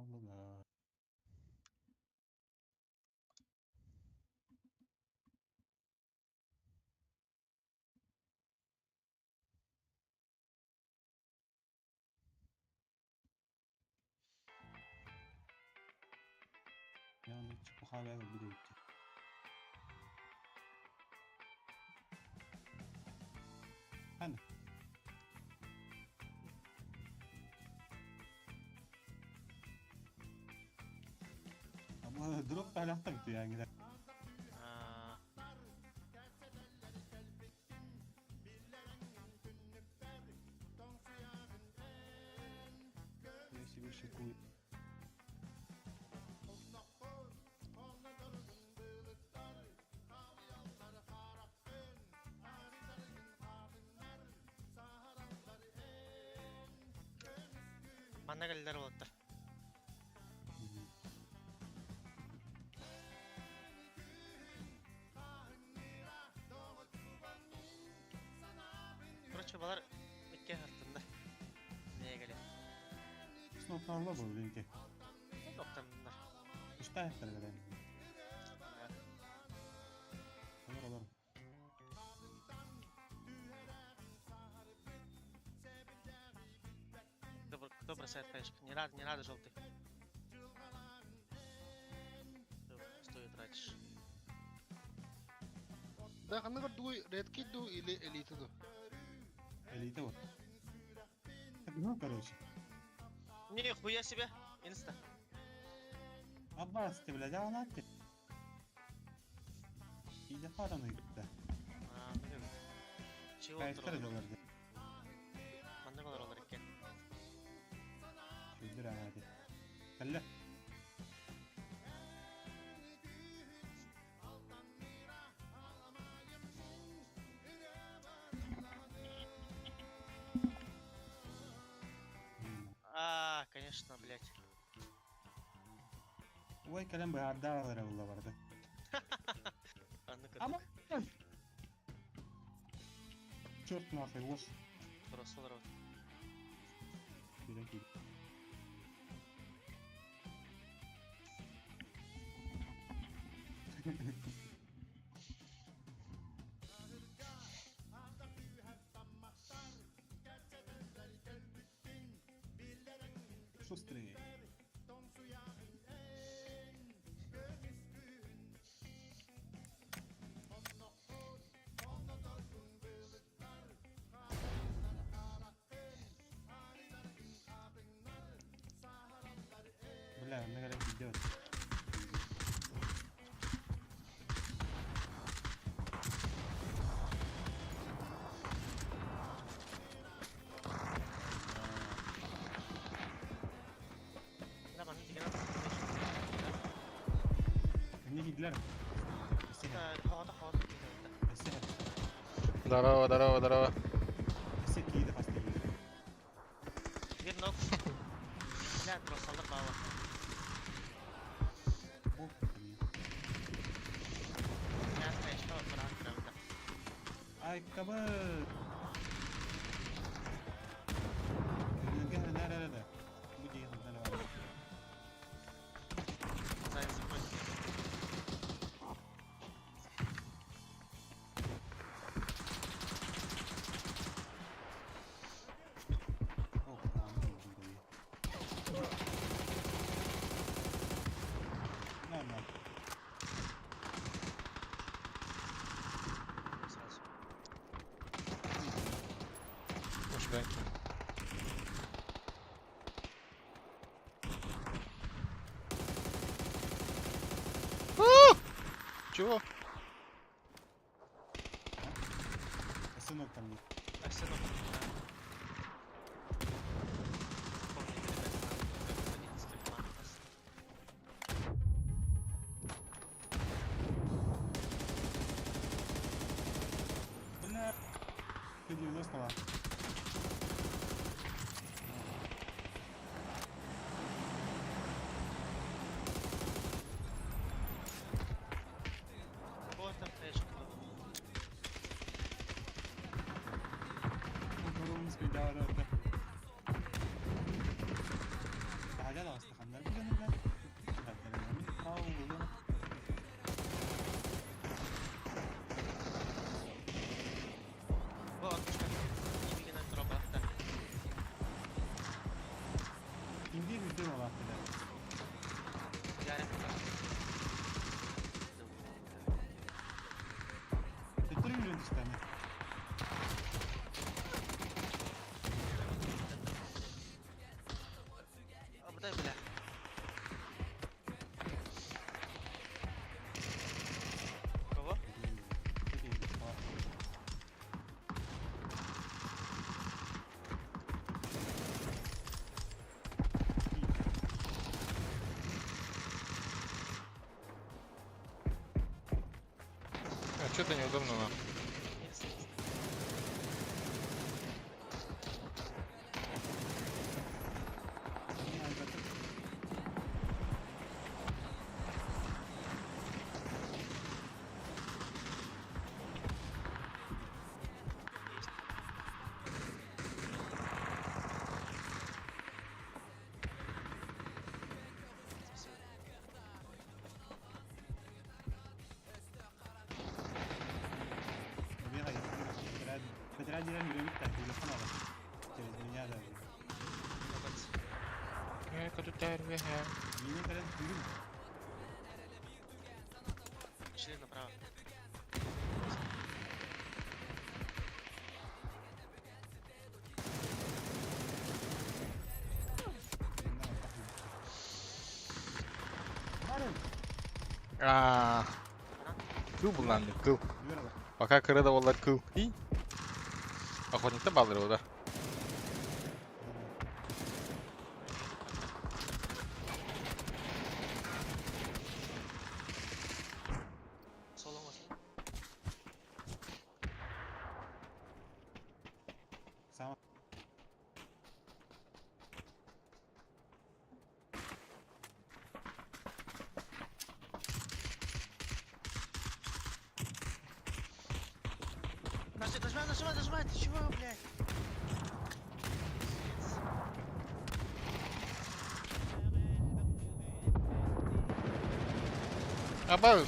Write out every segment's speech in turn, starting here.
Хааллылар. Yani чепуха били эбит. Хана. Ama drop alakta bitti yani. А, Neyse bir şey koy. Манна кэллэр уолаттар. Короче, балар икки артында. Нее кэлэ. Snoop'larla bu benimki. Токтамнар. Üç tane ayakları ben. Olur olur. Кто бросает хаешку? Не надо, не надо, желтый. Стой, тратишь. Да, ханныгар дуй редки ду или элита ду? Elite bu. Ну, короче. Нихуя себе! Инста. Abbas ты, блядь, а она ты. İyi defa da gitti. А, ну, Чего Kayıtlar da vardı. Манна балар олар екен. Şudur hadi. Kelle. А, конечно, блядь. Ой, кэлэн быһаардаалара буlla барды. Анны Ама Черт нахуй, ос. Просто олар. Бирен кийdi. Шустрый. Бля, на горах идет. Да, манна деген. Не кийдилэр? Хавата хавата кийди. Здорово, здорово, здорово. Все кийди хаста кийди. Bir нок. Бля, просто алыр баба. Оп. Я хаешка бар правда. Ай, кабы. Nerede? Bu değil, nerede var? Сзади заходит. Ох, anladım burayı. Нормально. Сразу. Уж бенки. Чего? Сынок там есть. А все равно, да. Помните, ребят, надо выходить из команды нас. Бля. Ты 90 ла. Вот там хаешка. Korumuz bir daha da. Daha da aslında. Что-то неудобно нам. Шли направо. Аа. Кыл буллаан кыл. Пока кыра да буоллар кыл. И. Охотниктар бааллар да. Солоңос. Нажимай, нажимай, нажимай, нажимай, ты чего, блядь? Пиздец. Абау.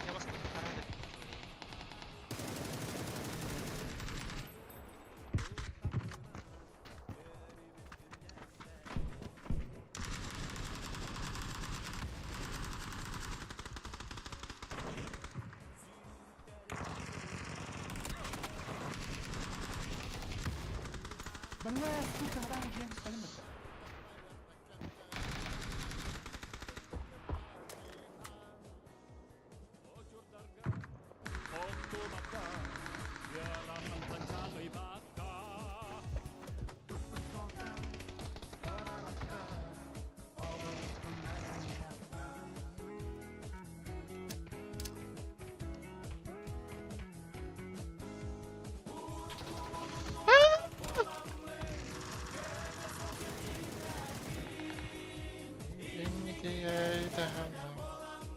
Я вас тут рады.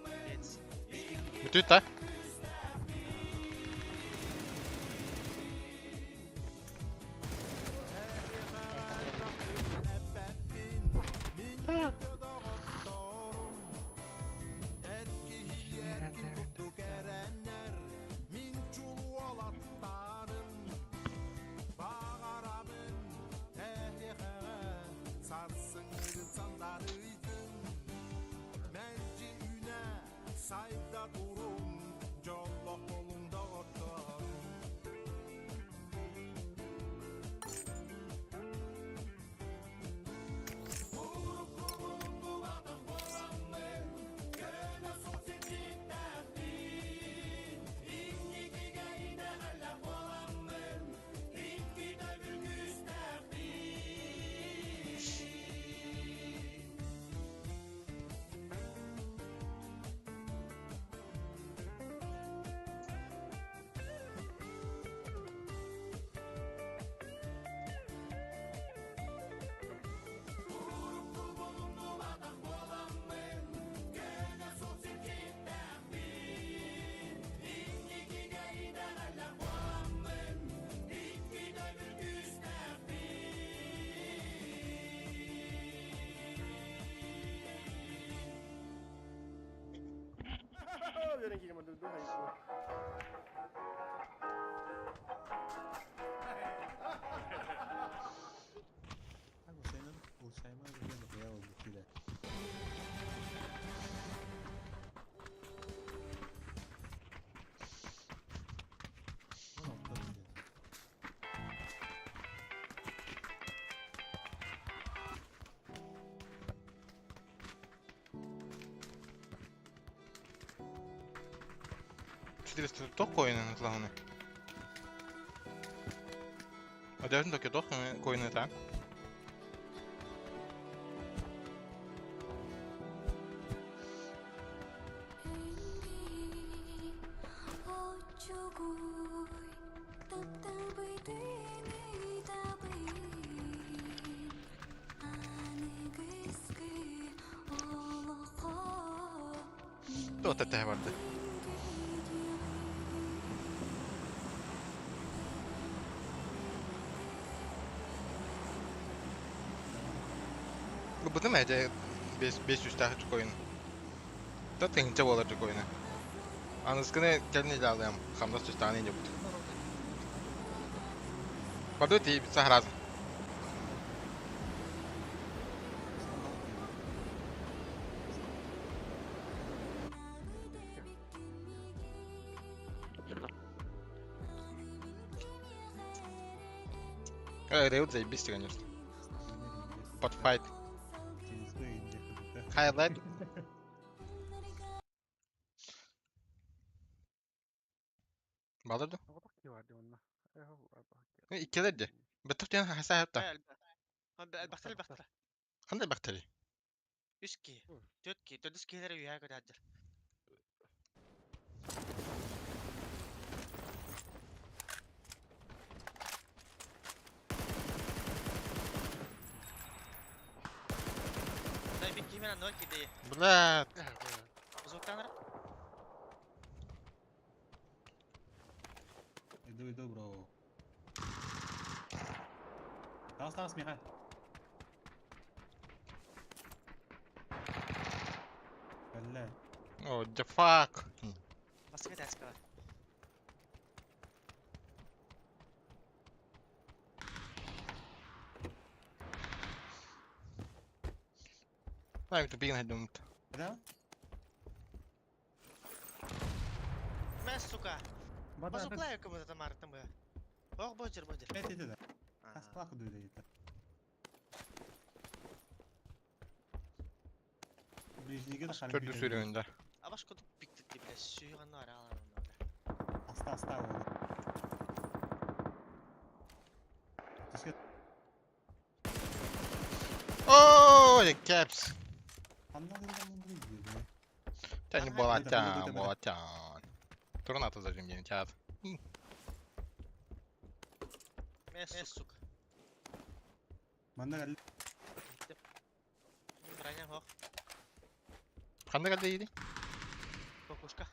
Блядь. Бүтүт та. 400 тоқ ойынын главный. Ödevin döküyor koyunu ta. Туох тэһэ барда. Бытым эдэ 5 500 коин. Та тыһыынча буолар коина. Аныскыны кэлин илаалыам хамнас түстааны дебут. Барды ти сахараз. Реут заебись, конечно. Под файт. Highlight. Балырды. Иккилерди. Беттух диэн хаса хапта. Элбэхтэр элбэхтэр. Ханна элбэхтэри? Үс киһи. Түөрт киһи. Төрдүс киһилэрэ үөһээ көтөөддөр. Дай бик киһи мен ноль киди. Бля. Звуктаныр. Иду, иду, бро. Таҕыс, таҕыс, Миха. Бля. Oh, the fuck. Бастакы этээскэ бар. Дай тупик найдем. Да? Мэ, сука. Базуклаю кому-то там артым. Ох, бочер, бочер. Это это да. Аслак дуйда это. Ближнеге да Төрдүс үрүндө. Абаш кудук пиктик бile сүйгән аралар. Аста аста ол. Түске О, caps. Ханна дигән. Тәни болатян, болатян. Турната зажим ден чат. Мэ, сука. Манна гал. Броня хох. Кандай калды иди? Кокушка.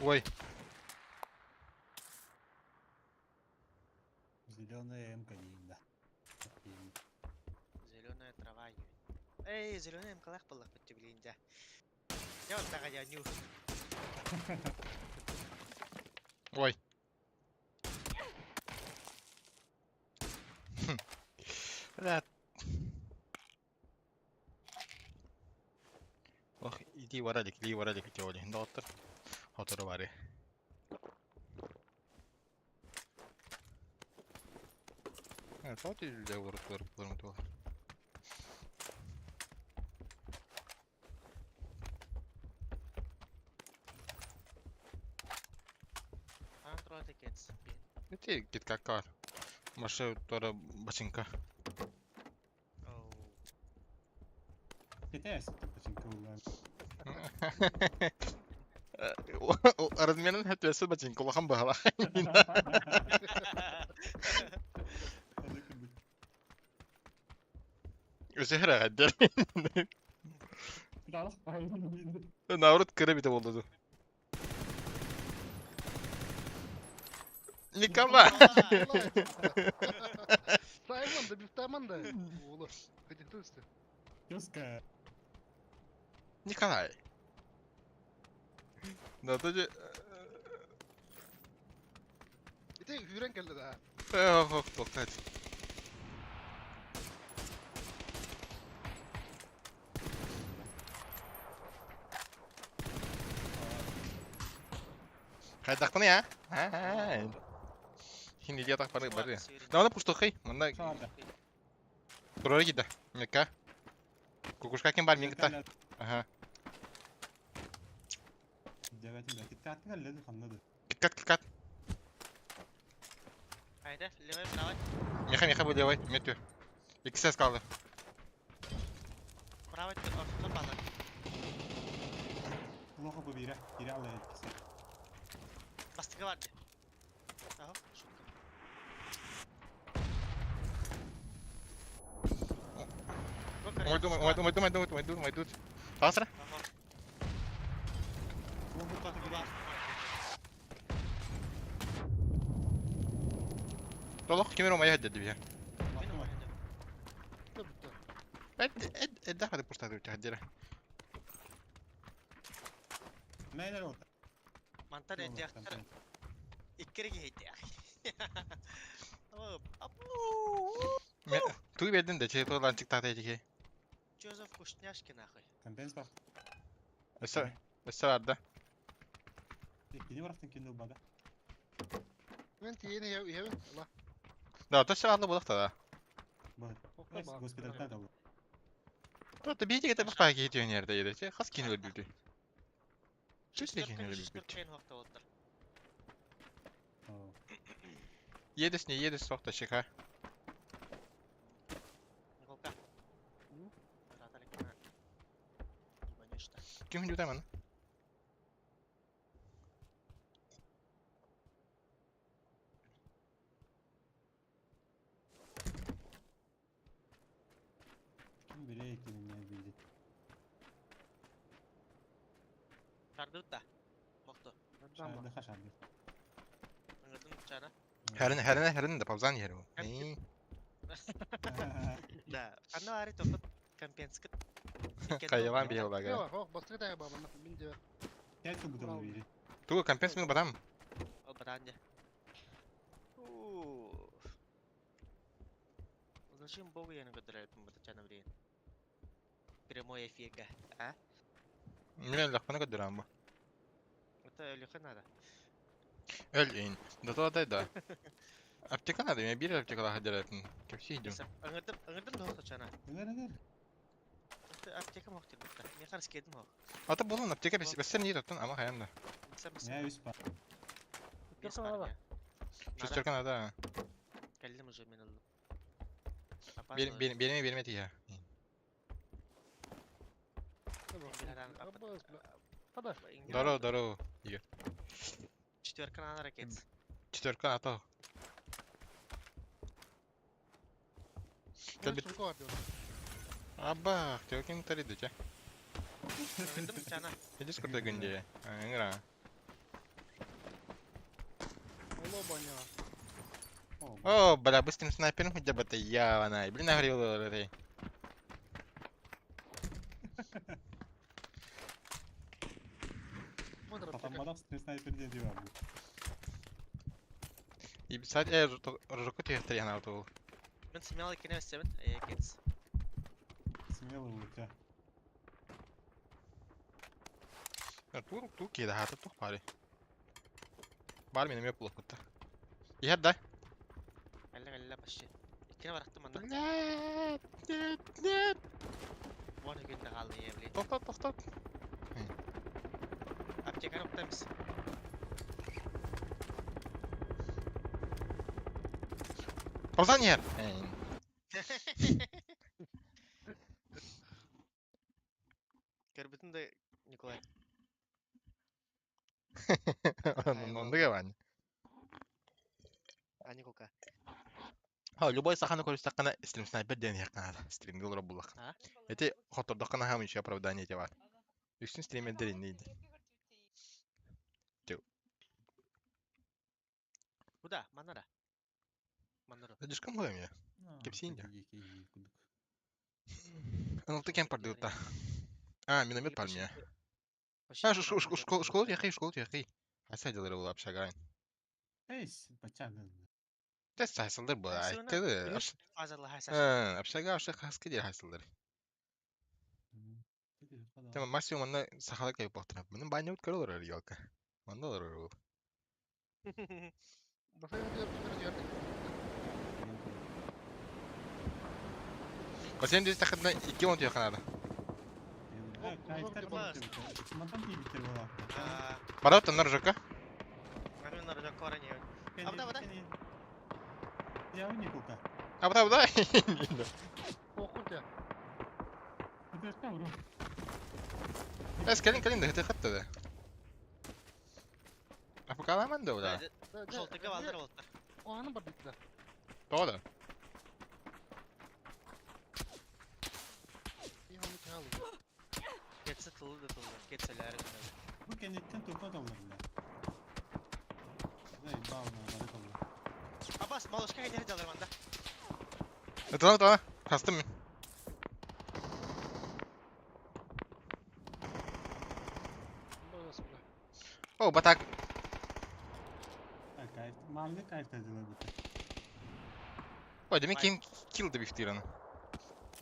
Ой. Зеленая МК да. Зеленая трава. Эй, зеленая МК лах баллах бітті білейін да. Я вот так я нюх. Ой. Бля. Ох, иди варалик, иди варалик, иди оли. Доктор. Хотору бары. Тоот үлде олорут олорут олорут. Ити киткакка бар. Маша тора бачинка. Китайс бачинка булган. Размерин хәтвәсе бачинка улахан баһала. Өсө хәрәгәддер. Наоборот кыра бите болду. Никола! Тайман да, бифтайман да. Ола. Хотите Тёзка. Николай. Да, тоже... Ити хүрен келди да. Ох, тоқтат. Қайдақтың я? Хин илия так бары бары. Да она пустохай. Манда турары кида. Мека. Кукушка ким бар мингта. Ага. Киткат киткат. Айда, левый, правый. Меха меха бу левый. Метю. XS kaldı. Правый ортотун балар. Бастыгы бар. Ага, шутка. Ойду ойду ойду ойду ойду ойду. Тасра. Толох кимер омая хадды бия. Эд эд эд да хады пуста дуча хаддера. Мантар эдиахтар иккири киһити. Туй бердин да че толан чыктата эдике. Чё за вкусняшки нахуй? Өссө өссө бар да. Мен тиени иһэбин. Ла. Да, то все алды булак да. То бийти кете бак кити өнерде еде. Хас кини өлбүтү. Чүс кини өлбүт. Едес не едес сокта шика. Ким хүндү таман? Хәрин хәрин хәрин да паузан yeri bu. Да, ана ари топот компенскит. Кайван бие олага. Хох, бастыгы тая бабана. Мин де. Ту компенс мин барам. Ол баранде. Зачем Богу я не көтөрөпүн бу чана билейин. Прямой эфирге, а? Мен лахпана көдөрөм бу. Это Леха надо. Өл ин. Да то да да. Аптека надо, мен бир аптекала хадерапын. Кепси идем. Ыңырдым, ыңырдым да чана. Аптека мохтир бутта. Мен карыс келдим хох. Ата болун аптека бес бесер не тоттон ама хаям да. Шестерка надо. Келдим уже мен алдым. Берме берме берме тия. Здорово, здорово. Игорь. Четверка надо ракет. Четверка ата. Кэлбит. Абах, тёкин тариды ча. Ыңырдым чана. Идис курда гүнде. Ыңра. О, бля, быстрым снайпером хотя бы это я, она. Блин, нагрел этой. И писать, рожоку тебе три на авто. Мен смелый кине өстемин, кетс. Ту ту кеда хата тух пари. Бар менем yok булып Иһэр да. Әллә әллә почти. Иккине барахтым манна. Блядь, нет, нет. Вон күндө калды я, блин. Токтот, токтот. Аптеканы уктаймыз. Паузан иһэр. Көрбүтүн да Николай. Онды гавань. А Николка. Ха, любой саханы көрүстәккана стрим снайпер ден яккана. Стримде олар булак. А? Эти хотордоккана хам еще оправдание те бар. Үстүн стример инде. Куда? Манара. Манара. Дишкам гоем я. Кепсинде. Аналты кем пардыта. А, миномет пальмия. А, школу школу яхи, школу яхи. Аса делали был общага. Тес хайсылдыр бу. Айтты. Фазалла хайса. Общага общага хаски дер хайсылдыр. Тема максимум аны сахалык кайып бактырап. Менин байны өткөрөлөр ялка. Манда олар ол. Бассейн дестэххитинэ 2 10 түһүөххэ наада. Барабыт оннор Жека. Абыта абыта. Эс кэлин кэлин да хытыхат да. Апыкаламан да да. Желтыга балдар болтар. Оҕаны барбыттар. Тоҕо да? Кетсе тылы да тылы, кетселер. Бу кэнниттэн тута долларла. Абас, малышка кәйдер жалар манда. Ытыла ытыла. Хастым мин. О, батак. Манны кайфтадылар бу. Ой, демек ким килл деп ихтир аны.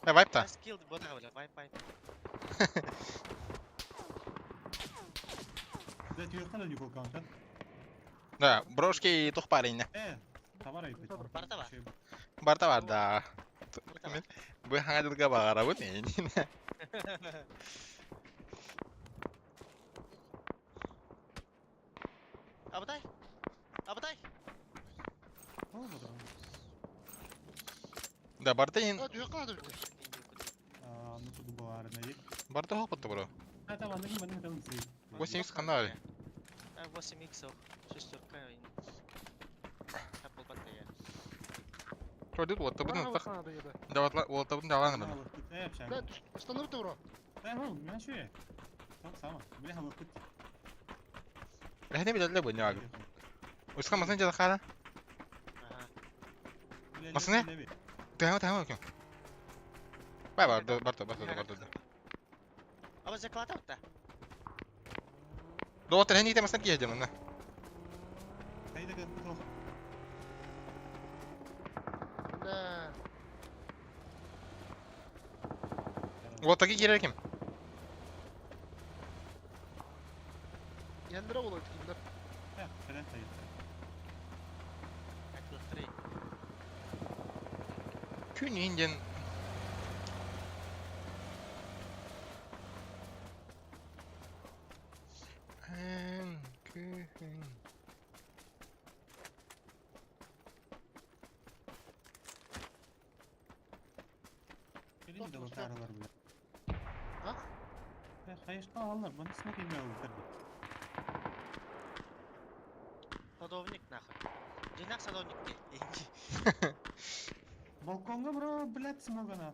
Э, вайп та. Килл бота бля, вайп вайп. Да, түйөктөн да калкан. Да, брошки тух парень. Э, товар айып. Барта бар. Барта бар да. Бу хаңа дылга багара бу не. Абатай. Абатай. Да, барта ин. Барта хопотто бро. 8 х канал. 8 х шестерка. Apple батарея. Чо дит вот табын так. Да вот вот табын да ланы. Да, установи бро. Да, ну, мен шуе. Так само. Бля, хабы кут. Рәхне биләле бу не Уска масын жада хара. Масын не? Тәмә тәмә кем. Бай бар бар бар бар бар. Аба заклата утта. Доктор хәни тәмәсен киһәҗә монна. Кайда кыз Да. Вот таки кирәк кем. Яндыра олай кимдер. Күн инден Күн. А? Садовник нахуй. Динак садовник де. Балконга бро, блядь, смогана.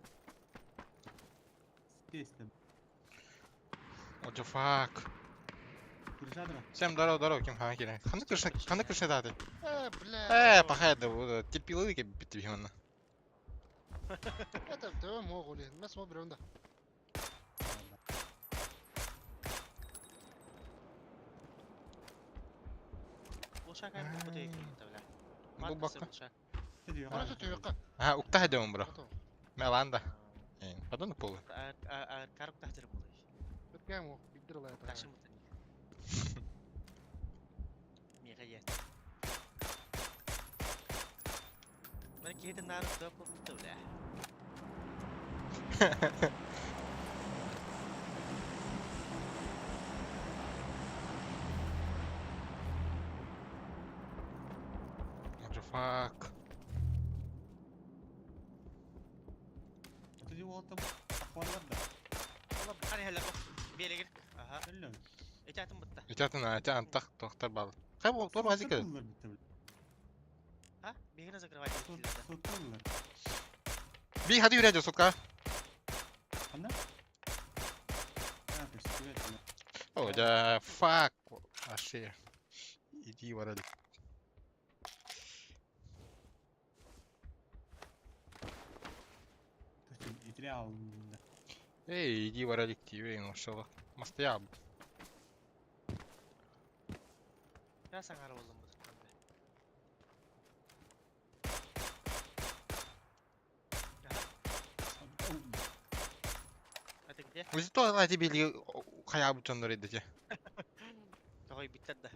Здесь What the fuck? Всем здорово, здорово, ким хан кирәк. Ханды крышна, ханды крышна даты. Э, бля. Э, пахай да, терпилы ки бит бихмана. Это да могу ли. Мен смо бирем да. Ушак ай бу дейк бля. Бу бакка. Барасы түйөккө. А, укта хадым бро. Меланда. Падон полы. Карып тахтыр булды. Биткен о, бидир ла это. Ташым бутын. Мега ет. Мен кейде нары дөп болду бля. What the fuck? Қане хәлі Берегір. Аха. Этятын бітті. Этятын, этятын тақ тоқтар бал. Қай бол, тор базик. А? Бегіні закрывать. Би хади үрәҗә сотка. Анда? О, да, fuck. Вообще. Иди, ворали. Эй, иди ворали к тебе, ну что, мастя. Я саңар болдым бұл. Это где? Өзі то ала тебе хая бутоннор эдете. Тоғай биттер да.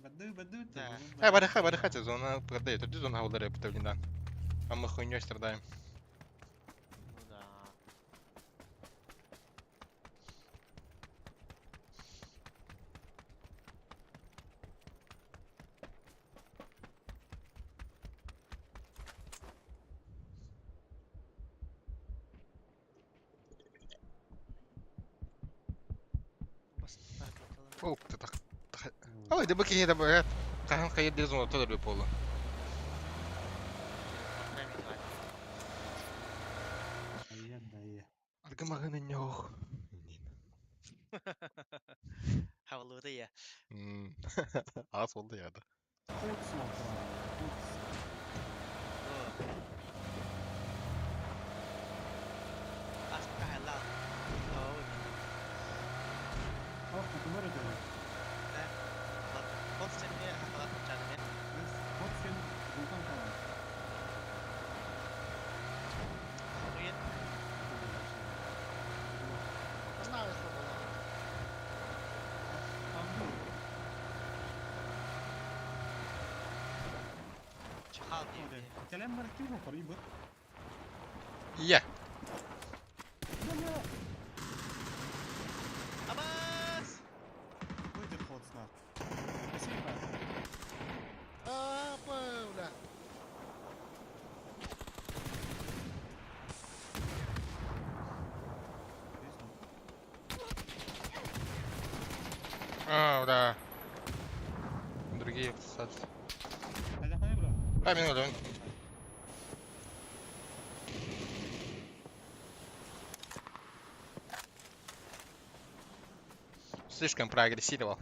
Баду, баду, Да. Барыха, барыха, зона продает. Тут зона удара да. А мы хуйней страдаем. Ну да. О, ты так. Ой, да быки не добавят. Тахан хайыр дезон зона тоже пола. Аргамагын нёх. Хавлуды я. Аз oldu ya da. Кэлэн бар ким хопор ибы. Я. Абас! Выйдет ход снар. Спасибо. А, бля. А, да. Другие всосались. А, минуту. Слишком проагрессировал.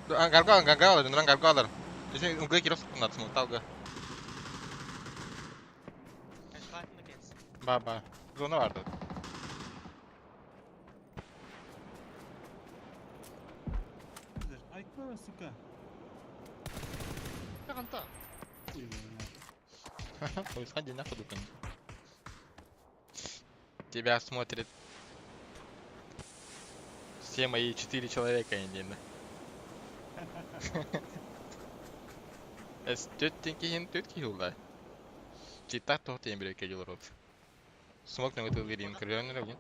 Гаргал, гаргал, гаргал. Если он греки рос, надо смотал, Ба, ба. Zona vardı. Айка, сука. Таганта. Ой, сходи нахуй, дукан. Тебя смотрит все мои 4 человека, Индина. Эс төттен төт кихулда. Чита тохтен бир кежул рот. Смок на вытыл верин, крёнер блин.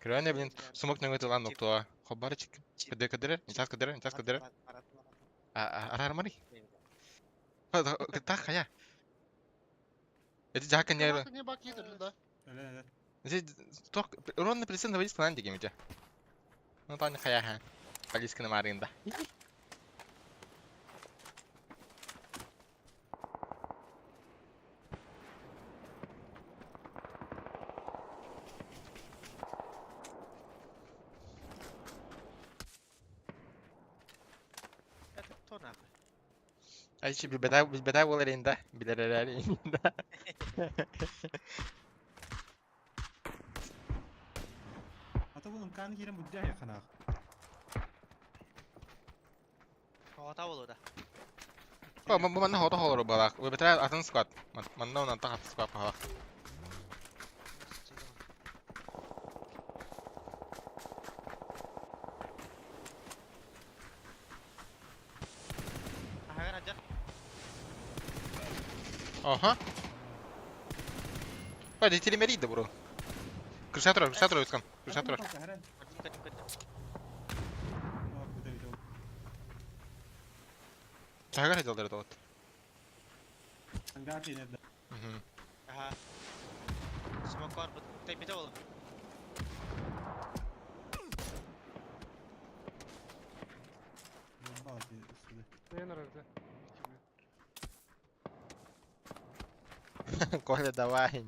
Крёнер блин, смок на вытыл аннок туа. Хобарчик. Кыдыр кыдыр, нчас кыдыр, нчас кыдыр. А армари. Так хая. Это жака не. Не бак да. Здесь ток ронно прицел на вылез на дигемите. Ну там хая ха. Полиска на маринда. Это кто нахуй? А еще билбетай билбетай болар инда. Билерелер инда. А то bunun kan giren bu diğer yakın. Ота болу да. Бу бу манна хото холору балак. Билбетай атын склад. Манна онан тахат склад пахалак. Ага. Hadi телемерийdi bro. Крыша турар, крыша турар өскөн. Крыша турар. Тагар жалдыр вот. Ага. Смок бар, тайпите болу. Коля, давай.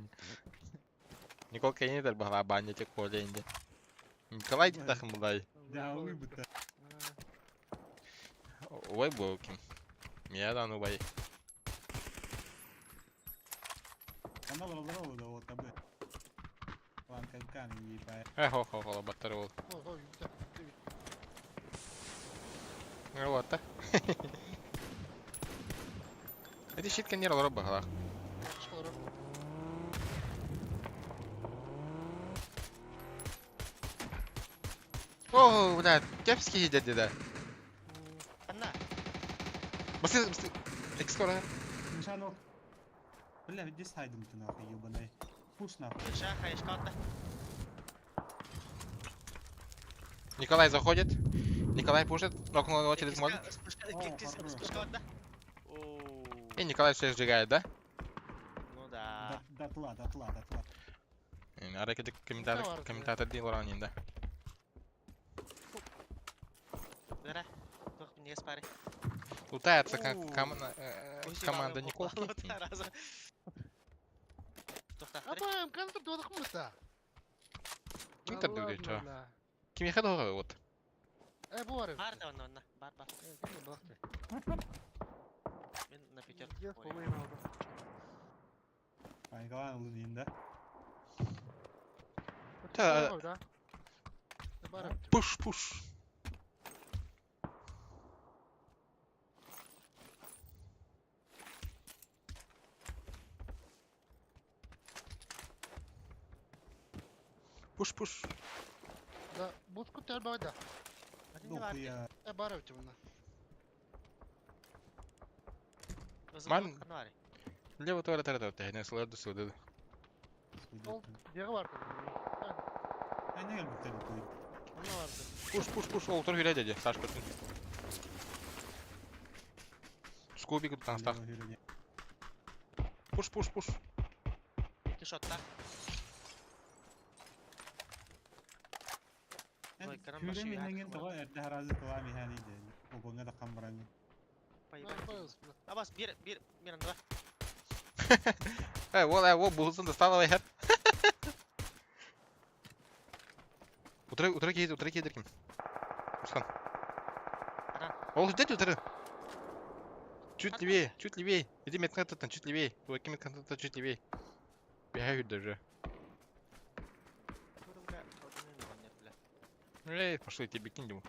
Николка не дар бала баня те Коля инде. Николай тахым булай. Да, выбыта. Ой, болкин. Меня да ну бай. Она была да вот табы. Лан кан ебай. Э, хо хо хо, баттар бол. Ну вот так. Это щитка не ролл бахала. О, блядь, кепский иһийдэ да. Ханна? Быстрее, быстрее. Экскора. Мишанок. Бля, иди сайдом ты нахуй, ебаный. Пуш нахуй. Миша, хаешка Николай заходит. Николай пушит. Нокнул его через молик. Спушка да? И Николай все сжигает, да? Ну да. Дотла, дотла, дотла. Аракеты комментатор, комментатор дил ранен, да. Бера. Туох не спари. Лутается как команда Николки. Апа, МК туох мыта. Ким тардыр чо? Ким ехал вот? Э, бу бар. Бар да онна, бар бар. Мен на пятерку. А, Николай Лунин, да? Да. Пуш, пуш. Пуш, пуш. Да, буску тер бада. Ну, Э, бар өтүмна. Ман. Лево туара тара тара, не слышу сюда. Ол деге бар. А не geldi tabii. Пуш, пуш, пуш, ол тұр дядя, Саш көрсін. Скобик там став. Пуш, пуш, пуш. Екі шотта. Күрем иннеген тоҕо эрдэ харазы тылаам иһээн иде. Огоҥҥа да хамбаран. Абас, бир, бир, бир анда. Э, вот, вот, булсын достал ай хәп. Утыры, утыры кейде, утыры кейдер ким. Руслан. Ол ждет утыры. Чуть левее, чуть левее. Иди медконтактан, чуть левее. Ой, медконтактан чуть левее. Бегают даже. Эй, пошли тебе кинем.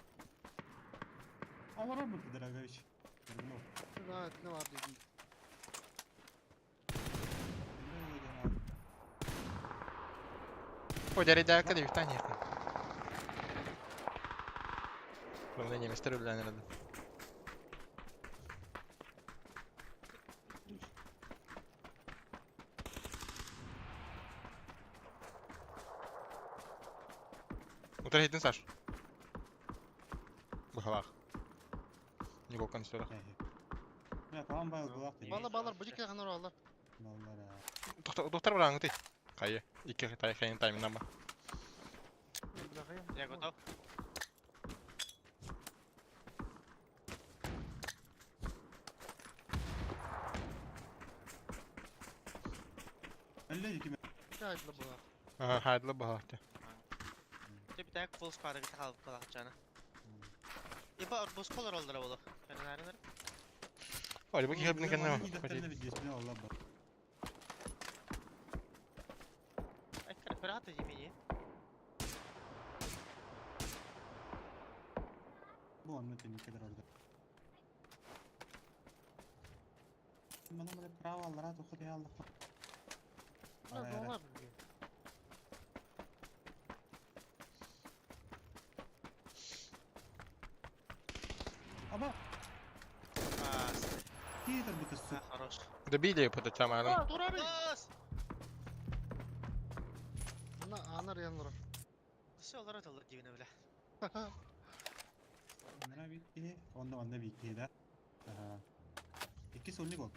Ол робот, Драгович. Да, не бар дедим. Ой, дядя, когда витание. Главное, мистер надо. Утыры хитин, Саш. Бахалах. Николка не сюда. Бала балар бу жеке ханар алар. Доктор бараңы ты. Кайы. Ике тай хайын таймина ба. Я готов. Хайдла була. Ага, хайдла бахалах. Ты битак фулл сквада бит халып калак жана. Иба бус колор олдура болу. Бернарыныр. Ой, бу кихе бин кенне. Ай, карата жемени. Бу онны тени кедер орда. Мана бile право аллара тухы яллык. Долар билген. Аба, Питер бу ты Хорош. Добили под это самое. А, тура би. Ана анар янлар. Все олар отылды дибине биле. Онна битти, онна онна битти да. Ага. Икки сольник ол.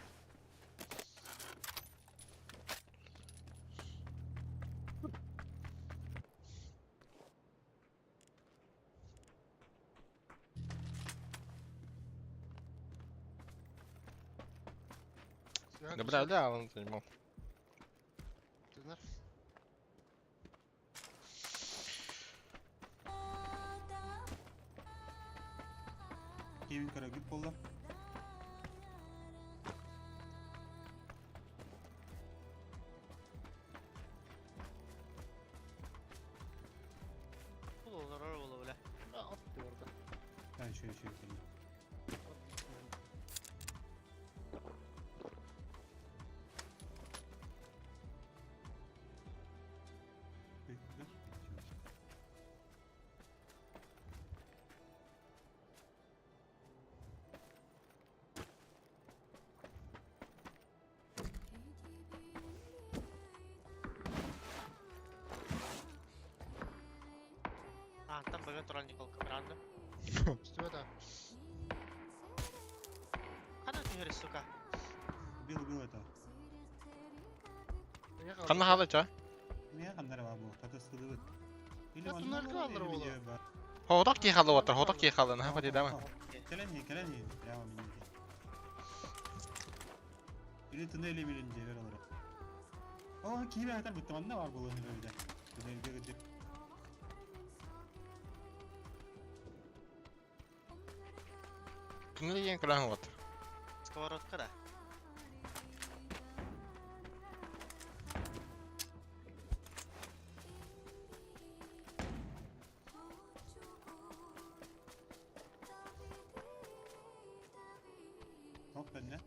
Да, бля, да, он занимал. Ты знаешь? Кевин Карагүт болду. Бул олар болу биле. Ат orada. Ha, şöyle şöyle. şöyle. быга туран Николка Бранда. Что это? Хана түһэр, сука. Убил, убил этого. Ханна хаалла ча? Мия ханнара бар бу. Таты сылыбыт. Или Я он туннельга аллар или буолар. видео бар. Хооток кии хаалла уоттар, хооток кии хаалла, наһаа фатидама. Кэлэн кэлэн прямо меня. Или туннели билин дебер олар. О, кире айтар бутта манна бар болуун бөлдө. Туннельге кыдыр. Туннель диэн көрөн уот. Сковородка да. Топ бенне.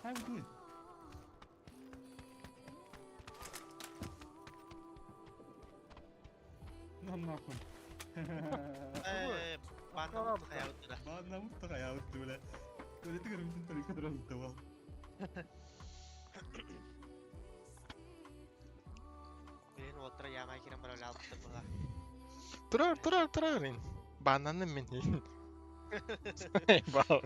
Хай бу. Ну нахуй. Э, банда хаябыт да. Баанна мутта хаябыт бля. Туалетте көрүмүтүн только туран табал. Билин уоттара яма кирен бар алып була. Турар, турар, турар. Бананын мен. Бал.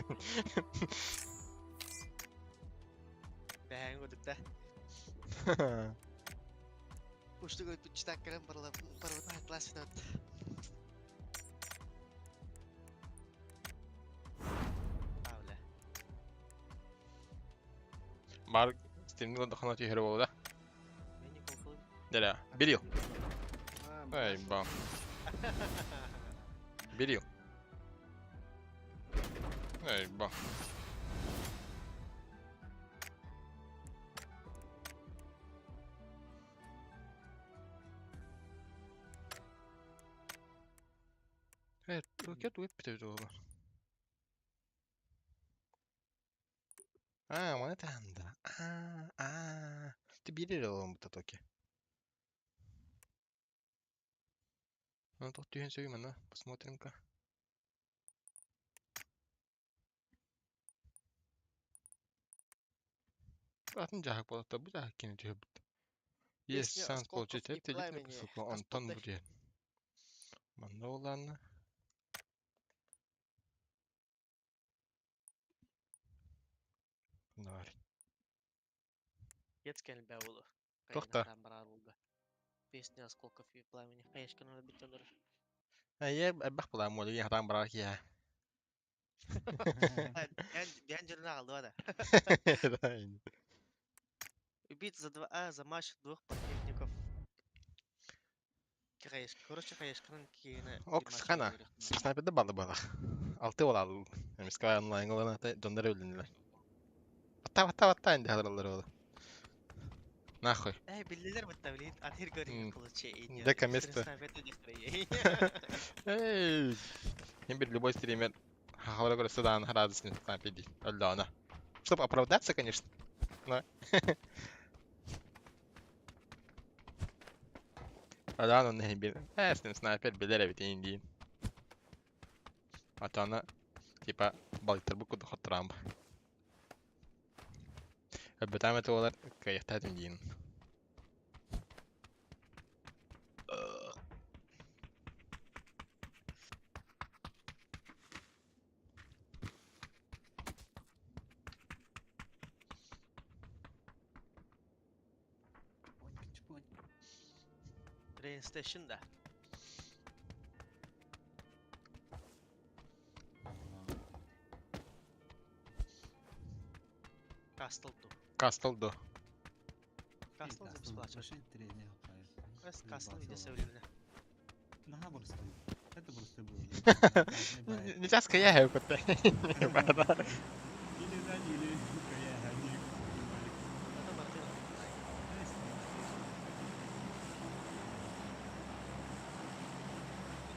Бәһәң өдүктә. Ушту көтүп читак кирен барла барбытын атлас өт. Авля. Бар стимни дохана түһэр болду да. Мен Николка. Деля, бир ел. А, Эй, бам. Бир ел. Эй, бам. Э, ракет выпитывает оба. А, маны танда. А, а. Ты бери олом бу токи. Ну, тут түһэн сөймэн, на. Посмотрим-ка. Атын жахак болот бу жахак кини түһэбит. Есть Песня шанс осколков получить и это элитный пламени. посылку. Антон Господи. будет. Манна уланна. Нар. Детская бәулу. Тохта. Песня осколков и пламени. Хаешка надо бит олар. Әйе, әбәх була молы хатан барар кия. Бян журнал алды да. Убить за два, а, за матч двух противников. Хаешка. Короче, хаешканын кийine. Ок, схана. Снайперде балы бала. Алты болалы. Эмискай онлайн олана та дондар өлүнүлөр. Атта атта атта инде хадыралар болду. Нахуй. Эй, билдилер бутта билин. Атир М. көрүн кылычы. Дека место. Эй. Hem bir любой стример хабара көрсө даан радостный снайпер дейт. Өлдө Чтобы оправдаться, конечно. Но. Адан оны бир. Э, снайпер билер бит инди. Атана типа балыктар бу куду хоттурам. Өбөтәмә олар каяктадым дейин. Train station да. Castle 2. Касталдо. Castle деп бесплатно. Castle видео временно. Наха просто. Это просто было. Не часто я хөкөттө. Или да, или я, не. Это Мартин.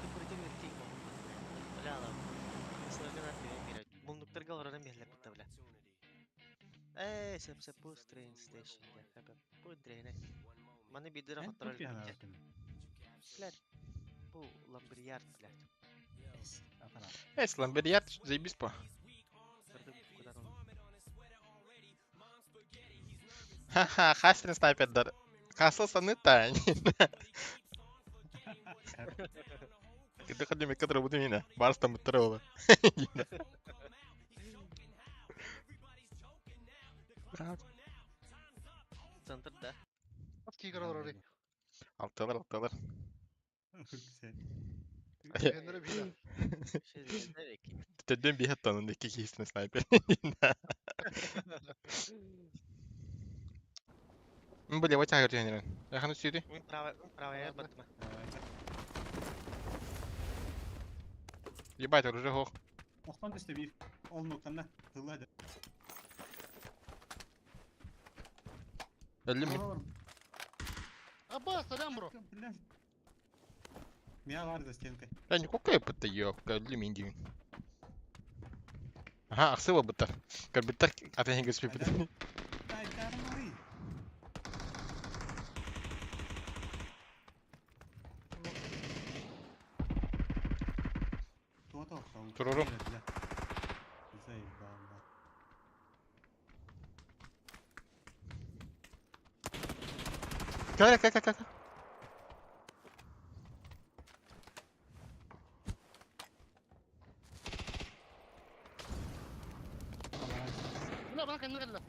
Это против тик. Бля, ла. Сложно мира. Мундуктар галрана мехле бутта бля. Эй, сеп сеп бу train station. Бу train. Маны бидер контроль. Блядь. Бу ламбрияр, блядь. Эс ламберьят заебись по. Куда он? Ха-ха, хастрин снайпердар. Касл саныта. Кыды кыды мекка турабытым ина. Барстан буттара ола. Центр да. Кигер олорор. Алтылар, алтылар. Түһэннэрэ биирэ. Төдөн биһет тонун икки киһисин снайпер. Бля, вот чагыр түһэнерен. Яханы сүйді. Правая баттыма. Ебать, оружие хох. Охтон түсті bir. Ол ноктанна. Тыллады. Өллүм мин. Аба, салям, бро. Бля. Меня бар за стенкой. Я не кукай бытта ёпка, өллүм мин деймин. Аха, ақсы бол бұттар. Көр бұттар, атын хең көспей бұттар. Дай, дармай. Туата охтон. Турурум. Заебал. Көр, көр, көр, көр. Бля, бана кэннэ кэллэ.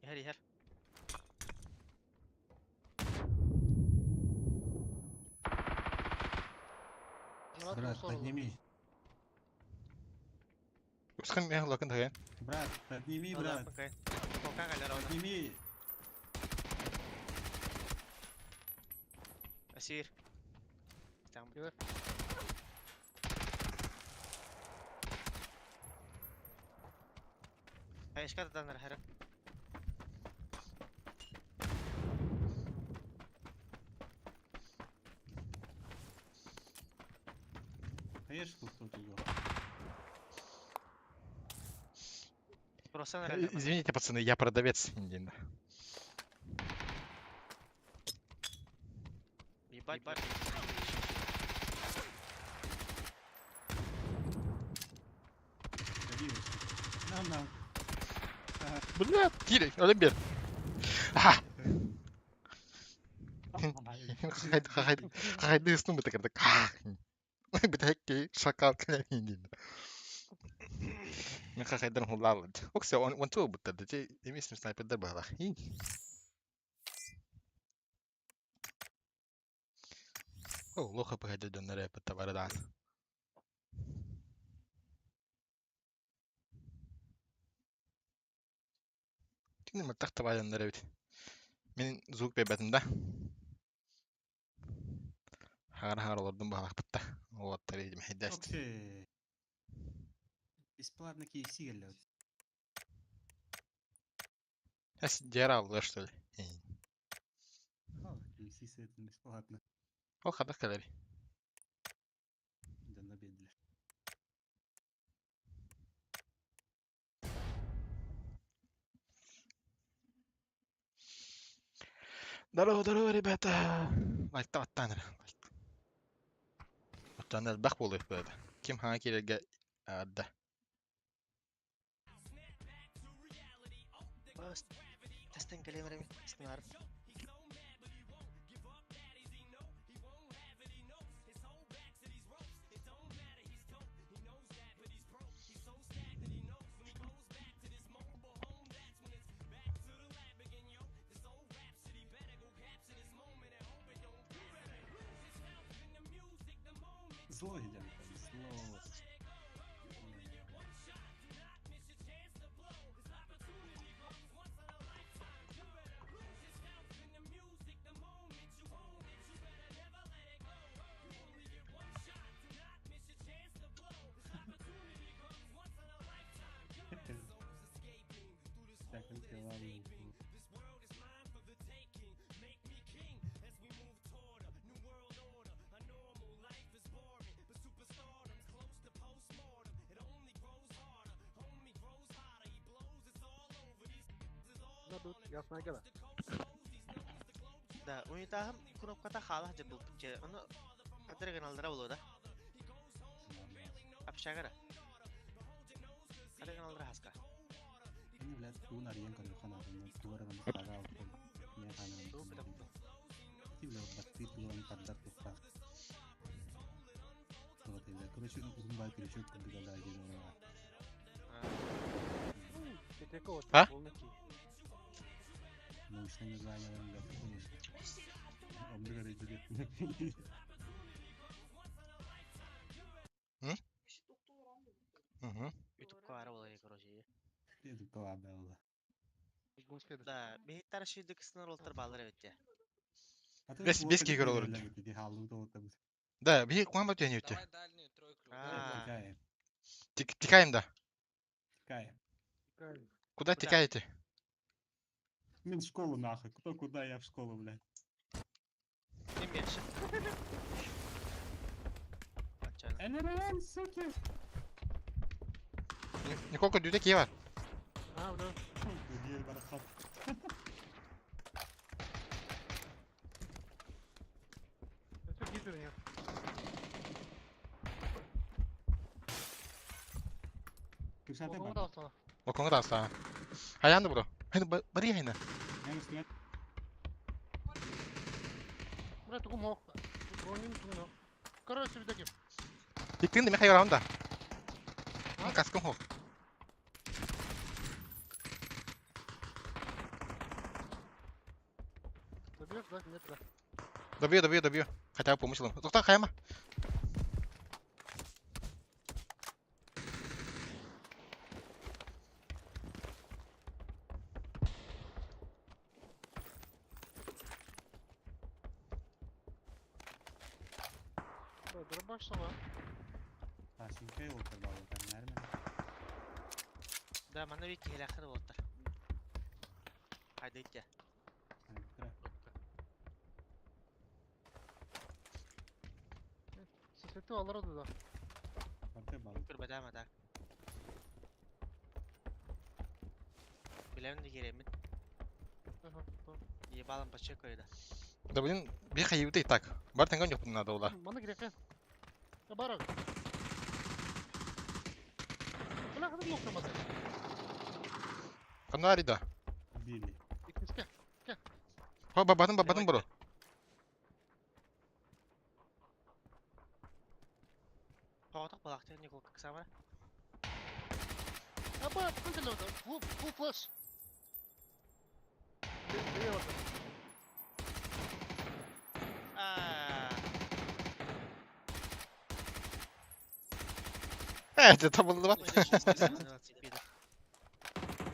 Иһэр иһэр. Брат, подними. Усхан мен лакын тагын. Брат, подними, брат. Пока галера. Подними. Асир. Там. Айшка данар харап. Конечно, тут его. Просто на Извините, пацаны, я продавец. Ебать, ебать. Нам, нам. Бля, кире, өлем бер. Аха. Хайды үстін бұта кірді. Бітәкке шакал кіләмейін дейді. Мен қақайдан хулалыд. Оксе, он ту бұттарды. Те, емесім снайпердер бағалақ. О, лоха погоди доннере бұтта барадан. Кини мыртақ табайданнар эбит. Мен звук бебетим да. Хагар-хагар олордум баалах бытта. Оттар идим хиддаст. Оксе. Бесплатно KFC келді. Эс дера что ли? О, KFC с этим бесплатно. Ол хадах калери. Да набедли. Здорово, здорово, ребята. Лайкта аттаныр. Аттаныр бақ болайық болады. Ким хаңа кереге адда. Тастан калемерами снар. Зло идем, зло. Так, окей, ладно. Ясная гада. Да, унитахым кнопката халах же был. Оны кадыр гыналдыра болу да. Общага эрэ. Хата гыналлара хаска. Мин блядь, тугун арыйан көрүөххэ наада, тугу эрэ маннык хаага алтан, не хаанарын Тугу көтөхпүт. Ти бля, баттыы тугун тардар туохтаах. Туга тиллэр. Короче, уһун баай крючок курдук алаа диэн олорор. А? Научное название блядь, конечно. Оннук эрэ диэн. Угу. Ютубка баара буолар короче. Ютубка баар буолла. Да, биһиттар шүйдүк кысынар олтар баалар эбит дьэ. Бес бес киһи көрө олорут. Да, биһи куһаҕан ба түһэн Давай дальнюю тройку. А. Тикаем да. Тикаем. Куда тикаете? Мин в школу нахуй. Кто куда, я в школу, блядь. Мин меньше. НРН, суки! Николка дүтэ кие бар. А, бля. Диир барахсан. Это гипер нет. Кышаты бар. Оҕоҥо Окоҥо таҕыста. Хайаан да бро. Хайна барыа хайна. Мен үстүгэр Бля, тугум ох. Бронин тугум. Короче, видаки. Иктин да михай барам да. Каскым хох. Добьешь, да? Нет, да. Добью, добью, добью. Хотя бы помощь ылым. Тоқта хайама. Да, дробаш сама. Ташинкай олтар балытар нәрме? Да, манна бик киһилээхтэр буолтар. Хайда итте. Сосветы алар да. Барты балыт. Көрбөтөм а так. Билэбин да кииреммин. Ага. Ебалым почти көрдө. Да блин, би хайыбыты так. Бар тэнгэн жопун надо ула. Мана кириэххэ. Я бара. Бля, ханнык нохтамады. Ханна арида. Били. Иккискэ. Хо бабатын бабатын бро. Тоҕотох балахтыыр Николка кысамара. Аба, кантеле Фул, фул флеш. Аа. Э, это табылдыбат.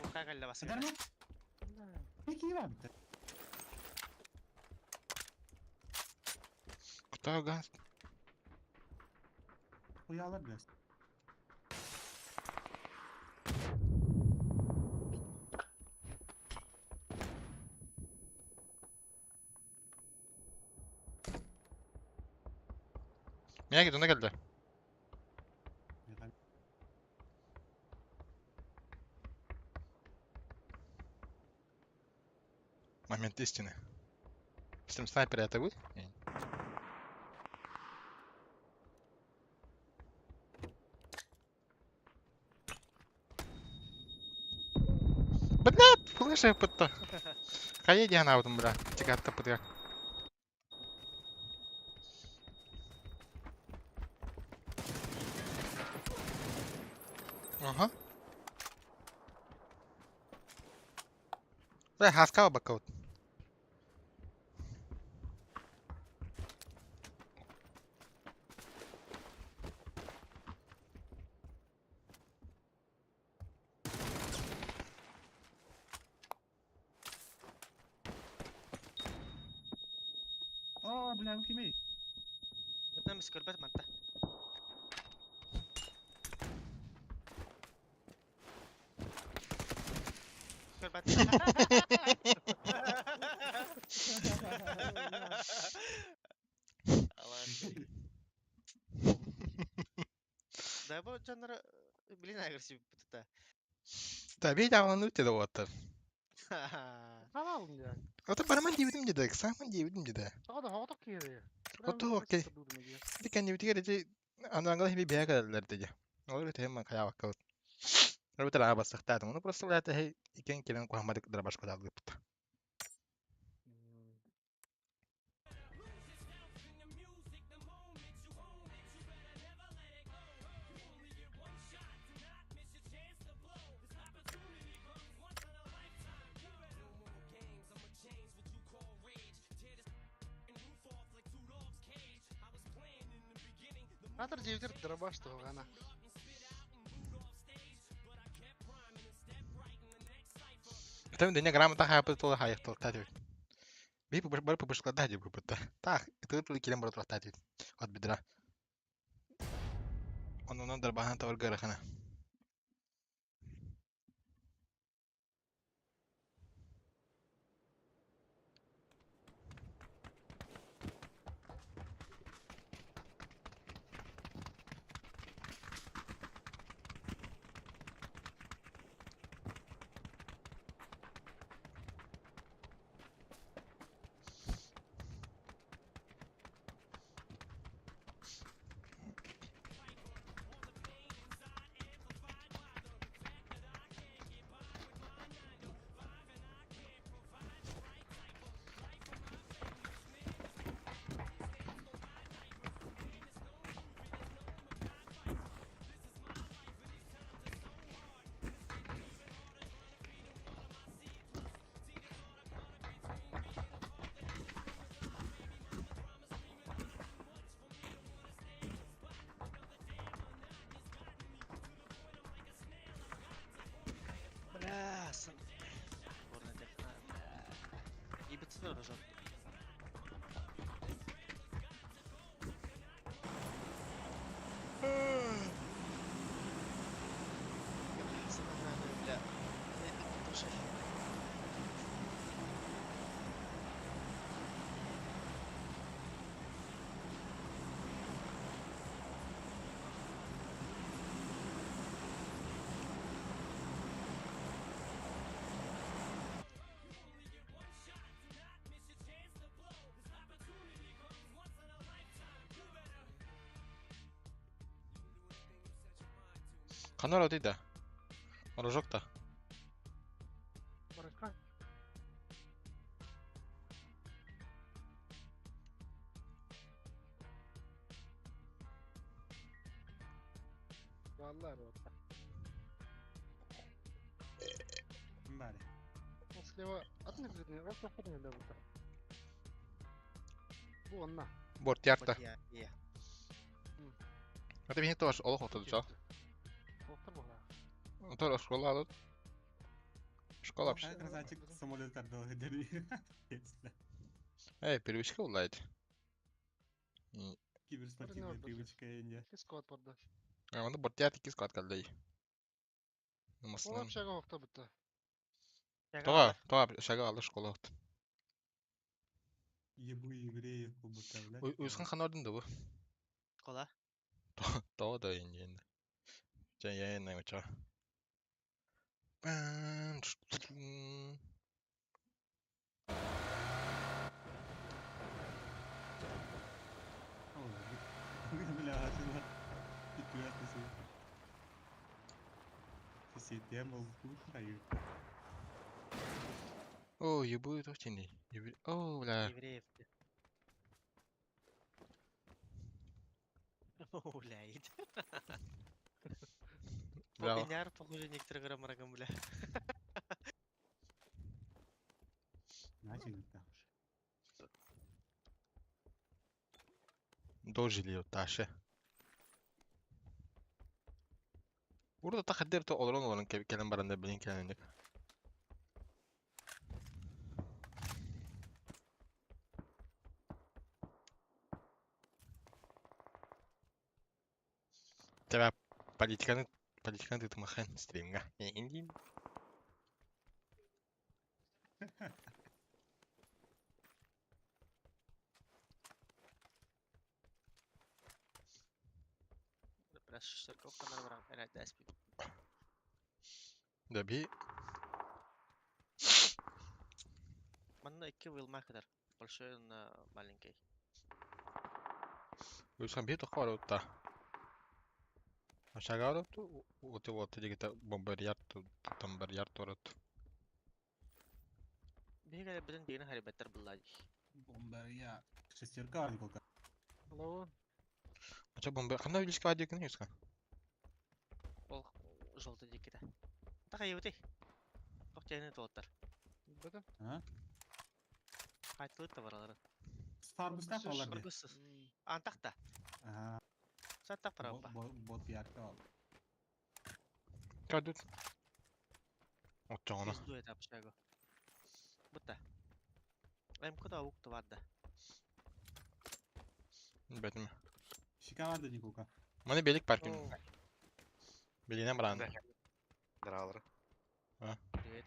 Лука кэллэ бас. Сыдар ма? Пeki бар бит. Куда газ? Хуялар блядь. Меня кидуна келді. Момент истины. С тем снайпера это вы? Блядь, флеша пытта. Хайа диэн аабытым бля. Чекатта пытыга. Ага. Бля, хаскаба бакаут. О, бля, кимей. Мытам көрбөт манта. Көрбөт. Да бу дьоннор блин агрессив бутта. Да, бей даҕаны үтэ да уоттар. Халал я. Ото бараман диэбитим дьэ, сааман диэбитим дьэ. Тоҕо хоҕотох киһи. Ото окей. Ити кэннибитигэр ити анаангала хими бэйэ кэлэллэр дьэ. Ол эрэ тэһэн хайаабаккабыт. Эбэтэр аа бассахтаатым. Ону просто блядь, эһэй иккиэн кэлэн куһаммадык дробашка дааллыыппыт. Атыр дьиэбитигэр дробаш туһугана. Это дыня грамота хаапыт тула хайахталта диэбит. Би бары пупушкаларда диэбит буппутта. Таах, ытыыр тылы киирэн бара турахтаа диэбит. От бедра. Оннунан дарбаһан табарга ыарахана. Бля, сын. Горный техно, бля. Ебаться тоже. Бля, бля. Ханна оротуй да? Рожок да? Барышка. Баллар вот. Ким баарый? Слева атын ирдетин, ол тохтотун эле бутта. Бу онна. Бортиарта. Я, я. Это биһи тош олох отодуча. Оттор була. Отор школа алыт. Школа вообще. Хайа красавчик самолет тардал дери. Эй, привычка улайт. Киберспортивная привычка инде. Скот барда. Оны бортиарта кис кат калдай. Ол Масынан. общага окта бутта. Тога, тога шага алды школа от. Ебу евреев кулбута, блядь. Уйсхан ханордын да бу. Школа. Тога да инде инде. Жа я не уча. Бам. Бля, ачыла. Икки Сетем слушаю. О, ебу это тени. О, бля. Евреев. Гуляет. Бля. Бинар, похоже, некоторые граммарагам, бля. Начали там уже. Дожили таше. Burada тахаддер то олорон олорон келен баранда билин келенdik. Тебя политиканы политиканы тытмахан стримга. Инди. Бля, шестерков канал барам. Эра, даспи. Да би Манна икки вилма кадар. Большой на маленький. Уйсан би тохвар утта. Общага вот вот где-то бомбардиер бомбардиер торот. Биһиги бүтүн биирин харибаттар булла дии. Бомбарья. Шестерка var Николка. Алло. А что бомба? Хана видишь клади книжка? Ол желтый дикките. Тахайыбыты. Тохтяны туоттар. Бөтө. А? Хайтылыт та баралары. Старбуста алар ди. Баргысыз. Антахта. Ага. Саттак бараппа. Бот ярка ал. Кадут. Оттоҕуна. Пизду это общагу. Бутта. Эм куда ук вадда. Бэтим. Шика var да Николка. Маны белик паркинг. Белинен баран. Дралар. Привет.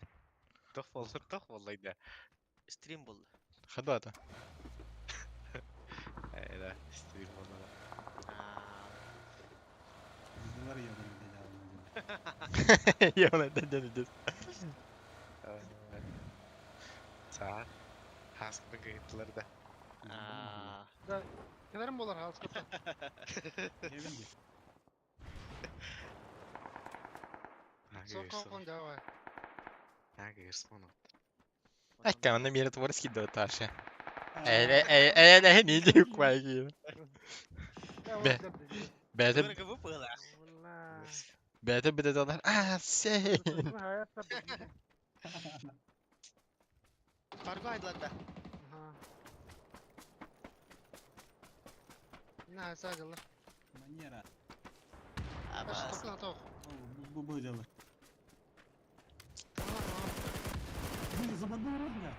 Тох болсур, тох боллайда. Стрим был. Хадата. Э, да, стрим болла. А, Bizler yiyorlar bir de Явно да да да. Саа. Хаскын кыйыттылар да. а, Келерим болар хаската. Evin di. Сокон давай. Ага, Akka манна мире творческий доташа. Э э э э не иди кваги. Бе. Бәте Только выпала. бәте бите А, сей. Фарго айдланда. На, садила. Манера. Абас. Bu bu дело. Блин, забанул рот, бля.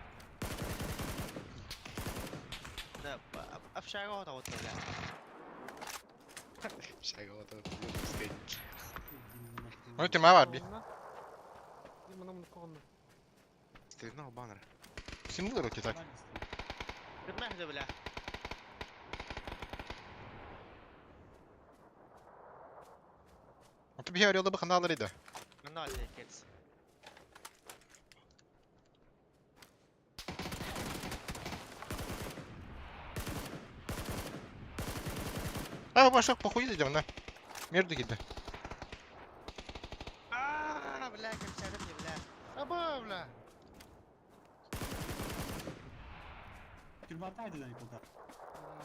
Да, общага вот вот, бля. Шага вот Ой, ты мала би. Стрельного баннера. Симулы руки так. Кырмахды, бля. А ты бихе орелда баханалар иде. Ну, кетс. А, башак похуй идем на. Мерду киде. А, бля, кемсәрем не, бля. Аба, бля. Тюрбатайды да Николка.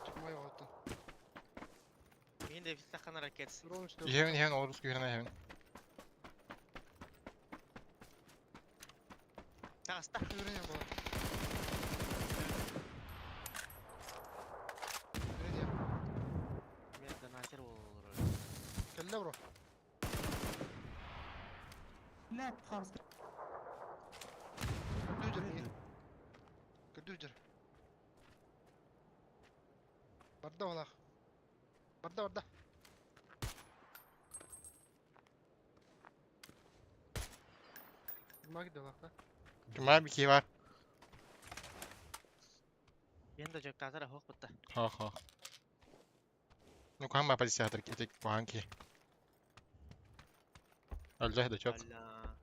Чыкмай отты. Мин де виттахан ракетс. Хевен хевен ол русский хевен хевен. Таста. Мен донатер болор. Келле бро. Бля, харска. Көдүжер ми. Көдүжер. Барда балах. Барда барда. Маг да да. Кима би ки бар. Мен де жөктатыр хоқ бутта. Ха ха. Ну кам ба позиция хатыр кетек кухан ки. Алжах да чок. Алла.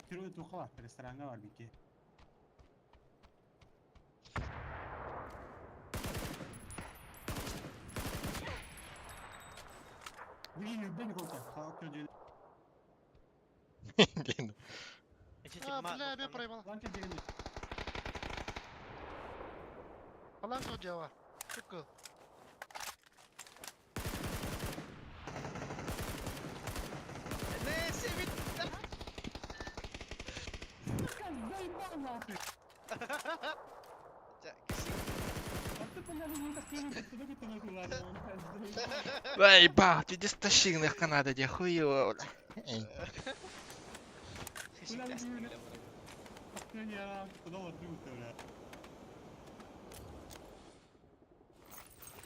Тюрбе туха var. Restoranda var bir ki. Блин, да Николка. Халк önce. А, бля, бе проебал. Ланка дегенде. Алан жава. Чукку. Не, себит. Заебал нахуй. А ты, бля, ну так Эй, ба, ты дистащигных Канада, де хуё. Эй.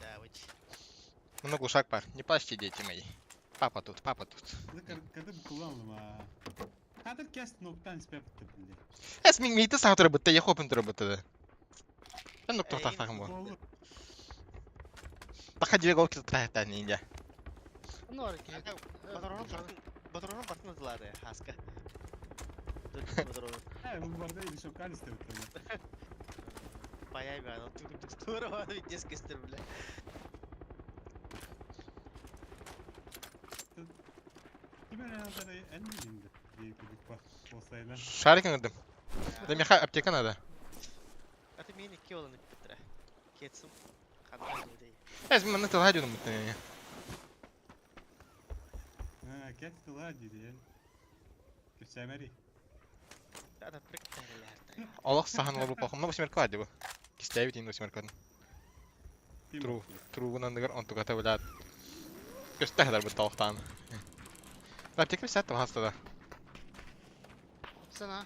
Да, вот. Много шаг пар. Не плачьте, дети мои. Папа тут, папа тут. Когда бы kullandım ha. Хатыр кест ноктан испепти, бля. Эс мин мейті саатыр бітті, я хопын тұр бітті. Мен нокта тақтағым бол. Болу. Тақа жібек ол кетіп тұрайық нинде. Ну, арки. Батаронun бартын, батаронun бартын атылады, хаска. Батаронun. Э, bu barda bir şokkan istedim. Паяй бя, ну тук тук тура, везде бля. Ким эрэ эн миигин дии курдук ба уопсайынан. Шарик ыҥырдым. Да миэхэ аптека надо. Аты миин икки уолан ыппыттара. Кетсум ханна дии. Эс манна тылаа дьонум буттан. Аа, кэт тыла дии Кэпсээмэри. Да прикольно. Олох сахан олору похом. Но восьмерка лади бу. Кистээбит ин восьмеркатын. Тру, тругун анныгар онтуката блядь. Көстө хадар бу толохтаан. Аптека сәт хаста да. Сана.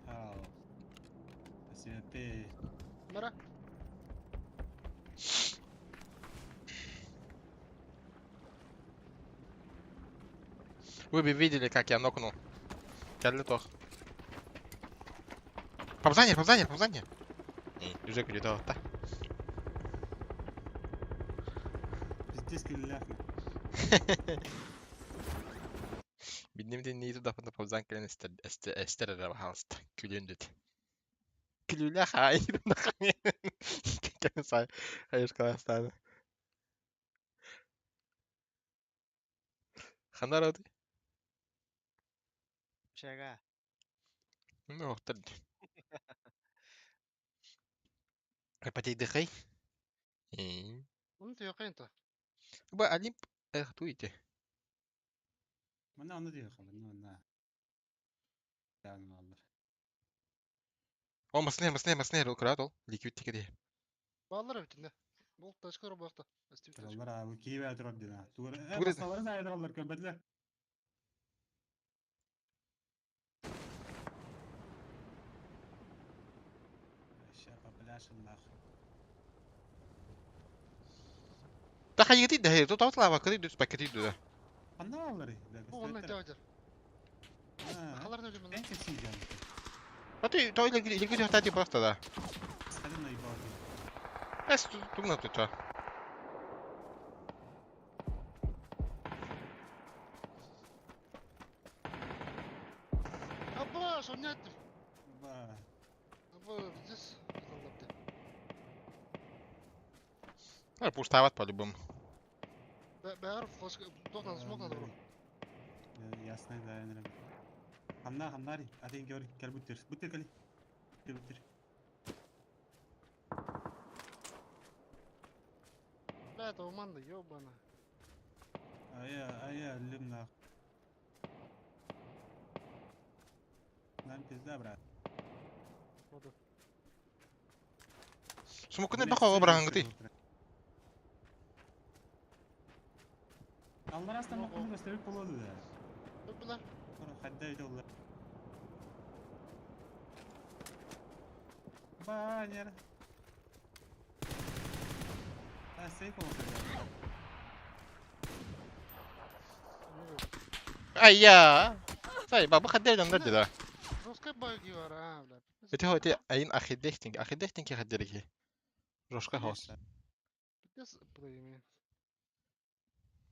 Аа. Сиэппэ. Мара. Вы бы видели, как я нокнул. Кэллэ тох. Повзание, повзание, повзание. Уже күлүтэ та. Пиздец күллээх. Биднем ден нейті дапында повзан кэлэн эстер эстер эстер эрэ баһаалыста. Күлүөн дөт. Күлүлэ хай. Кэн сай. Хайышкаластаны. Ханар оды. Шага. Ну, охтар. Потейдыхай. Оны түйөкөйн та. Бу Олимп эх туите. Манна онно дии халар, манна. Таан аллар. О, масне, масне, масне, рукрат ол. Ликвид тикеди. Баллар бүтүндө. Бул тачка робокта. Тұраллар а, киеве тұрар дина. Тугар, э, Тугар- масналары да айдыраллар көбетлер. Шапа пляшын нах. Та хайгати да, тут атлава, кыды дүс пакети дү. Ханна аллары? Бу онны жаажар. Халар не Мен кесейден. А ты то или или хатати просто да. Садын айбал. Эс тугна тут. Аба, шонят. Ба. Аба, здесь. А пустават по-любому. Бәр флешка, тох надо, смок надо, бро. Ясно, да, наверное. Ханна, ханнари. Атын гөр, кел буттер. Буттер кали. Буттер, буттер. Бля, это уманда, ёбана. Ая, ая, лим нах. Нам пизда, брат. Воду. Смокны баха обрангты. Аллар астан мокуну gösterip болады да. Өппүлэр. Хадда өтө олар. Баннер. А, сейф olsa. Айя. Сай, баба хаддер дыр да. Жесткая баги бар, а, бля. Это хо те айн ахидехтинг, ахидехтинг хаддерики. Жошка хос. Пиздец, плейми.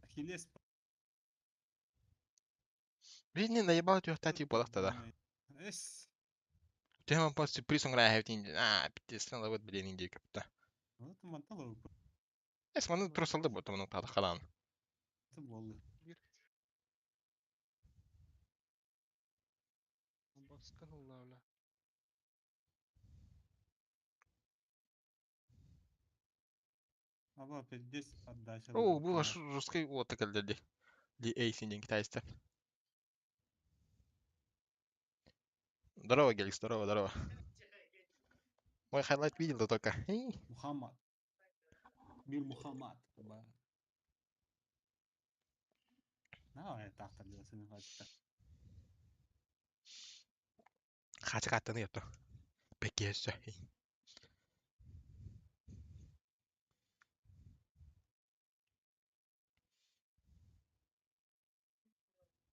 Ахиллес. Видни наебал тюхтати болахта да. Эс. Тема по сюрприз он грає А, пиздец, надо вот блин индейка. Вот мантало. Эс маны тросалды бу таманы тада халан. Это болды. Баскан бля. Аба пиздец отдача. О, было жесткий вот так для Ли эйсин ден китайста. Здорово, Гелик, здорово, здорово. Мой хайлайт видел да только. Мухаммад. Мир Мухаммад. На, тахтар деласыны хатта. Хачык аттаны ёпта. Бекесе.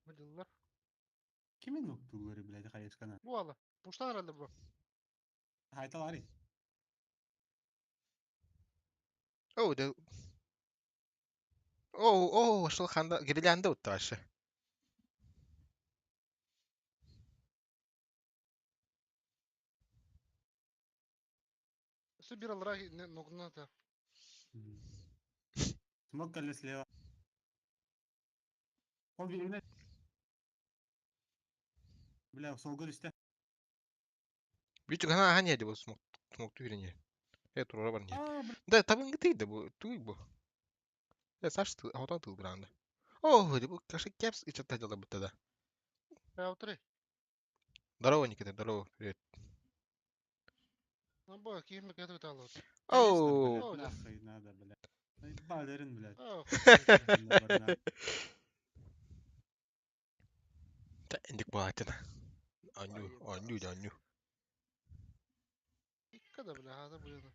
Выделилар. Кимин октулары, блядь, хайышкана? Бу ала. Пуштан herhalde бу. Хайталари. О, да. О, о, шул ханда гирилянда утты вообще. Все бир алра ногуна та. Смог колес слева. Он видно. Бля, солга түсте. Бич гана ахан яди бу смок смок түйрен я. Э турара бар не. Аа, бля. Да табын гытый да бу туй бу. Э Саш хотон тыл гранды. О, бу каши кепс и чата дела бу тогда. Утри. Здорово, Никита, здорово, привет. Ну, бо, киим кетіп алып. Конечно, Оу. блядь, нахуй надо, блядь. Балерин, блядь. О, Та индик баатына. Аню, аню, аню. Икка да бля, хада буяна.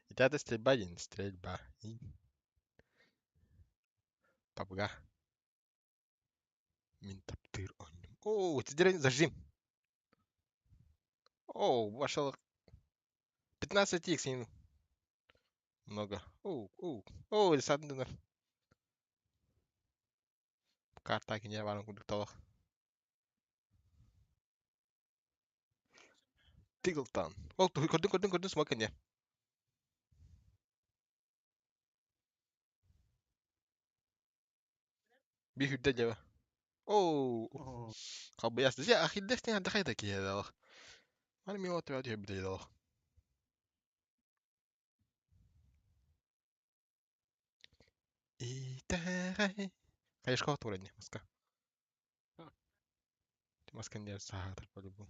Это стрельба, не стрельба. Папга. Мин таптыр оннум. О, теперь зажим. О, вошел 15 х много. О, о, о, десятый. Карта кине баран курдук. Тиглтан. О, көрдүн, көрдүн, көрдүн, смок не. Би хүдде жеба. О, О, кабыяс. Я ахиддестен анда хайда киедалах. Мани ми ответ хебдедалах. Итэхэй. Конечно, турани, маска. Маска не сахар по-любому.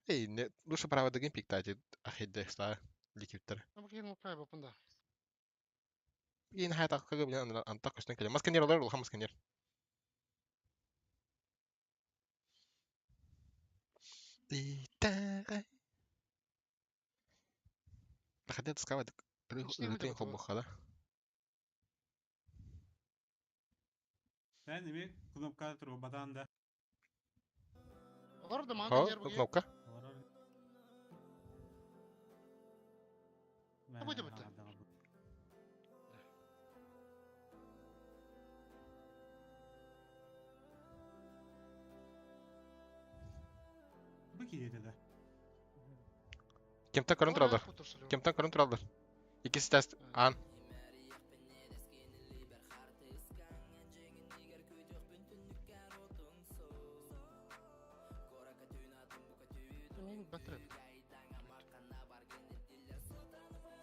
Эй, не, лучше право дагин пиктати ахиддеста ликиптер. Бу киим кай бапында. Ин хайта кага блин антак көстөн келе. Маска нер олар улха маска нер. Итэхэй. Хотя таскавать Ичтеги рытын бит хоббухада. Мен эми кнопка туруп батан да. Олар да Хо, маған нер бу. кнопка. Бу да бит. Бу киде да. Кемтен көрін тұралдар. Кемтен көрін тұралдар. Икisi тест. Ан.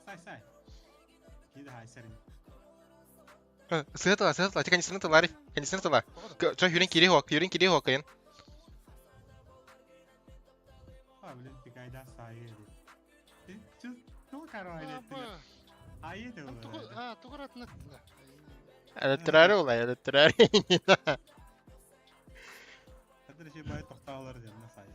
Сай сай. Киде хайсерин. Сыгытыла, сыгытыла. Кондиционер тылари. Кондиционер тыла. Чо юрин кири хок, юрин кири хок кайын. А, блин, пикайда сай. Чу, ту карай. Айы да. А, тугуратны. Электрари улай, электрари. Хәтер шей бай тоқталар дем, сай.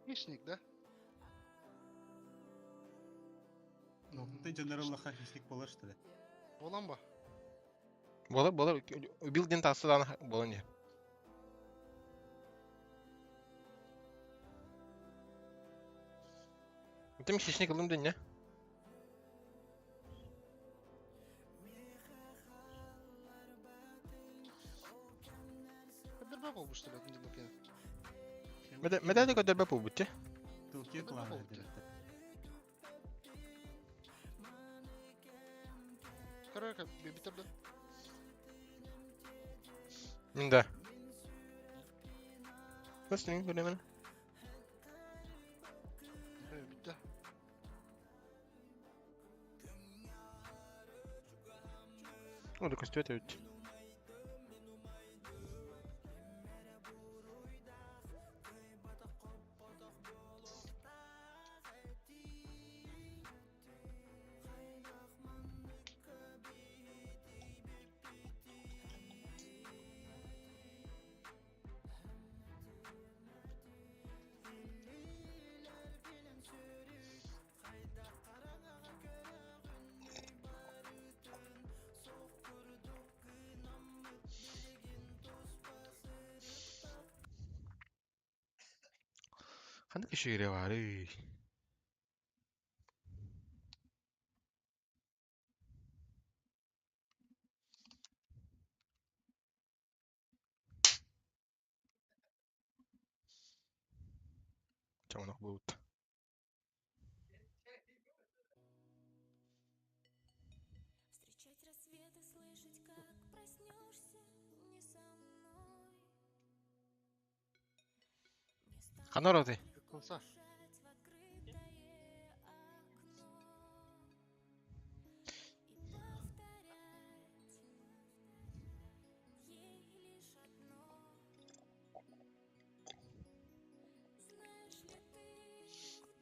Хищник, да? Ну, ты жанарыллаха хищник болар что ли? Болан ба? Болар, болар. Убил ден тасыдан бола не. Тем хищник ылым ден не? Кадырба болбуштыр өтүнчү бакы. Медә дә көдәрбә бу бутте. Тулки Кадырба кланы болбуштыр. деп. Короче, битирди. Миндә. Nasıl көрәмен? Битти. О, да костюм это. Ханнык үчүгэй баарый? Чоҥнох буолбут. Ханна ороотуй? Кулса.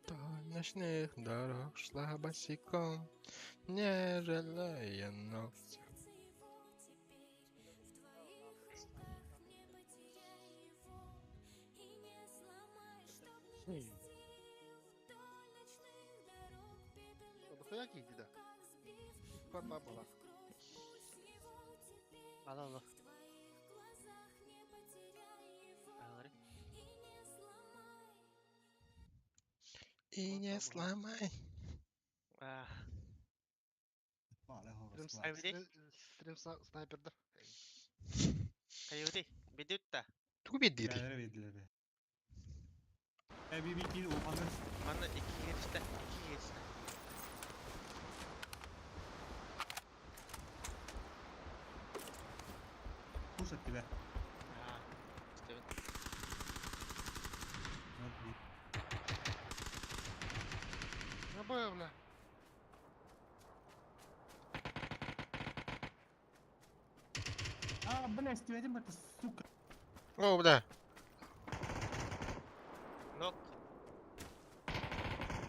Вдоль ночных дорог шла босиком, не жалея ног. Дохуя киһи да. Кот бабала. Ал ал. Алары. И не сломай. Аа, Баала Стрим, хоҕус. Айбыди. стрим снайпердар. Хайыты. Бидүтта. Тугу биэрдигитий? Бээлэрэ биэрдилэр бээ. Э би би киин улаханнар. Манна икки киристэ, икки киристэ. Курс этти бээ. Аа. Истэбин. Вот би. Набой, бля. А, бля, истибэтим это, сука. О, бля. Нок.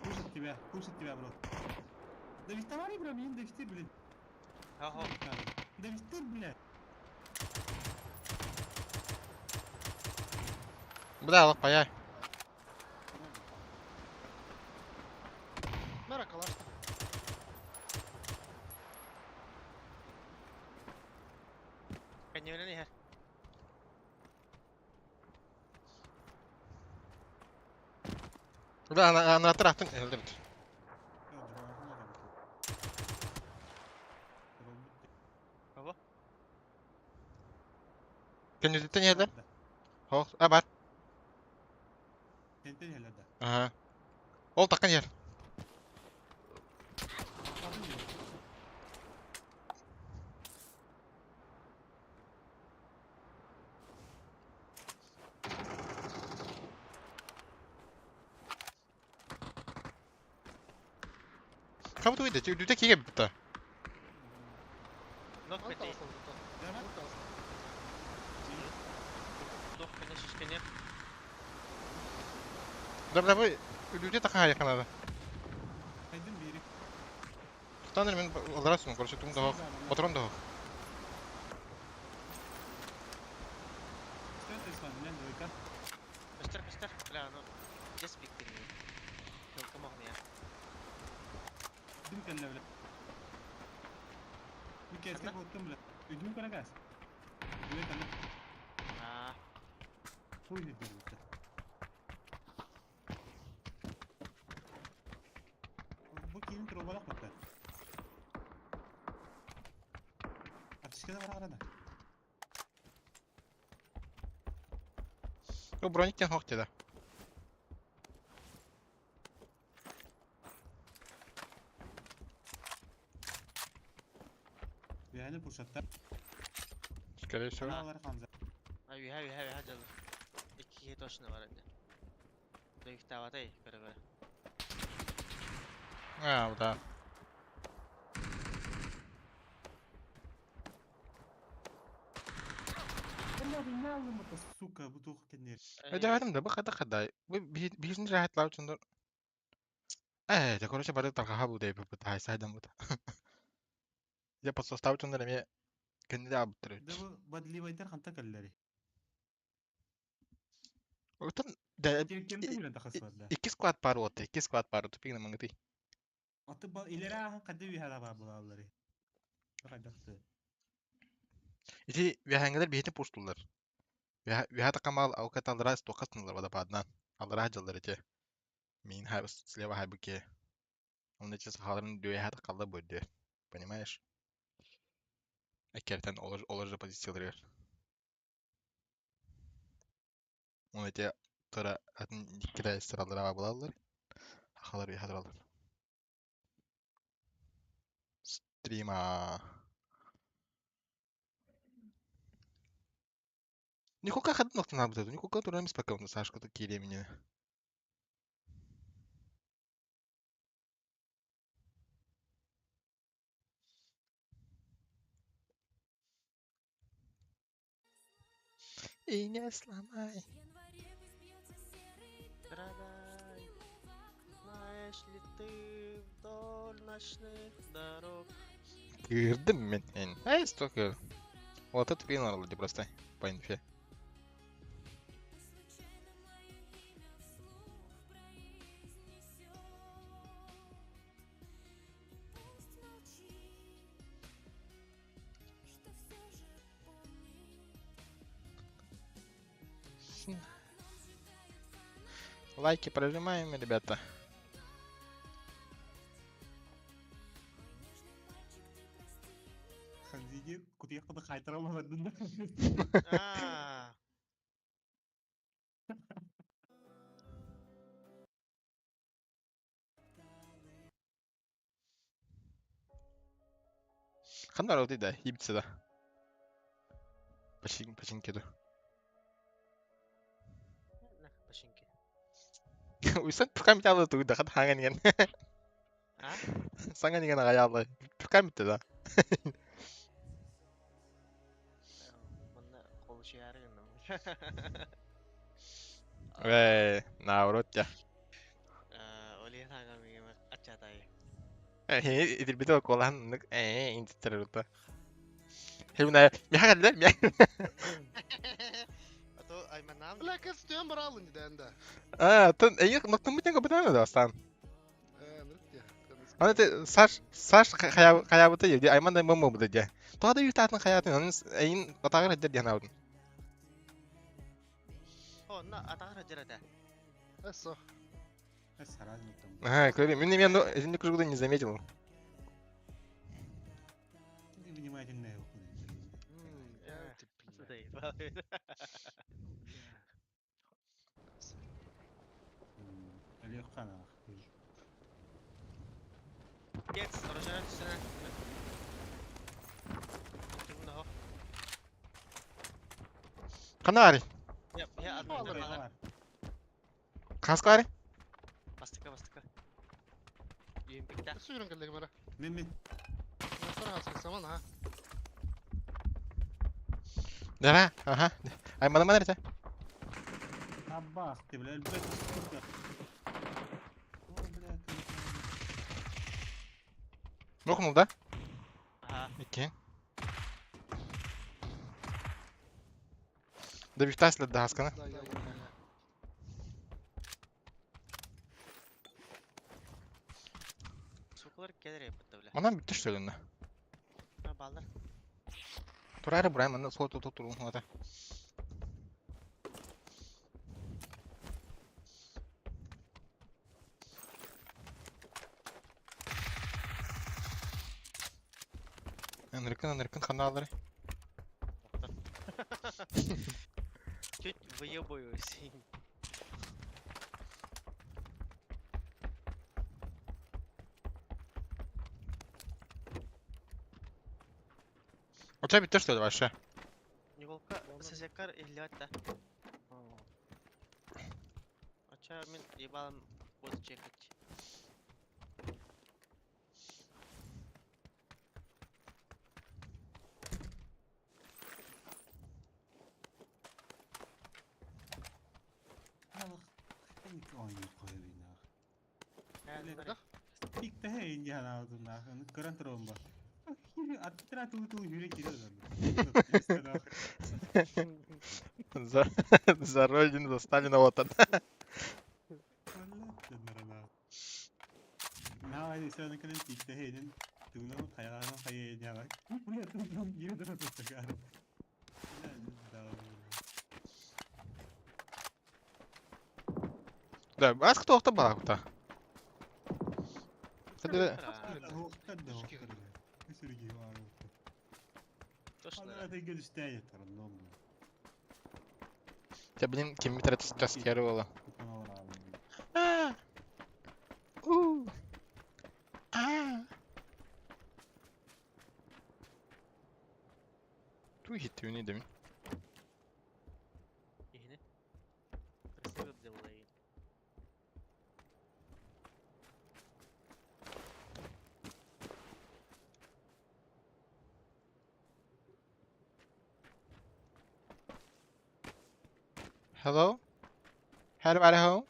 Курс от тебя, курс от тебя, бро. Да ведь товари, бро, мин довести, блин. Хо-хо. Довести, бля. Бля, алах паяй. Мэра калашта. Каньонен иһэр. Бля, ана анатыр аттың өлдүбүт. Бабо. Көнүтүттэн иһэлэр. Хоох, а бар. Тентен иһэлэр да. Аха. Ол таккан иһэр. Хабы туйда, үрдүтэ кигэ битта. Нок Алта бити. алса Да, Алта алса. Нок кene шишкене. Да, бля, бу үрдүтэ такка хайаканада. Хайдын бири. Тутан мен аларасың, короче, туң да патрон да. Что это с вами, двойка? Көстөр, көстөр. Бля, ну. Just big thing. Кылкым оҕнуя. Дым кэллэ, бля. Би кэскэ боттум, бля. Үдүм карагас. Две кэллэ. Аа. Хуй не берут. Бу кийин трубалак бутта. Аптечкада бар арада. Бу брониктен хок деді. Бэйэни пушаттар. Скорее всего. Аналар ханза. А үһэ үһэ үһэ дьалыр. Икки киһи точно бар инде. Дойуктаабатай, көрө көрө. А, да. Бля, меня алым это, сука, бу тух кеннер. Өйдөөтүм да, бу хада хада. Бу биһин раһатлау чындар. Э, да, короче, бары тарҕаһа бу дейбит бу таай сайдан бу. Я по составу чындар эме кенде абыттыр. Да бу бадливайдар ханта кэллэри. Отон да Кемте билен тахас бар да. икки склад бар вот, икки склад бар тупигна маңгыты. Аты ба илere ахан кадды биһара бар булаллары. Кайдакты. Ити вяхангелер биһитин пуштулар. Вяха такамал аукаталдара стокастынлар вада паднан. Аллара жаллар эти. Мин слева хайбыке. Он эти сахаларын дөйө қалда бөдө. Понимаешь? Эккертен олар олар же позициялар. Он эти тора атын иккиле сыралар булалар. Хахалар bir hazır Стрима. Никока хадын ноктан абыта. Никока турам спокойно Сашка такие меня. И не сломай. Страдай, знаешь ли ты вдоль ночных дорог? Кырдым мен. Эй, столько. Вот это принял просто по инфе. Лайки прожимаем, ребята. Ханзиги кутуйахтады хайтара алмадын да. А, Хандар вот да, ибица да. Почин, починки да. на, починки. Уйсан пүкам ялы тугда хат ханган ген. А? Саңа деген аялы. Пүкам да. Манна кол чыярыгын. Э, наоборот я. Олен ага миме ачатай. Э, идирбите колан, э, инттерута. Хемна, мягадла, мя. А то айманам. Бля, кыз түйен бар алын диде энде. А, тон, э, ноктун битен капитан да астан. Э, нырык Аны те Саш, Саш хаябыта еди, айман да мөмө буда де. Тода ютатын хаятын, аны эйин атагыр хадер диян алдын. О, на атагыр жырада. Эссо. Ага, говори, мне меня, ну, кругу не заметил. Внимательно. Gets, орожара түсene. Тугуна хо. Канари. Я, я админ. Хаскари? Бастыка, бастыка. Юмпикта. Сүйрін келдегі бара. Мен мен. Сара хаска саман ha. Да, ага. Ай, мана мана рете. Аббах ты, бля, блядь, сука. О, бля, ты. Нокнул, да? Ага. Окей. Да бифтаслет да хаскана. Да, я, я, я. Сукалар келер еппет бля. Мана бүтүш сөйлөннө. Ha, балдар. Турары бурай мана сол ту ту турун. Анрыкын, анрыкын ханалары. Чуть выебываюсь. У тебя бүтүш что ли вообще? Николка сосекар иллят да. Ача мен ебалым вот чекать. Көрөн турабын ба. Аттыра туу туу жүрек кирет За, за родину, за Сталина вот он. Да, аска туохта балаакта. Кадыр Оһохтор да оһохтор. Үсүрүгү баар. Точно. Ана тенге түстээ ятар оннон. Те блин ким метр таскеры буола. Аа. У. Аа. Ту хиттүүний дэмин. Киһини. Красиво делай. Hello? Everybody home?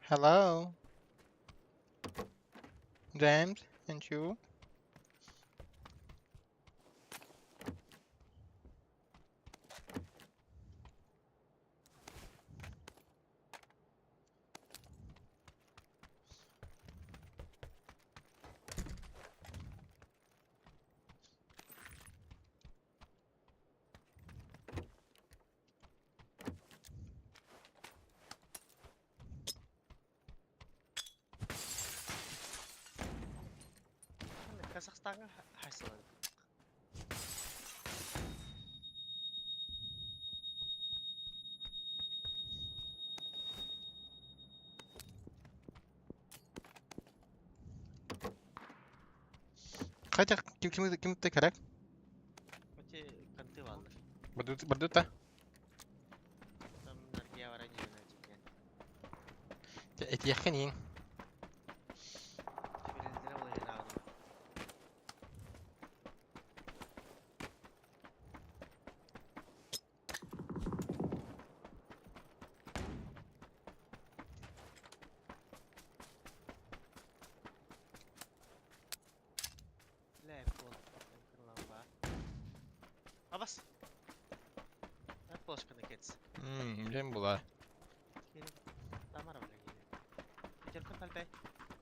Hello? James and you? Казахстаҥҥа хайсылар. Хотя ким ким ким ты коррект? Эти конты бааллар. Бардут бардута. Там наргия баран Этиэххин Билэллэрэ ол иһин ааҕын. Бля, пол. Кырламба. Абас. Плошканы кетс. Билем була. Тамара бля. Пятерка пальбай.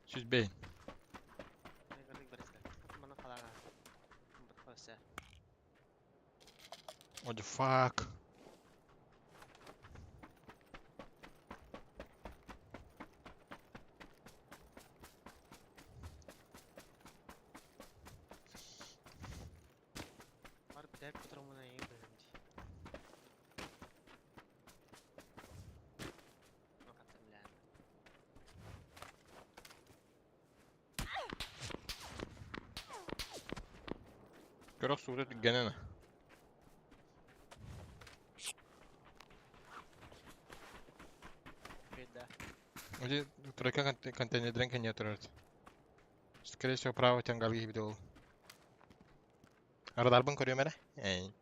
Сүзбей. What the fuck? Көрөх суура түргэнэн. Где тройка контейнерден кэннэ турар. Скорее всего, право тянгалгы киһибит ол. Радарбын көрүөм эрэ. Эй.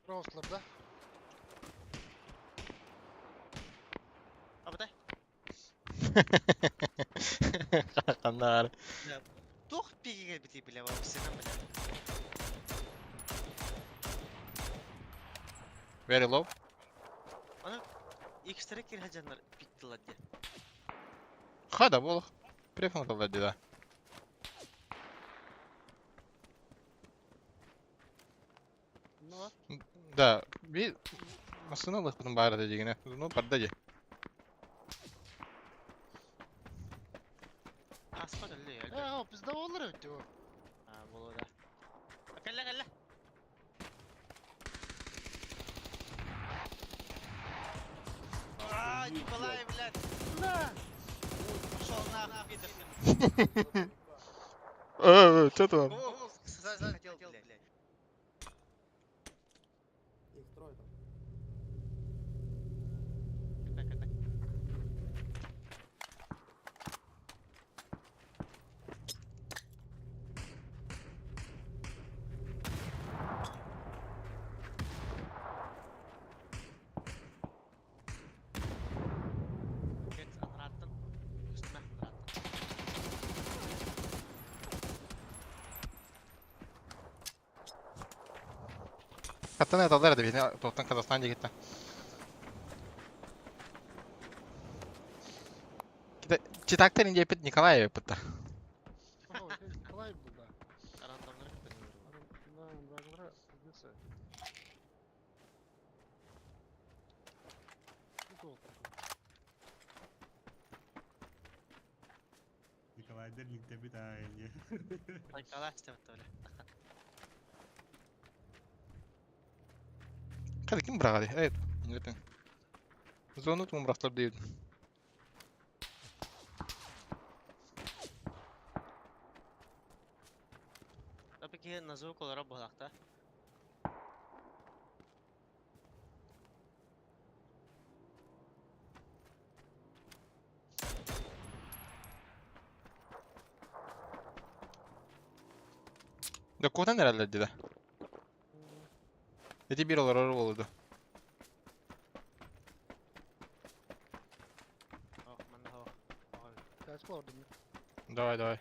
Рослар, да? Абытай. Ханнаар. Туох пигигэ бити бля вапсынан бля. Very low. Аны X-тері кирхаджаннар пиктылар де. Хада бол. Префон да. Ну, Да, би машина лыхпытын баара да дегене. Ну, барда же. Аспа дөллө Э, о, пизда олар өтті о. А, болу да. Кэллэ, кэллэ. А, Николай, блядь. Бля! Пошел нахуй, пидор. Э, что там? Хотел, блядь. Их трое там. Так, так. Кет анраттан. Үстүмэ анраттан. Хаттан эталлар да бини тоқтан Казахстан дегетте. Читактар инде пит Николаев пытта. Николай был, да. Рандомнар кытта. Да, да, пиздец. Баайдар ликтэммит аайы. Айкалаах истэбит бля. Хadi ким быраҕарый? Эй, нетен. Зону тум бырахтар диэбит. Tabii ki звук olarak буолаахта. Да куотан эрэллэр дии да. Ити биир олорор буолуо Ох, манна ох. Ох. Тачка олордум. Давай, давай.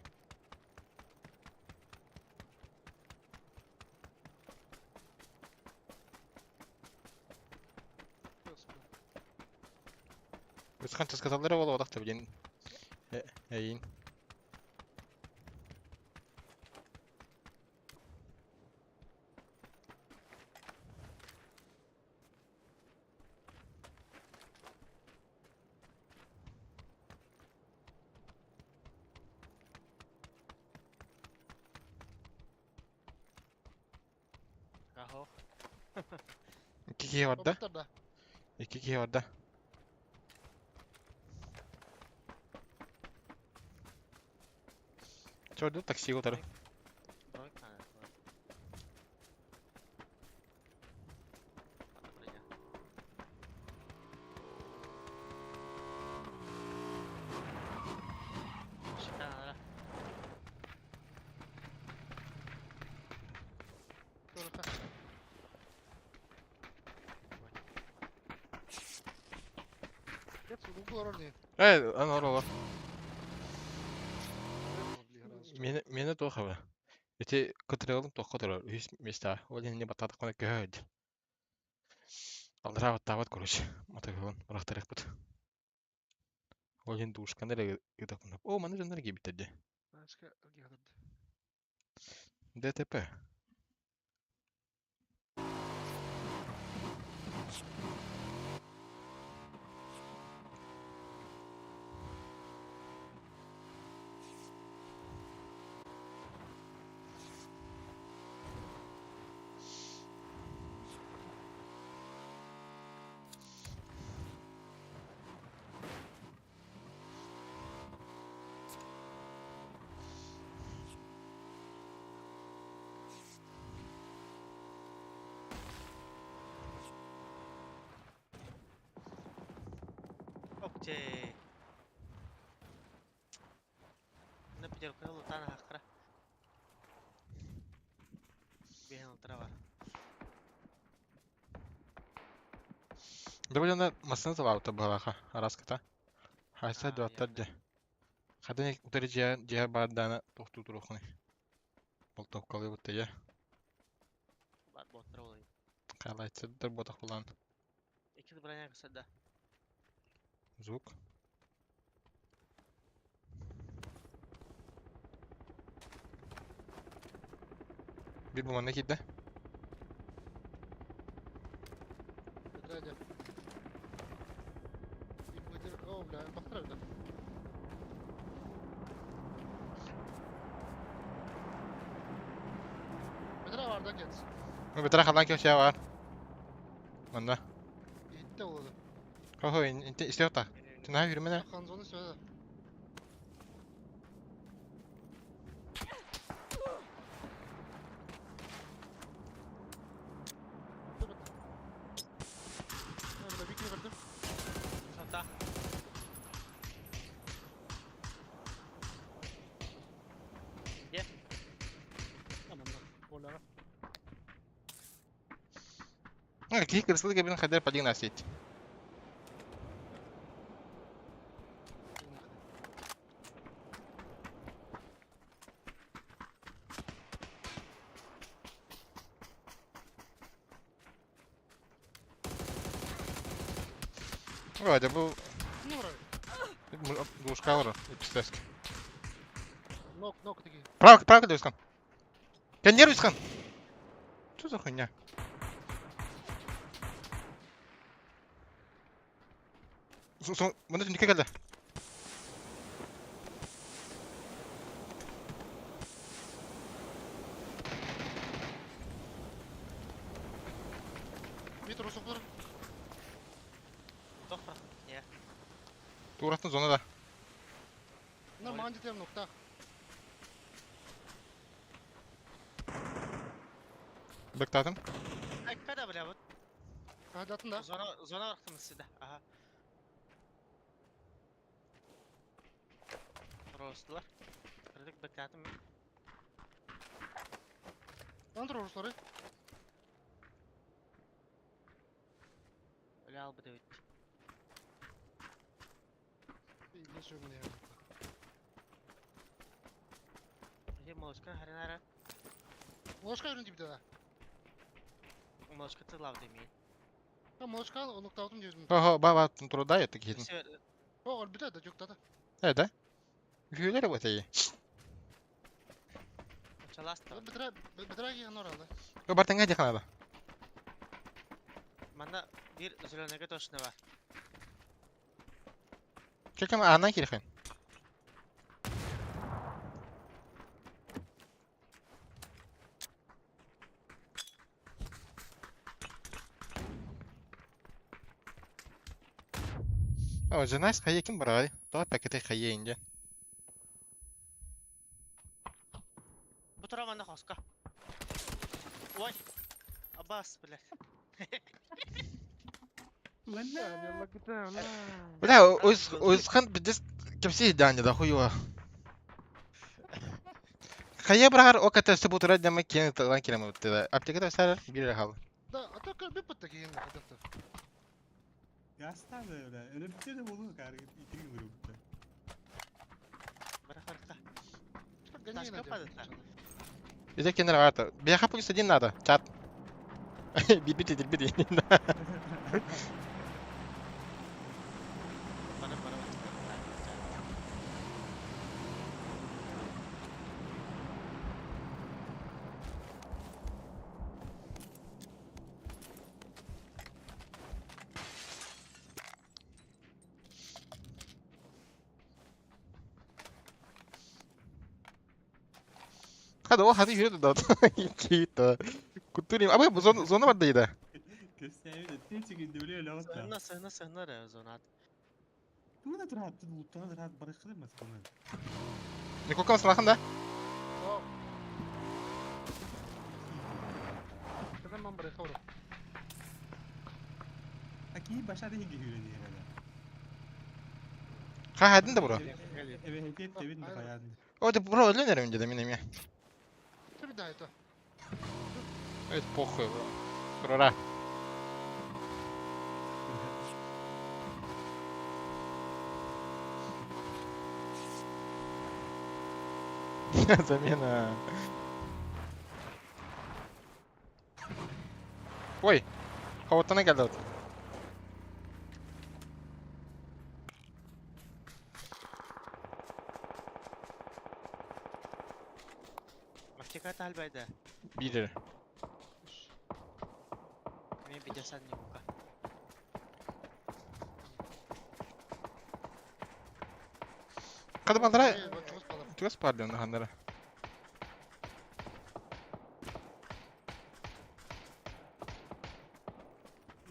Үсхан таскаталлара буолуо блин. Эйин. Ах. Икки киһи барда. Опыттар да. Икки киһи барда. Чорду такси утары. Бронь надо. Ладно, броня. Шикарно. Көрөтө. Кет сугу олорор дии. Эй, ан ор олор. Мени мени туох аба. Ити кытырыгылым туохха турар. Үһүс миэстэҕэ. Ол иһин баттаатахпына көһө Алдара баттаабат короче. Мотоциклын бырахтарыахпыт. Ол иһин дуушканы эрэ ыытаппын. О, маны дьоннор киирбиттэр дии. Тачка эргиһэрди. ДТП. Окей. На пятерку лутана хакра. Бehen трава. Довольно массына талаабыта быһалааха араската. Хайса А, дуаттар ясно. дьэ. Хадын утары дьиэ дьиэ баардаана тохтуу туруоххунай. Болтовкалыыбыт дьэ. Бар боттар болай. Хаалааччыдар буотах булаан. Икки броня кысада. Звук. Биир бу манна киирдэ. Бетрадя. Имбудер, о, бля, бахтар да. Бетра бар да кет. Бэтэрэ халаан киһи баар. Манна. Итте олоду. Хо-хо, инте истиэхтаах. Түнаа хүрүмэнэ. Ханзону сөйдө. Бля, бикini verdim. Сата. Tamam да. Боляга. Киһи кырсылык эбин хайдар падин насеть. Ой, да бу Не враг. дуушкалар ипстеск. Нок, нок таки. Право, право дүйскан. Кеннер дүйскан. Что за хуйня? Мында түнекке келді. Туураттан зона да. На маан дитем нуктах. Быктаатым. Айка да бля вот. Атын да. Зона зона барахтым сида. Ага. Ростла. Кырдык быктаатым. Антро руслары. Бля албы деп. Же молочка харинара. Молочка өрүн дип да. Молочка тылав демей. Ha молочка нуктаутум дедим. Хо-хо, ба-ба, турда я такие. О, бүтэ да жок да. Э, да? Үһүлэр бу тей. Чаласта. Битре битре ки норалды. О, бартыңа диханада. Манда бир зеленыйга точно бар. Чекем ана кирхен. О, женайс хайе ким барай? Тоа пакете хайе инде. Бу тура манда хоска. Ой. Абас, блядь. Бля, өз өзхан биздес кепси дани да хуёва. Хайе брахар о ката субу тура дама кен талан кирем тела. Аптекада сар бир хал. Да, а то bir pıttı ki yine kadar. Gazlar da öyle. Öyle bir şey de olur kar. İkili grupta. Барах барах. Ташка падает, Бизе кенер варта. Бияха плюс один надо. Чат. Бибити дилбити. Бара бара. Хада о хаты жүреді да. Кейті. Кутурим. Абы зона зона бар дейді. Göstereyim de tek günde bile öyle oldu. Сыгына сыгына сыгына зона. Bunu da rahat, loot'tan da rahat bırakılır mı sana? Николкам сылахан да? О. Kadan man bare xawra. Aki başa değil gibi öyle herhalde. Ха хадин да бро. Evet, hep de bin de hayalinde. О, да бро өлөнөр önce de минем я. Tabii daha ito. Evet похуй бро. Турара. Замена. Ой, кого-то келди. Аптека талбайда. Бир. Мен бидасан не бука. Када бандара Түгәс парлы хандара.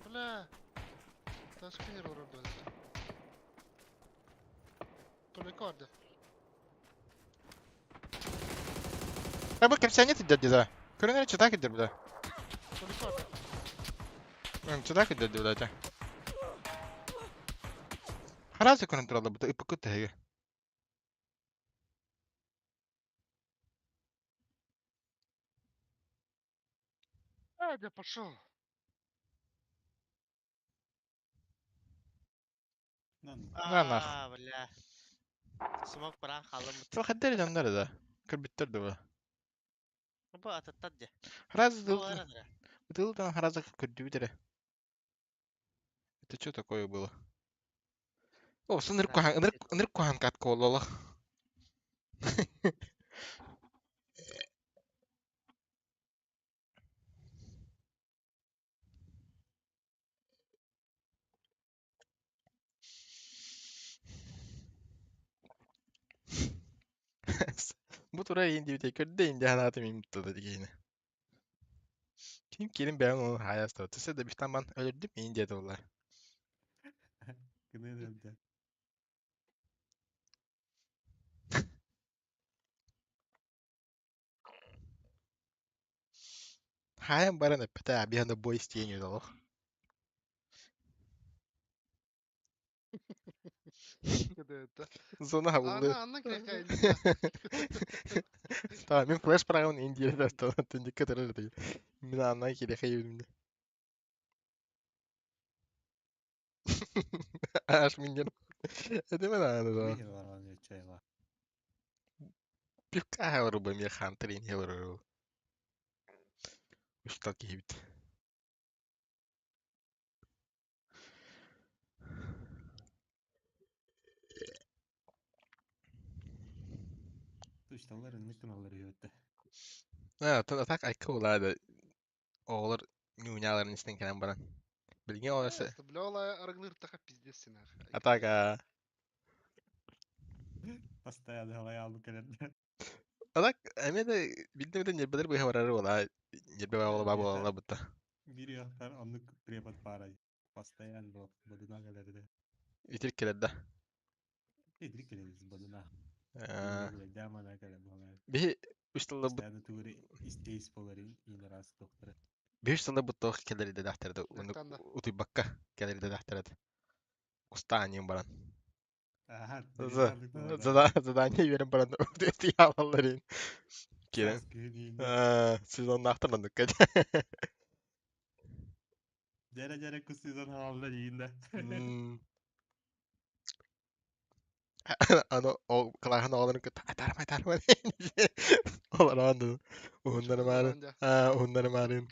Бля. Ташкинер урду. Только орды. А бу кепсәне тидер диза. Көрөнөр чыта кидер бля. Только орды. Чыта кидер бля. Харазы көрөн туралы бу ипк теге. А, я пошел. Lan. На нах. А, бля. Смок баран халым. Хаддер жандар да. Кырбиттер да. Бу ататтат же. Харазы Бу Бытылдан харазы көрдүбүдере. Это что такое было? О, сыныр кухан, ыныр кухан катка бололох. Бу тура инди бите көрдө инди ханааты мим туда дигени. Ким келин бәйін onun hayası Төсө да биштан бан өлөрдүм инди деді олар. Кını da. Хаайан баран эппэтэ, биһана бой с тенью дало. Это. Зона хабылды. Ана, анна кирекка инде. Tamam, мен флеш программын индире түндікке тұрыр. Мен аннан кирекке юдым. Аш миндер. Это мен аны да. Михил барган чайга. Пивка хавру бы мне хантрин хавру. Устал кибит. Тушталар инник алар өтте. А, так айка улады. Оғлар нюняларын истен кенен баран. Билген оласы. Бля, ола арыглыр таха пиздец сенах. Атака. Постоянно халай алып келет. Атак, эме де билдим де нербелер бу хабарары ола. Нербе ола бабы ола бутта. Бир яктан аннык препод пара. Постоянно бодуна келет. Итир келет да. Эдрик келет бодуна. Дамана келет болар. Би үстелде бут Постоянно тугури истейс болар ин раз доктор. би үстелде бут тох келер де дахтарды. Уну Яктанда. утуй бакка келер де дахтарды. Куста аньын баран. Аха. Задание берен баран. Өтө ялаларын. Келен. Сезон нахтарландык. Жара жара кус сезон халда жийинде. Аны о кылахан оғларын көт тармай тармай. Олар анды. Уһуннары марын. А, уһуннары марын.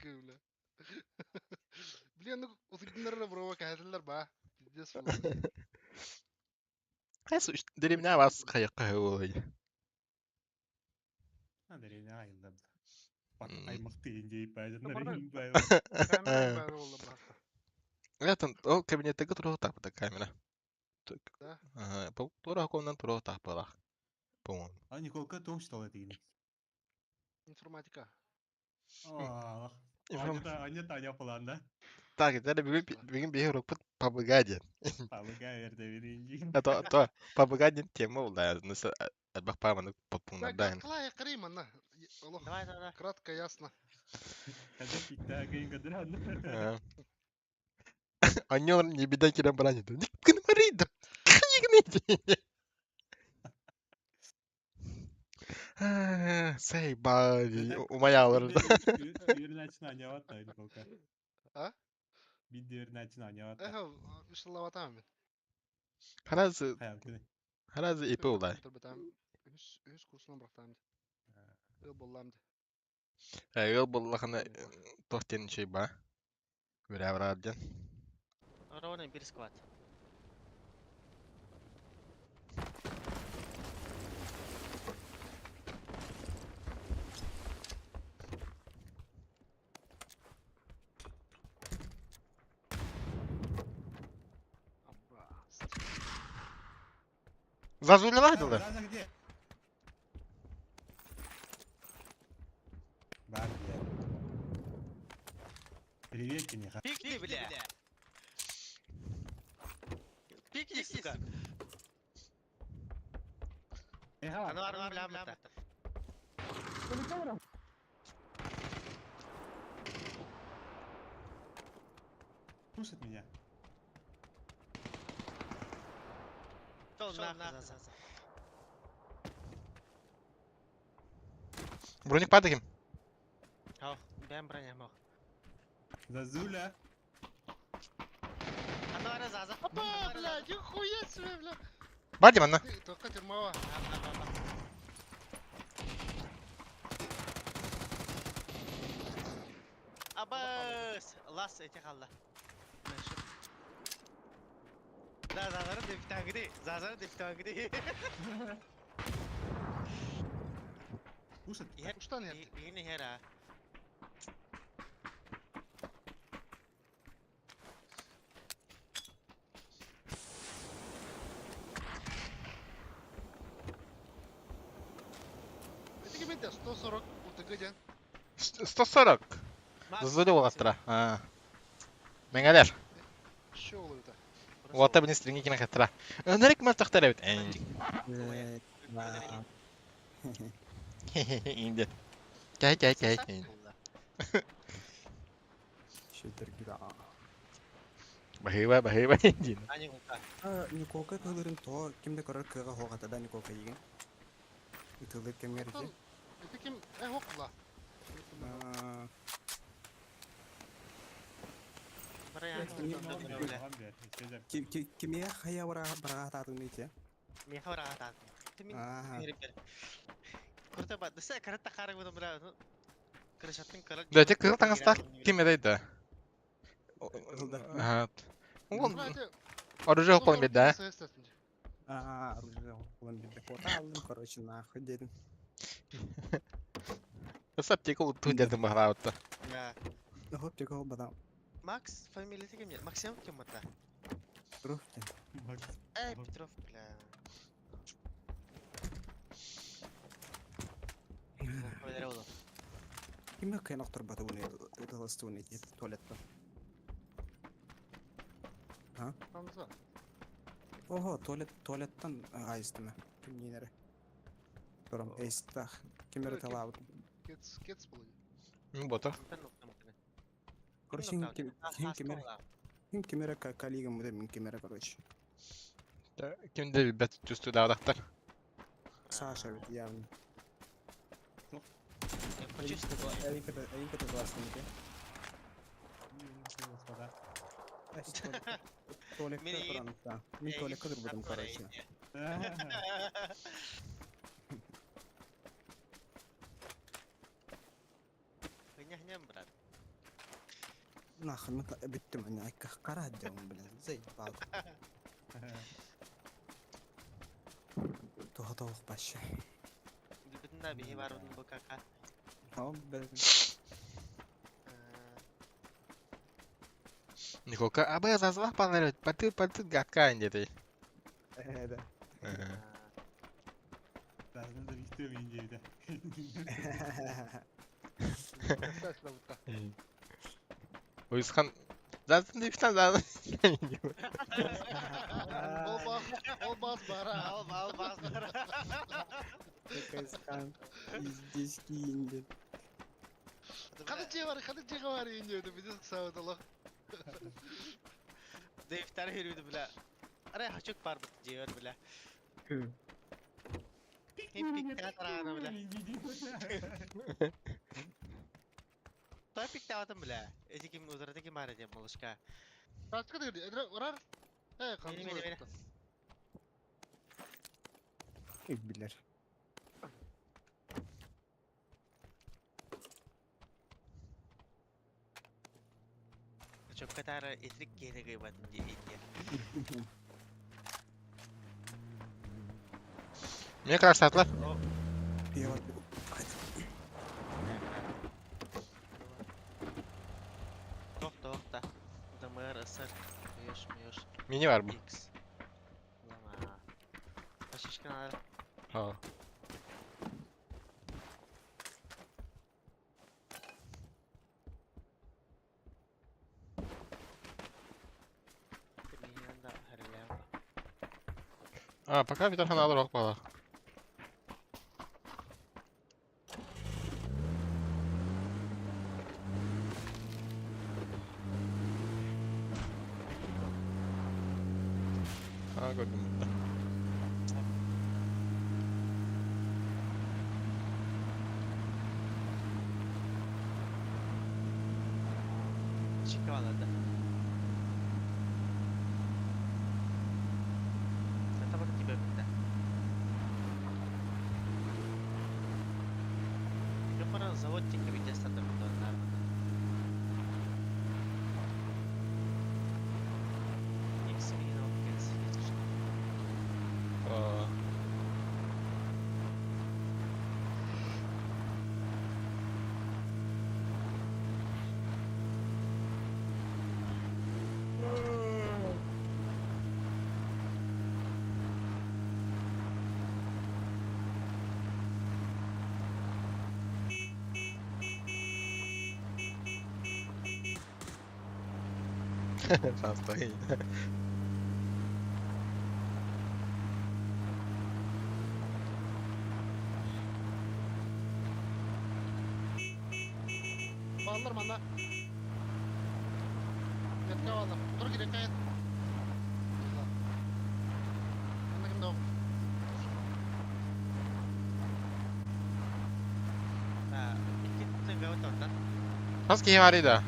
Блин, ну утуйдуннар брова кәһәтеләр ба. Пиздец булды. Кайсы деревня вас каякка болой. Деревня айылда. М. Аймакты инжей Барда- пайдан. Камера бары булды бакта. Это ол кабинеттеги туругу тапты камера. Да. Ага, бу тура коннан туругу таппалах. По-моему. А Николка том что это ини. Информатика. А, Аня Таня планда. Так, это бүгүн бүгүн бихи урукпут пабыга диэн. Пабыга берде биринжи. А то пабыга диэн тема булда. Нысы албах паманы подпуннардан. Клай кырыйм анна. Олох. Давай, давай, давай. Кратко, ясно. Когда китта кыйын кыдыран. Аннёр не беда кирен баран ди. Никкин марыйды. Кыйгын Сей ба умаялар. Үйрен ачын аня батта Николка. А? Бидде үйрен ачын аня батта. Эхо, ишаллаватам мен. Харазы Хаял күнү. харазы ипи улай. Үс үс курсунан бырактам. Ыл болламды. Эгел буллахана тохтен şey ба. Үрәбраден. Ровно бир сквад. Зазулилардылар. Заза где? Бар где? Привет, Кениха. Пикни, бля! Пикни, сука! Анвар, бля, бля, Слушает меня. Шел нахуй, Заза. Броник падагим. Ох, бэм броня мог. Зазуля. Анвар, Заза. Опа, бля, нихуя себе, бля. Бадим анна. Ты только термова. Абас! Лас эти халла. Да, Зазара дефтангри. Зазара дефтангри. Слушает. Уштан я. Бини хера. Это кем 140 УТГ ден. 140. Зазули улаттыра. А. Менгелер. Шоу это. Уатта бини стринги кина хаттыра. Өнерик мартактар бит. Инде. Кай кай кай. Шедергида. Баһыыба, баһыыба диин. Аня култа. Николка тылырын то кимде көрөр кыаҕа суох этэ да Николка ийигин. Ытылыр кэмҥэр Оттон ити. ити ким э хокла. Кимиэ хайа бараҕаатаатыҥ ити? Миэхэ бараҕаатаатым. Мин Курта бадыса карата хараг буду бра. Крышатын кыра. Да, те кыһыл таҥастаах ким этэй да? Ол оружие хоппон биэрдэ. Аа, оружие хоппон биэрдэ. Куота аллым, короче, нахуй дедим. Өссө аптека уттуу дедим баһараабытта. Аптека холбатам. Макс фамилиясы ким? Максим ким это? Петров. Эй, Петров, бля. Ким кыайан охторбата уни ыталастууни туалетта. А? Хамза. Ого, туалет туалеттан айыстыма. Ким нинере. Турам эйстах. Ким эрэ талаабыт. Кец кец булы. Ну бота. Короче, ким ким эрэ ким ким эрэ коллегам мин ким эрэ короче. Ким да билбэт чувствуйдаабатахтар. Саша ведь явно. Почувствовал. Эйнката классненький. Туалетка туран, да. Мин туалекка турбутум, короче. Хыня брат. Нахуй, бүттүм, ана кара дьон, блин, заебал. Туха тоох башы. Бүтүн биһи барбытын бу кака. О, блин. Николка, абы зазвах панель, паты паты гадка инде. Да. Уйсхан Zaten deyipten zaten. Ол бас, ол бас бара. Ал ал бас бара. Кайсхан здесь киинди. Қаны же бар, қаны же бар инде биз сабаталах. Дейфтар хүрүдү бля. Ара хачук бар бит жебер бля. Пикта тарана бля. Той пиктаватым бля. Эти ким узараты ким бар эти малышка. Тачка дегенде, урар. Э, Мени, мени, Билер. Чөпкө тара этрик кене гыйбат инде. Мне кажется, атлар. Тох тох та. ДМР СР. Мыш мыш. Мини бар бу. X. Лама. Пашишканалар. Ha. А, пока Виталхан алыр ок бала. Ha gördüm. Чикалада. Это вот тебе бит. Пора завод тики виде статым доннар. X мини окес. А. Шанс. Баллар манна. Баалар. Тур кириэккэ. Манна ким да Икки тыгабыт онтон. Хас киһи баарый да?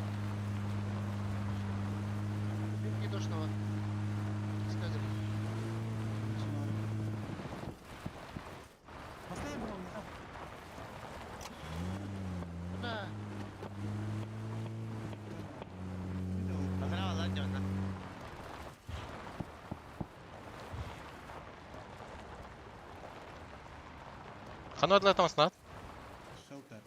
Не точно бар. Искатель. Поставь бронь, Бля, Базара алан дьонна. Ханна бардылар тамаснат? Шелтер.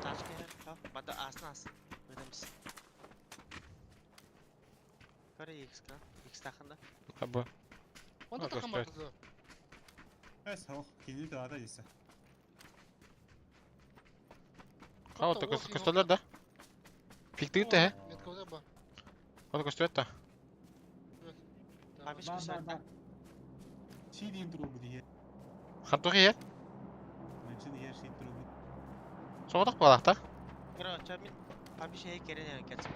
Тачка бада аасын аас. Ыдамс. Көрө X-ка. X тахында. Абы. онда А, тахан көстөр. бар кызы. Эс, ох, кини да дейсі. Ха, ота көстөлөр да. Пиктигит да, Метка өтө ба. Ота көстөбөт да. Абиш Бар, бар, көстөр. бар. Чи дейін тұру бұ дейі. Хантух иер. Мен дейі ши тұру бұ. Соғдақ балақта. Короче, мен Абиш эй керен кетсин.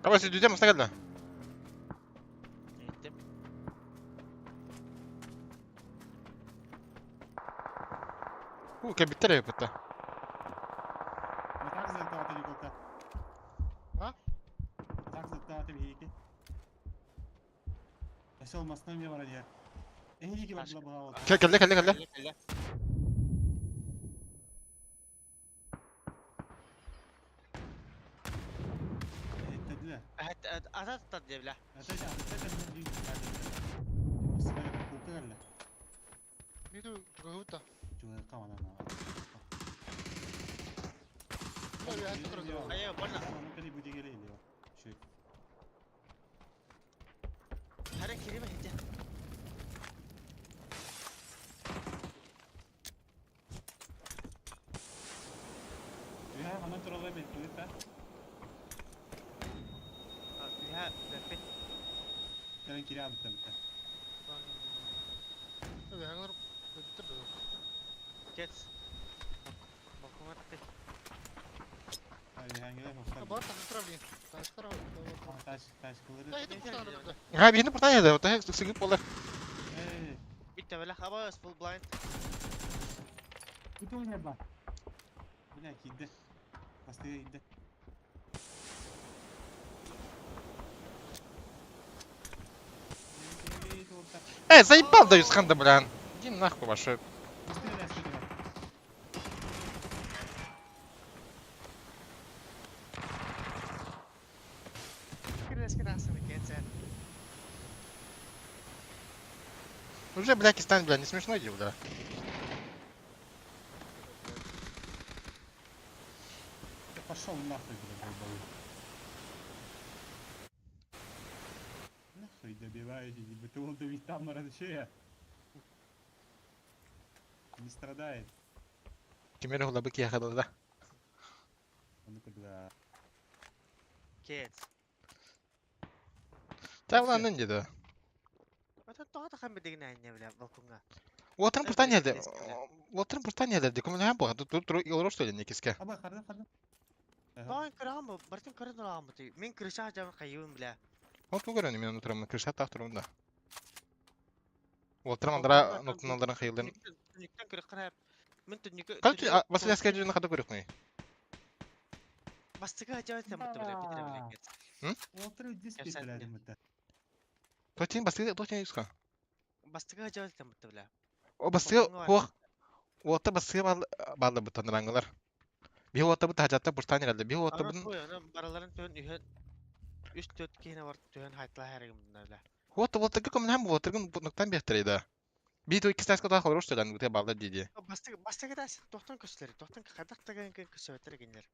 Аба сүдүдө масна келди. Эттим. У, кебиттер эбит. Так заттаваты Николка. А? Так заттаваты бейки. Эсел масна мне бар дейі. Эйдики бар бұла бұла. Келди, келди, келди. Келе. Эттедилер. Ата тат деп бля. Ата ата ата Масна кулка келди. Биду чугута. Чуга камана. Бля, я это Айы, больно. Кали буди келе или. Шөй. Хара кириме хите. Я ана туралы мен туйта. Я беппет. Кelen кире абыта бит. Хаңар битер бе. Кет. Балконга такты. Ай, хангелер хохтар. Бар тахтыра блин. Тахтыра. Таш, таш кылыры. Да, это пустана бе. Ха, бихини пуртан еді. Ота сыгып болар. Эй, Битте бля, хаба full blind. куту не бар. Бля, кидде. Бастыга кидде. Э, заебал да Юсхан да, блин. Иди нахуй вашу. Бастыга ләсті бар. Киреске асын кетсе. Уже, блядь, стань, бля, не смешно иди, бля. Да пошел нахуй, блядь, долбоёб. Нахуй добиваете, ебать, он давит там на разоче. Не страдает. Кемер хула быки яхадыл да. Он когда... Кет. Та улан dedi. Ата тоға тахан бедеген әне бля балконга. Уотырын Та пуртан бля, еді. кеске, бля. Уотырын пуртан еді. Көмілген болған. Тур тур олор что ли некеске. Аба, қарды, қарды. Тоған кіраған бу, бартын кірін ураған бу. Мен крыша жабын қайыбын бля. Вот бу көрөні мен отырамын. Крыша тақ тұрмын да. Уотырым андара ноктун алдаран хайылдын. Түніктен кірі қырап. Мен түннікі... Калчы Василий Аскадьевич хада көрөк не? Бастыға жабын тем бутты бля, битре бля. Кет. Отыры дис Кепсәтне. бетеләдем бит. Точин бастыга точин юска. Бастыға жабын тем бутты бля. О бастыга Балконга хуак. Уотта бастыга бал бу танраңылар. Би уотта бу тажатта пуртан еді. Би уотта Ана бу той, ана бараларын төн үйен 3-4 кейіне бар төн хайтла хәрігім бля. Уотта уотта көмілген бу уоттыргын ноктан бехтерейді. Би той кистаска таа холор что ли гуте балда диди. Бастыға бастыға да тоқтан көсілер, тоқтан қадақ таган көсөбөтер генлер.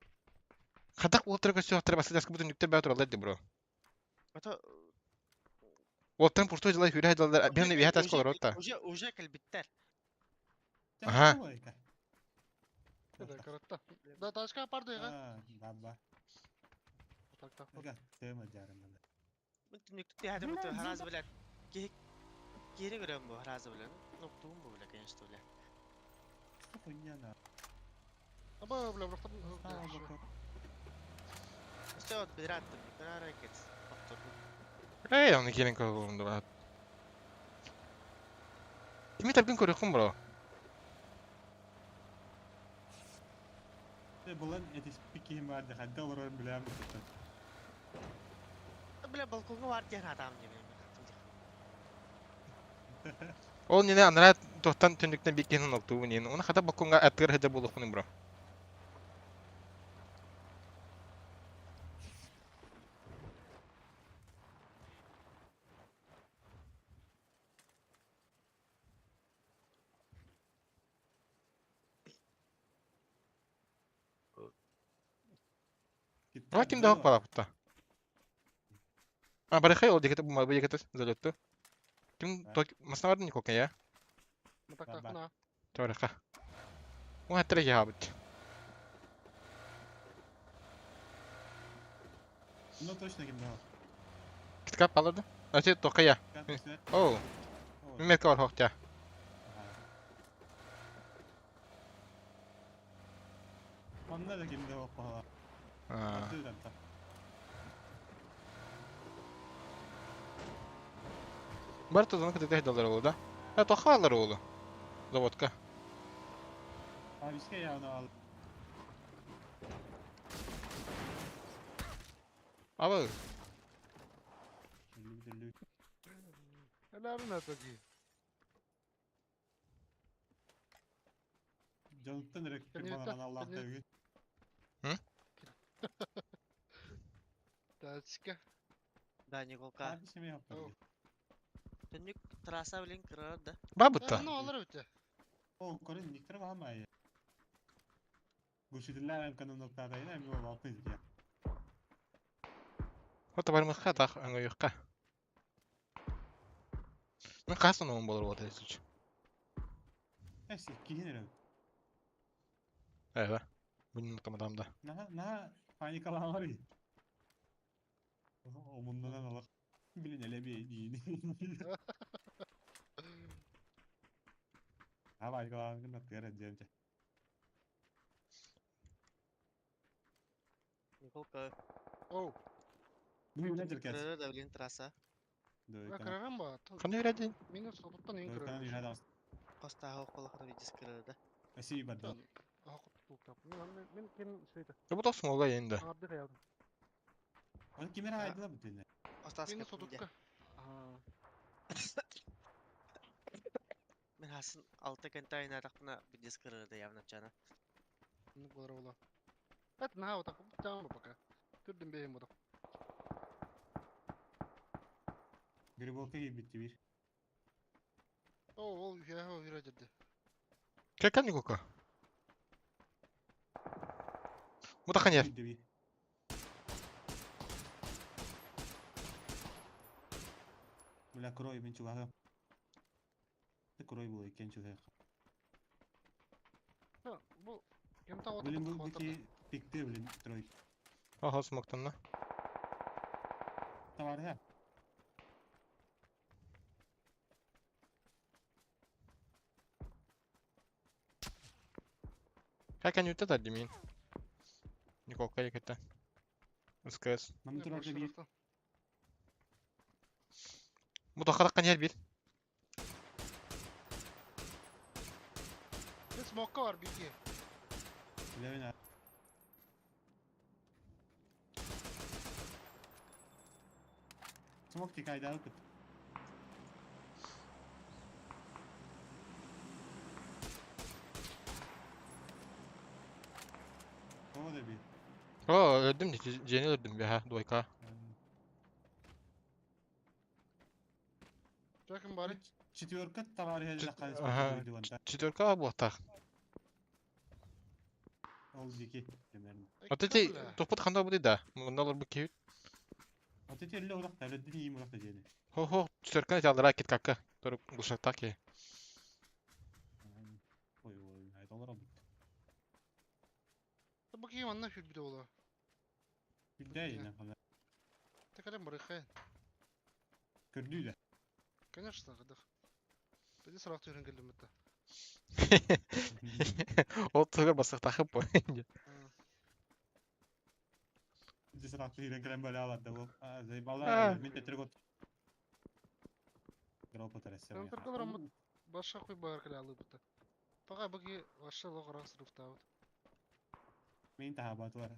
Хадак уоттыр көсө оттыр Василий Аскадьевич нүктер бә туралар ди бро. Ата Уоттырын пуртой жылай хүрэ жылдар. Би би хатас колор отта. Уже уже кэлбиттер. Ага. Да, каратта. Да, ташка парды га. Баба. Так, так. Ага, тема жарым. Мин түннүктүк түһээтим бу харазы бля. Киһи киһини көрөм бу харазы бля. Ноктуум бу бля, конечно бля. Что хуйня на? Аба, бля, бырахтым. Все, вот бираттым, карарайкет. Повторду. Эй, оны келин көргөм да. Кими таргын көрөккүн бро? Булан этиспит киһим баар дии, хайдах олорорун билэм бу. Бля, балконга бар диэн атаам дии бля. Ол нene анара тохтан түннүктэн бир киһини ноктуубун диэн. Оны хата балконга аттыгар сылдьар буолуохпун бро. Ама ким да бара бутта. А барыхай ол декете бу бу декете залетту. Ким ток масна бардын никока я? Матактахына. Тарыха. Уу хаттара яабыт. Ну точно ким да. Киткап алады. Ати токая. Оу. Метка бар хоктя. Онна да ким да бала. Аа. Бар тозаны кытык далар олу да. А тоха алар олу. Заводка. А биске я оны ал. Аба. Эләрин атаги. Жонуттан эрек баланан Аллах төгү. Hı? Тачка. Да, Николка. Түннүк трасса билин кырар да. Ба бутта. Ну алар бите. О, көрүн никтер баамай. Гүчүдүлләр канын ноктада ина ми ол алтын я. Хота бармыкка тах аңа юкка. Мен касын он болор болот эсүч. Эс кихин эрэ. Эва. Бунун тамадамда. На на паникалаамар. Омуннан алак. Билин эле би диин. А паникалаам гына тыгар жемче. Николка. Оу. Ну билен жеркес. Кырар да билин трасса. Кырарам ба. Кандай береди? Минус сотуттан эң кырарам. Коста хокколохно видис кырар да. Спасибо да. Мен кем сөйді. Бу тосмолга енді. Аңарды каялдым. Оны кимер айдыла бүтүнө. Остаска. Минус сотутка. Мен хасын алты контейнер тақпына видис кырар да явно чана. Ну болар ола. Эт на отак жамы пока. Түрдүм бейм бодок. Гриболка кийбитти бир. О, ол я о вира жерде. Кекан Николка? Бу тахан ер. Бля, крой мен чугага. Крой бул экен чугага. Бу кем та отак. Блин, бул бики пикте, блин, трой. Аха, смоктан на. Товар я. Кака не өтө димин. Николка екете. СКС. Маны турар бир. Бу тахан ер бир. Смокка бар бики. Билебин. Смок тикайда алып. О да би. О, öldüm Jeni öldüm bir ha, двойка. Жакын бары. Четверка товар Ага, четверка бу так. Ол жеке примерно. Вот эти топот ханда будет да. Мындалар бу кебит. Вот эти эле урак та, эле дин урак та жени. Хо-хо, четверка жалдыра кит какка. Туруп гушактак ки. Ой, ой, айталар алды. Бу ким анна хүлбүдө ола. Билде yine хана. Текерем бары хай. Көрдүү да. Конечно, кыдых. Биди сорох түһэн кэллим это. Ол тугар басыктахып бу. Дьэ сорох түһэн кэлэн бэлэ аларда бу. Заебала, мин төттөрү гот. Дроп отересе. Центрга бараммыт баша хуй бар кэлэ алыыбыта. Пока быги вообще лох раз рыфтаут. Мин таһаабатылар.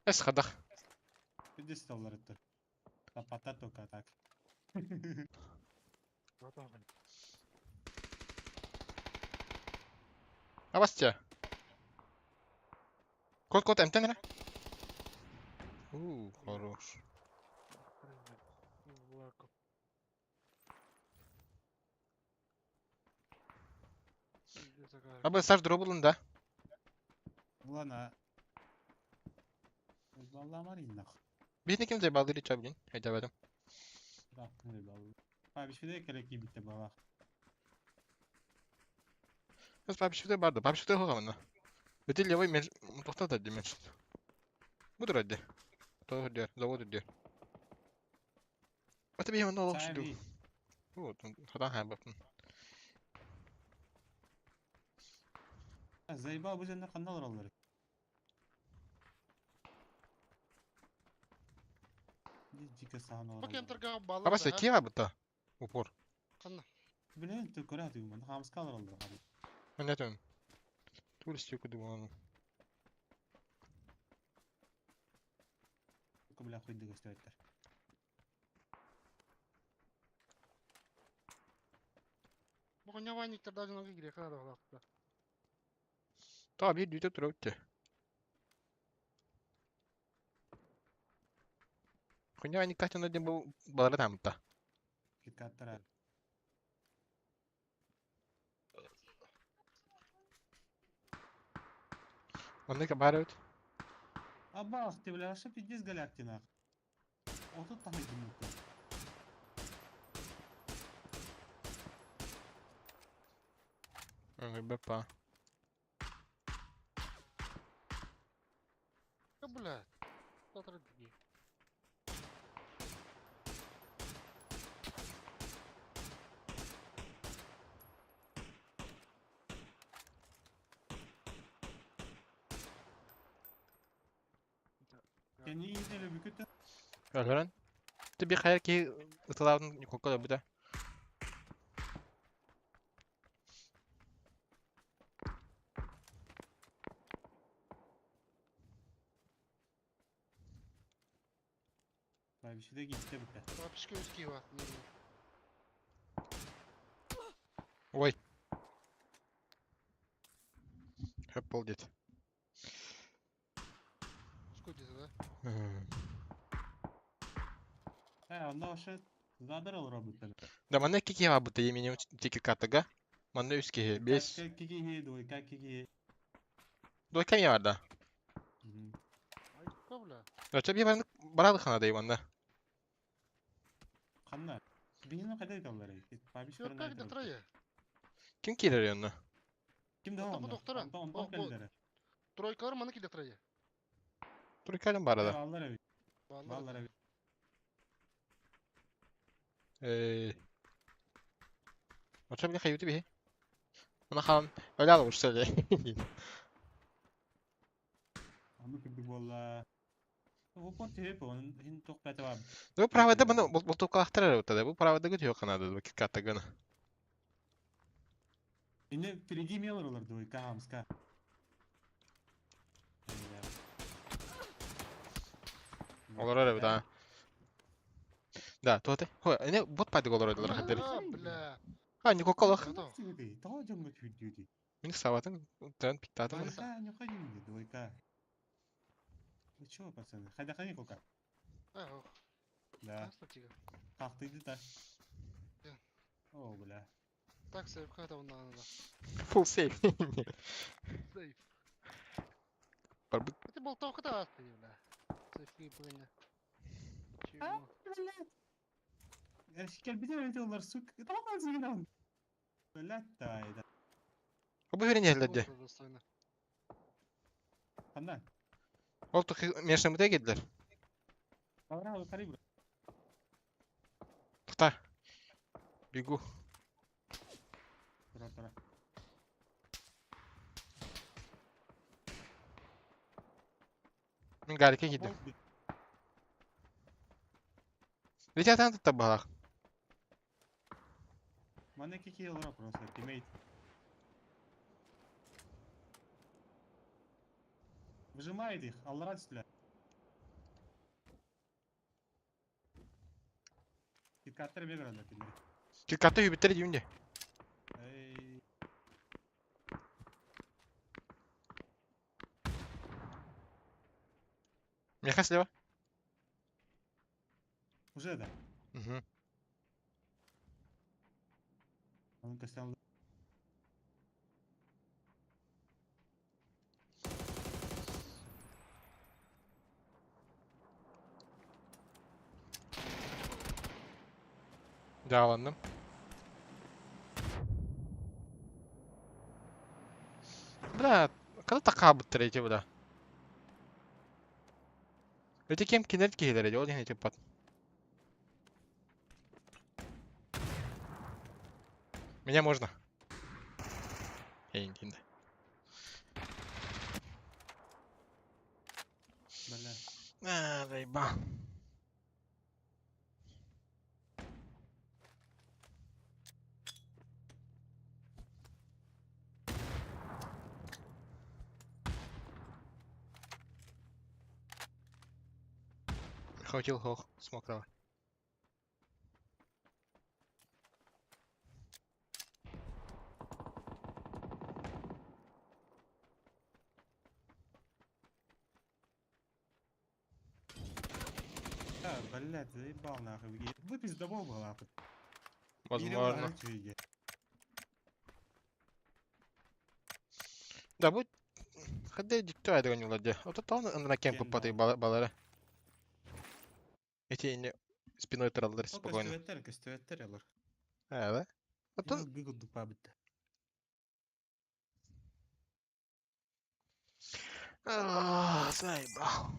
Эс хадах. Пиздец столларыттар. Таппаттар только так. Абастя. Кот кот эмтен эрэ. У, хорош. Абы Саш дробулун да. Ладно. Балламар иннах. Биһини ким зайбалдыр ича блин. Хайдабадым. Пабишвиде керек кийбитте бала. Эс папишвиде барды. Папишвиде хоғамына. Бити левый мен тоқтата демен. Бұдыр әдде. Тоғыр дер, завод дер. Ата бейім онда олық шүді. Вот, хадан хайбапын. Заебал бу жөндөр кандай олар? Дико саан олар. Бу кемтерге балар. Абасы кем абыта? Упор. Канна. Билен ты көрө дүймөн. Хамска алар олар. Мен нетем. Туристик думаю. Бля хуйды көстөттөр. Бу нявайниктер даже ноги греха да алакта. Та bir düte турабытты. Хуйня они катя на был балара там-то. Киткаттар. Онны кабарют. Абах, ты бля, вообще пиздец галяктина. Вот тут там и дымка. БП. Да бля. Татар диги. Кени иделе бүкүтө. Өлөрөн. Ты би хайр ки ытылаатын кокка да. Пабишвиде гитте бүкө. Папишке өскей бар. Ой. Хөп бол дед. Сколько где-то, да? Онда вообще задарыл роботтар. Да манна кики абыта еменем тики катага. Манна үскеhe бес. Кики двойка кики. Двойка ми бар да. Айка бля. Өчө би барны баралы хана дейм анда. Канна. Бинин кайда айталар? Пабиш Yok как да трое. Ким кирер yanına? Ким да Онда бу доктора. Онда онда келдер. Тройкалар маны киде трое. Туркалым барада. Баллар эби. Баллар. Баллар эби. Өчө би хайыты би. Ана хан öyle almış söyle. Аны кырдык болла. Опор тебеп onun хин ток бәте бар. Бу правада bunu бу тукалахтар да. Бу правада гыт yok анады бу катаганы. Инде впереди мелор олар двойка хамска. Олар öyle да. Да, туаты. Хой, эне бот пайда олар öyle хадер. А, бля. А, не коколах. Того жонго чүйдү. Мин сабатын трен питтадым. Двойка, не ходи двойка. Вы чего, пацаны? Хайда хани кока. А, Да. тига. Тактыйды да. О, бля. Так, сейф, когда он надо. Full safe. Сейф. Барбыт. Это был только да, бля. Сейф, блин. Чего? Шикер бите олар сук. Tamam сук. Блядь, да. Бу верен Вот достойно. Кандай? Ол тухи мешнемде кедилер. Алра, кариб. Тута. Бегу. Тура тура. Мин гарикка киирдим. Витя тутта баһалаах. Манна кики олоро просто тиммейт. Выжимает их, аллара түстүлэр. Киткаттар эмиэ көрөллөр кинилэри. Киткатта үбүттэр диибин дии. Эй. Миэхэ слева. Уже да. Угу. Onun көстөн Дьааланным. Бля, когда такаабыттар эти бля? Эти кем кинер киһилэр эти, ол иһин типпат. Меня можно. Эй, инде. Бля. А, заебал. Хотел хох, смог давай. Да, блядь, заебал нахуй. Вы пиздобол был нахуй. Возможно. Да будь... Ходи диктуй не владе. Вот это он на кем купаты балары. Эти не спиной тураллар спокойно. Көстүбэттэр, көстүбэттэр олор. А, да? Оттон Гыгы бітті. Заебал.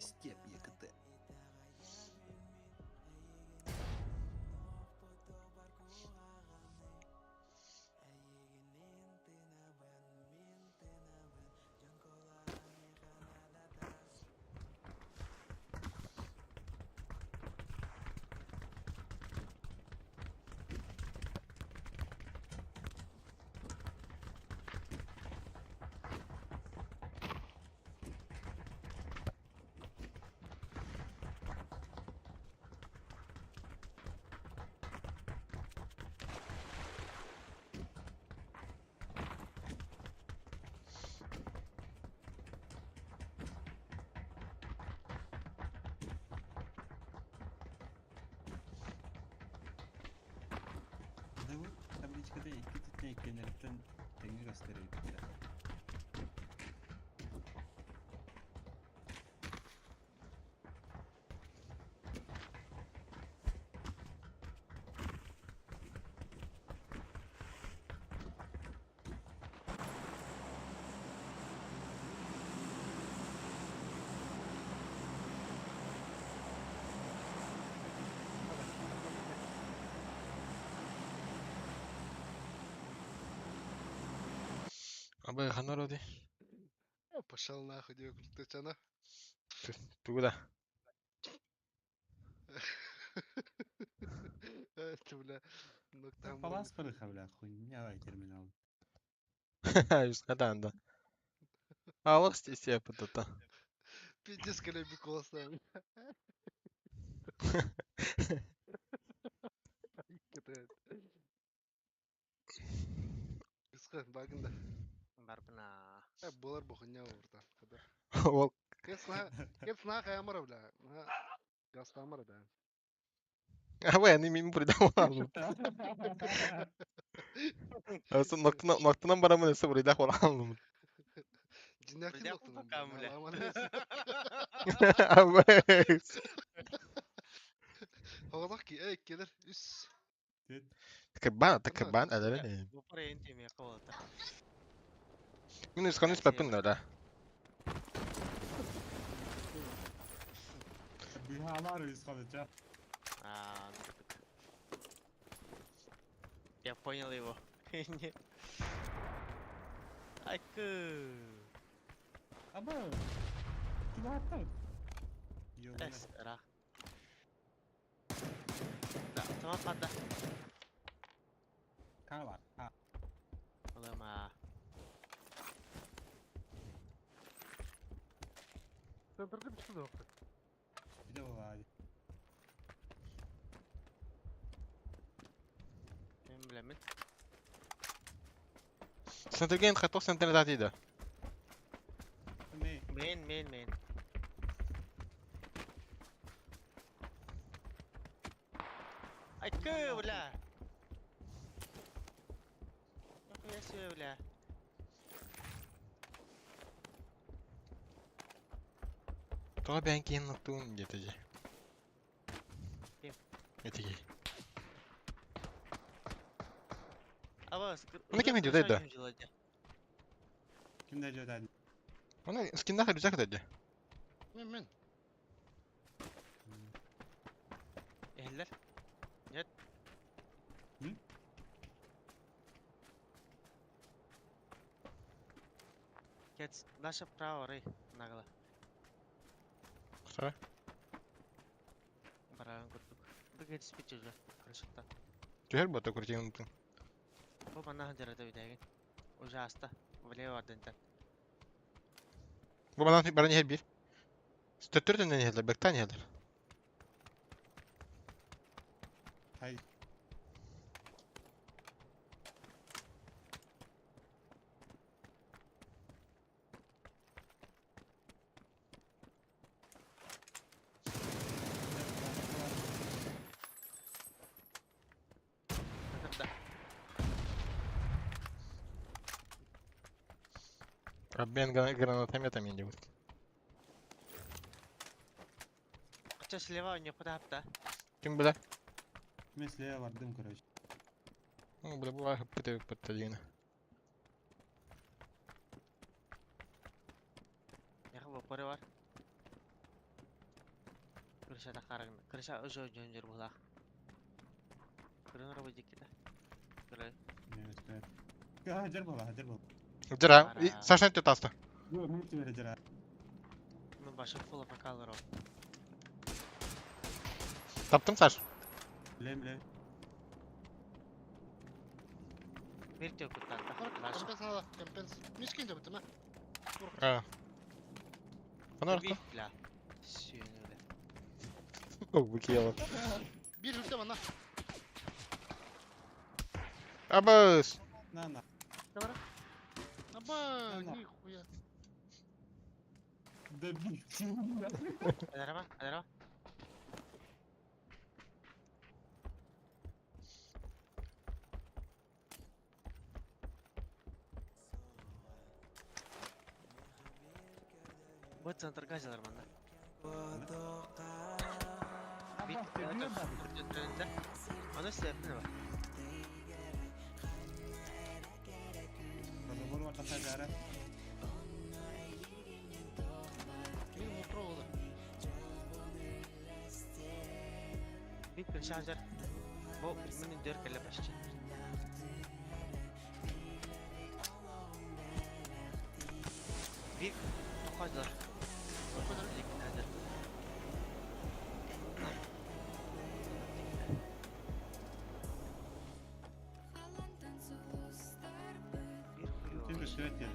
Степ ЕКТ. Да bu табличкада икки түтне иккенериттен тэҥи көстөр эбит. Абы ханароди. Пошел нахуй, девку, ты чё на? Тугуда. Это, бля, ну там... Палас пырыха, бля, хуйня терминал. Юскатан да. Алыс истиэппит да. Пиздец, кэлэйбит куоластаан. Кыска багында. Барбына. Э, буолар бу хуйня урта. Када. Ол Кет сна хаямара бля. Гастамара да. Абы аны мин бурдам. Асы ноктынан ноктынан барамын өсө бурдах болалым. Дьиннээхтин Бурдах ноктунан пока, бля. Абы. Хоҕотох ки э келер үс. Кырбан ата кырбан алары. Бу парайын теме кабалата. Мин үскан үс папын да. Быһаалар үс халыча. А, ну так. Я понял его. Не. Айкы. Аба. Чугаттан. Йола. Эс, ра. Да, tamam patla. Kar var. Ha. Alama. Центрга бичти да. Bir de bu var. Мен билемин. Сентерген хаток сентер датида. Ne? Мен, мен, мен. Айкы, бля. Нахуя себе, бля. Тоға бән кейін ноктуун детеже. Ким? Этиги. Аба, Оны ким идет, да? Kim de ödedi? Оны скинда рюкзак деді. Мен мен. Эхлер. Нет. М? Кет, наша право, рей, нагло. Құтыра. Баран көрдүк. Бу кетиспит уже. Крышыкта. Түһэр бота күртеген ұмтын. Бу манна ханжарата бүтәген. Уже аста. Влево ардентен. Бу банан баран ехер бир. Төттөрдөн ехерлер, бектан ехерлер. Hay. Хатырда. Обмен гранатометами мен деп. Кача слева не подапта. Ким біле? Mesela vardım короче. Ну, бля, була пыты пыты деген. Яхы бопоры бар. Крышада карагын. Крыша уже жөнжөр булах. Крын рабы диккеде. Кры. Evet, evet. Hacer bala, hacer bala. Жара, Саша төт асты. Yok, mümkün hacer ha. Мен башы фул апакалар. Таптым Саш. Bilem bilem. Бир төкүттан. Башы. Компенс надо, компенс. Мискин деп ма? А. Ана Бир бля. Сүйөнү бля. О, бу киялы. Бир үрдө мана. Абыс. На на. Аба, Ана. нихуя. Добил. Адарама, адарама. Бу центр газелар манда. Бит Аны сепне бар. Разговор var taşa Мен утро болду. Бит крыша азар. Бу менин дөр келе башчы. Бит тохазар. Азар. Kim gösterdi ya.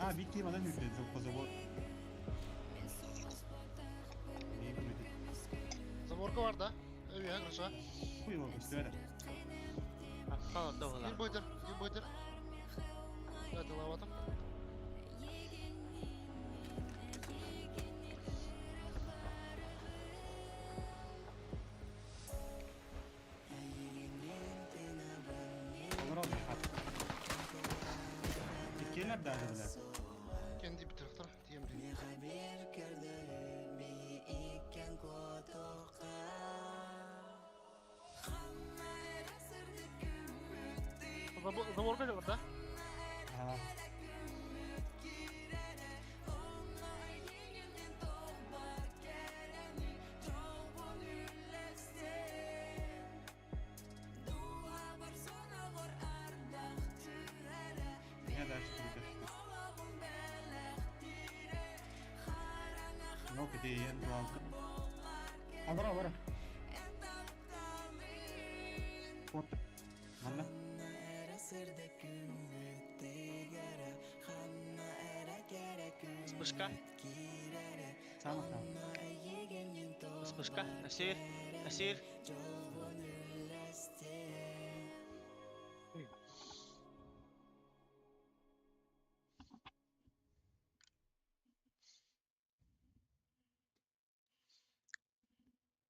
А, бикки манан үрдэ, позабор. Не көрдү. Заборка бар да. Эви, хорошо. Хуй его көстүбэт. Аппал Bir доғыла. бойдыр, bir бойдыр. Это лаватым. Олар алды хат. Иккелер дагы бля. Kendi bir taraftar. TMD. Заборка бар да. А, я дальше приказ. Ну, где я дуалка. Алара, алара. Вот. Манна. Вспышка. Сам сам. Вспышка. На север. На север.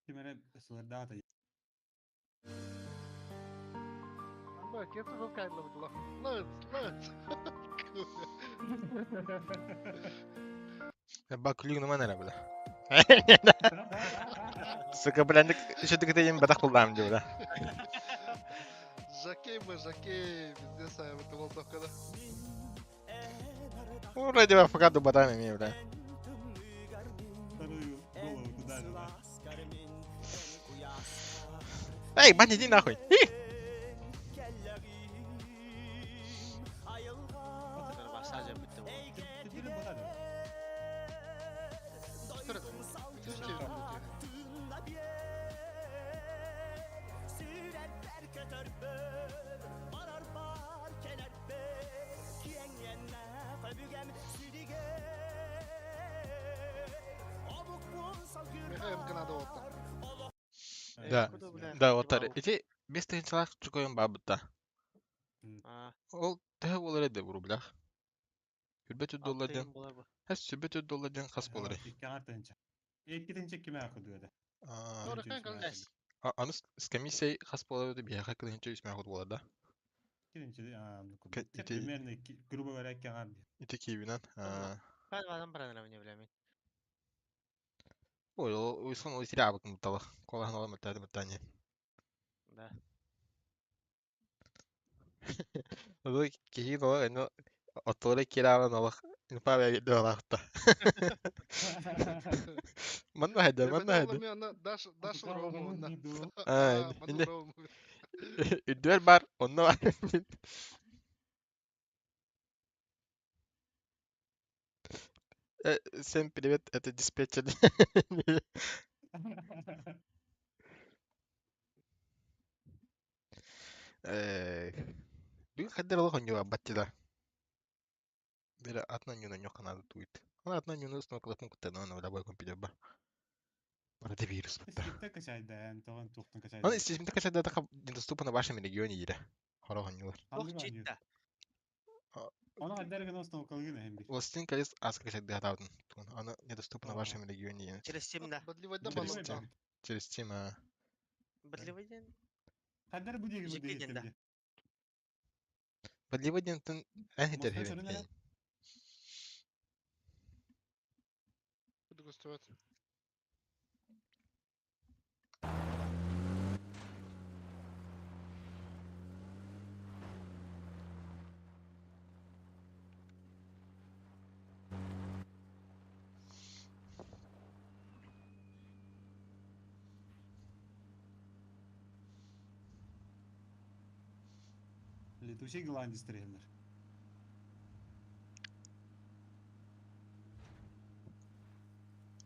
Кимере сылырдаата. Бak, kesin çok kaydırladık lan. Lan, lan. Ба күлүгүн уман эрэ бля. Сука, бля, еще ты где бадах буллаам дии, бля. Жакей мы, Жакей, пиздец, а это волтовка, да. Вроде бы пока дубатами ми, бля. Вторую голову туда же, да. Эй, бать, иди нахуй. И! Массажа бітті ол. Ты били бадады. Түр. Михаил Канада вот. Да. Куда, бля? Да, вот тар. Ити без тыһынчалаах чукойун баабытта. А, Ол төһө буолар эдэ в рублях? Сүрбэ доллар диэн. алтын болар бу. Хэс сүрбэ доллар диэн хас буолар. Икки артынча. Икки тынча киме акыды өдө. Аа, Doğru, kan kalın. Эс. Аны с комиссией хас буолар эдэ биһиэхэ кылыһынча үс мөөхөт буолар да. Икки тынча, а, ну, примерно, грубо говоря, икки ар. Ити киевинен. Аа. Kan адам баран эмне билемин. Ой, ол уйсан ол итире абытын буталы. Колахан ола мөттәді мөттәне. Да. Ол киһи ола эно оттолore кирабан олох инфа бе олахта. Манна хайда, манна хайда. Даш, даш рому на. Аа, инде үддүөр бар, онно бар. Всем привет, это диспетчер. Бүгүн хаддар олох онньуга баттила. Бера атна нюна ньоханады туит. Ана атна нюна установкалапын куттана ана бой компьютер бар. Барада вирус бутта. Скрипте качайды, тогон туктун качайды. Аны системде качайды да недоступно в вашем регионе ире. Хоро онньулар. Ох, читта. Оны хаддар гына установкалыгын эм бир. Властелин колец аз качайды хатабын. Аны недоступно в вашем регионе. Через Steam да. Через Steam. Через Steam. а. Бадливый день. Хаддар бу диги бу Жеке ден да. диги. Бадливый ден тын эн хитер Москва хебен. сөрүнө. Летучий голландец тренер.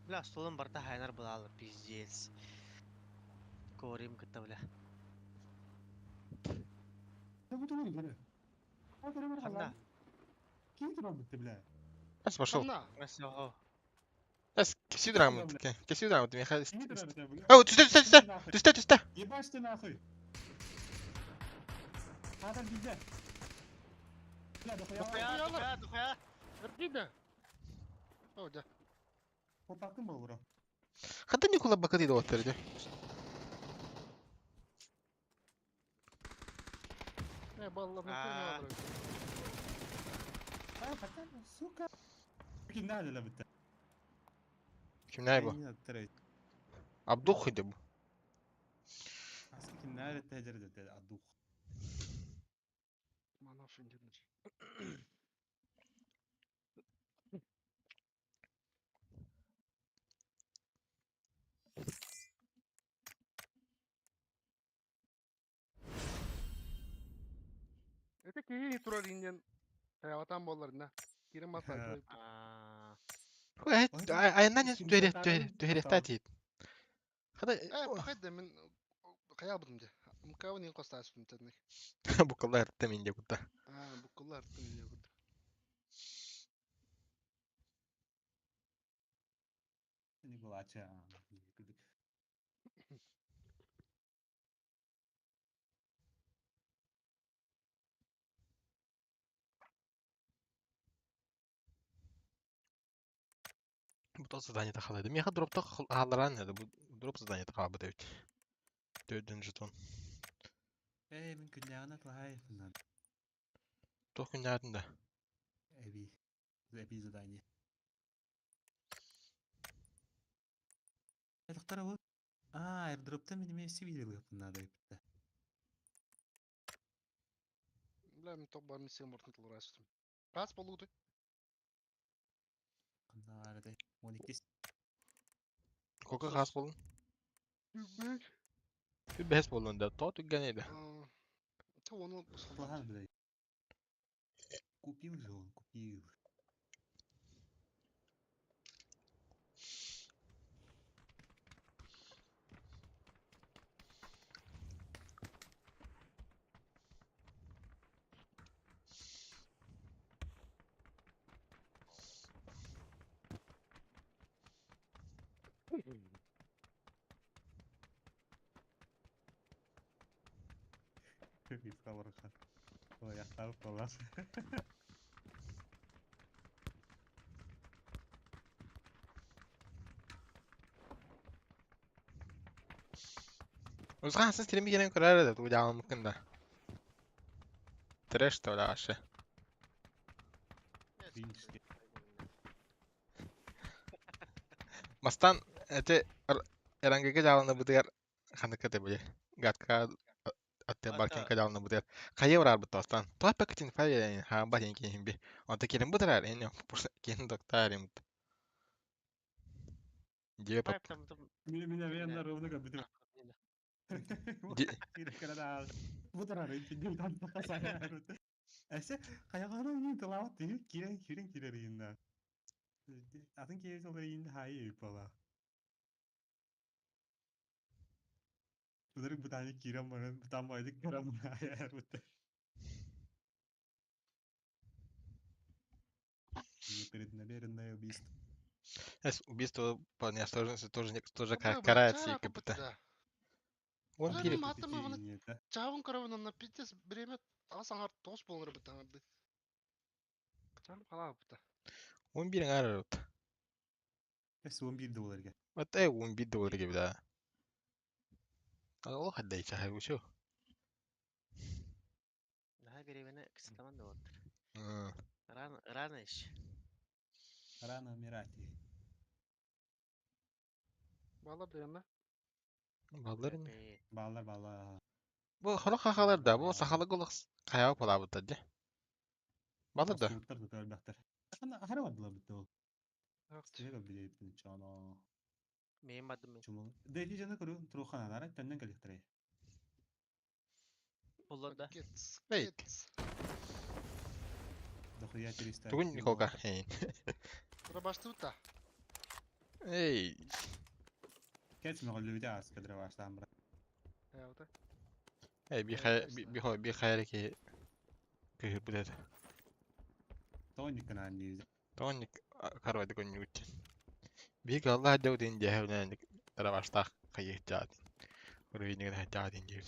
Бля, столым барта хайнар булалы, пиздец. Корим кытта, бля. Да бу тугун бля. Ханда. Ким турар битти бля? Эс пошел. Ханна? Ого. Эс кеси драмы. Кеси драмы ты меха. Кими турар это, бля? Ау, түстэ түстэ түстэ. Нахуй. Түстэ түстэ. Ебашь ты нахуй. Адам везде. Бля, дохуя. Дохуя, дохуя, дохуя. Эрдиде. О, дьэ. Попакын был, бро. Хата Никола бакаты доттар дьэ. Э, балла, А. мен А, хотя, сука. Кимнәде лә битте. Кимнәй бу? Абдух хыды бу. Кимнәде тәҗрибә дә Абдух. Манав инженер. Это киһи турар иннен таяватан болларына. Кирим маса. Аа. Айнан түһәрэ түһәрэ түһәрэ тиит. Хата Э, пахайда мен каябыдым де. Мкавын ин костасым тедник. букалар тэмин дэ кутта. А, букулар тым не кут. Николача. Бу задание тахалайды. Меха дропта халаран еді. Бу дроп задание тахалбы деп. Төрдүн жетон. Эй, мин күннәгән атлай. Тох күннәрдә. Эби. Эби задание. Доктор бу. А, airdrop'та мин эме сибири надо битте. Бля, мен ток бар миссия мортын тулурастым. Кас болуду. Кандары 12. Кока хас болун. Бес болун да. То түггән иде. Та оны План, блядь. Купил же он, купил. Ой, яқталып қалас. Узган сыз телеме келен көрөр да ту жагы мүмкүн да. Трэш то вообще. Кринж. Мастан эти эрангеге жаланы бутыгар ханыкка те биле. Гатка атте баркен жаланы бутыгар. Кайы барар бут тостан. Той пакетин фай ха ба ден кин би. Онта келин бутырар эне кен доктор им. Дие пап. Меня верно ровно как будто. Эсе каяганы мин тылават тиги кирен кирен кирер инна. Атын кирен сол ин хай бала. Ударык бутани кирен баран бутан байдык карам аяр бут. Непреднамеренное убийство. Убийство по неосторожности тоже не тоже карается как будто. Он пилит. Чавын көрөбүн на пиздец бремет ас аңар тос болор бит аңарды. Чам кала бит. 11 аңар. Эс 11 долларга. Вот 11 долларга да. Аллах отдай чай учу. Наһаа беребене кысытаман да болдур. Рано, рано еще. Рано умирать. Балар дегенде. Баллар не? Баллар балла. Бу хорох хахалар да, бу сахалы голых каяу пала бутта ди. Баллар да. Суттар да бактар. Ана хара бардылар битте ол. Стега билеп чана. Мен бардым мен. Чумул. Дейли жана көрү труханалар тәннән калыктыры. Боллар да. Кетс. Эй. Кетс. Дохуя 300. Тугун Николка. Эй. Рабашты бит. Эй. Кәч мөгөллүдә ас кадра баштан бра. Яута. Эй, би хай би хай би хайр ки кыһы билет. Тоник канан ни. Тоник карвайды көннүгүт. Биг Аллах дәүдин дьэһэвнэн тарабаштаах хайыхчаатын. Уровеньген хачаатын диир.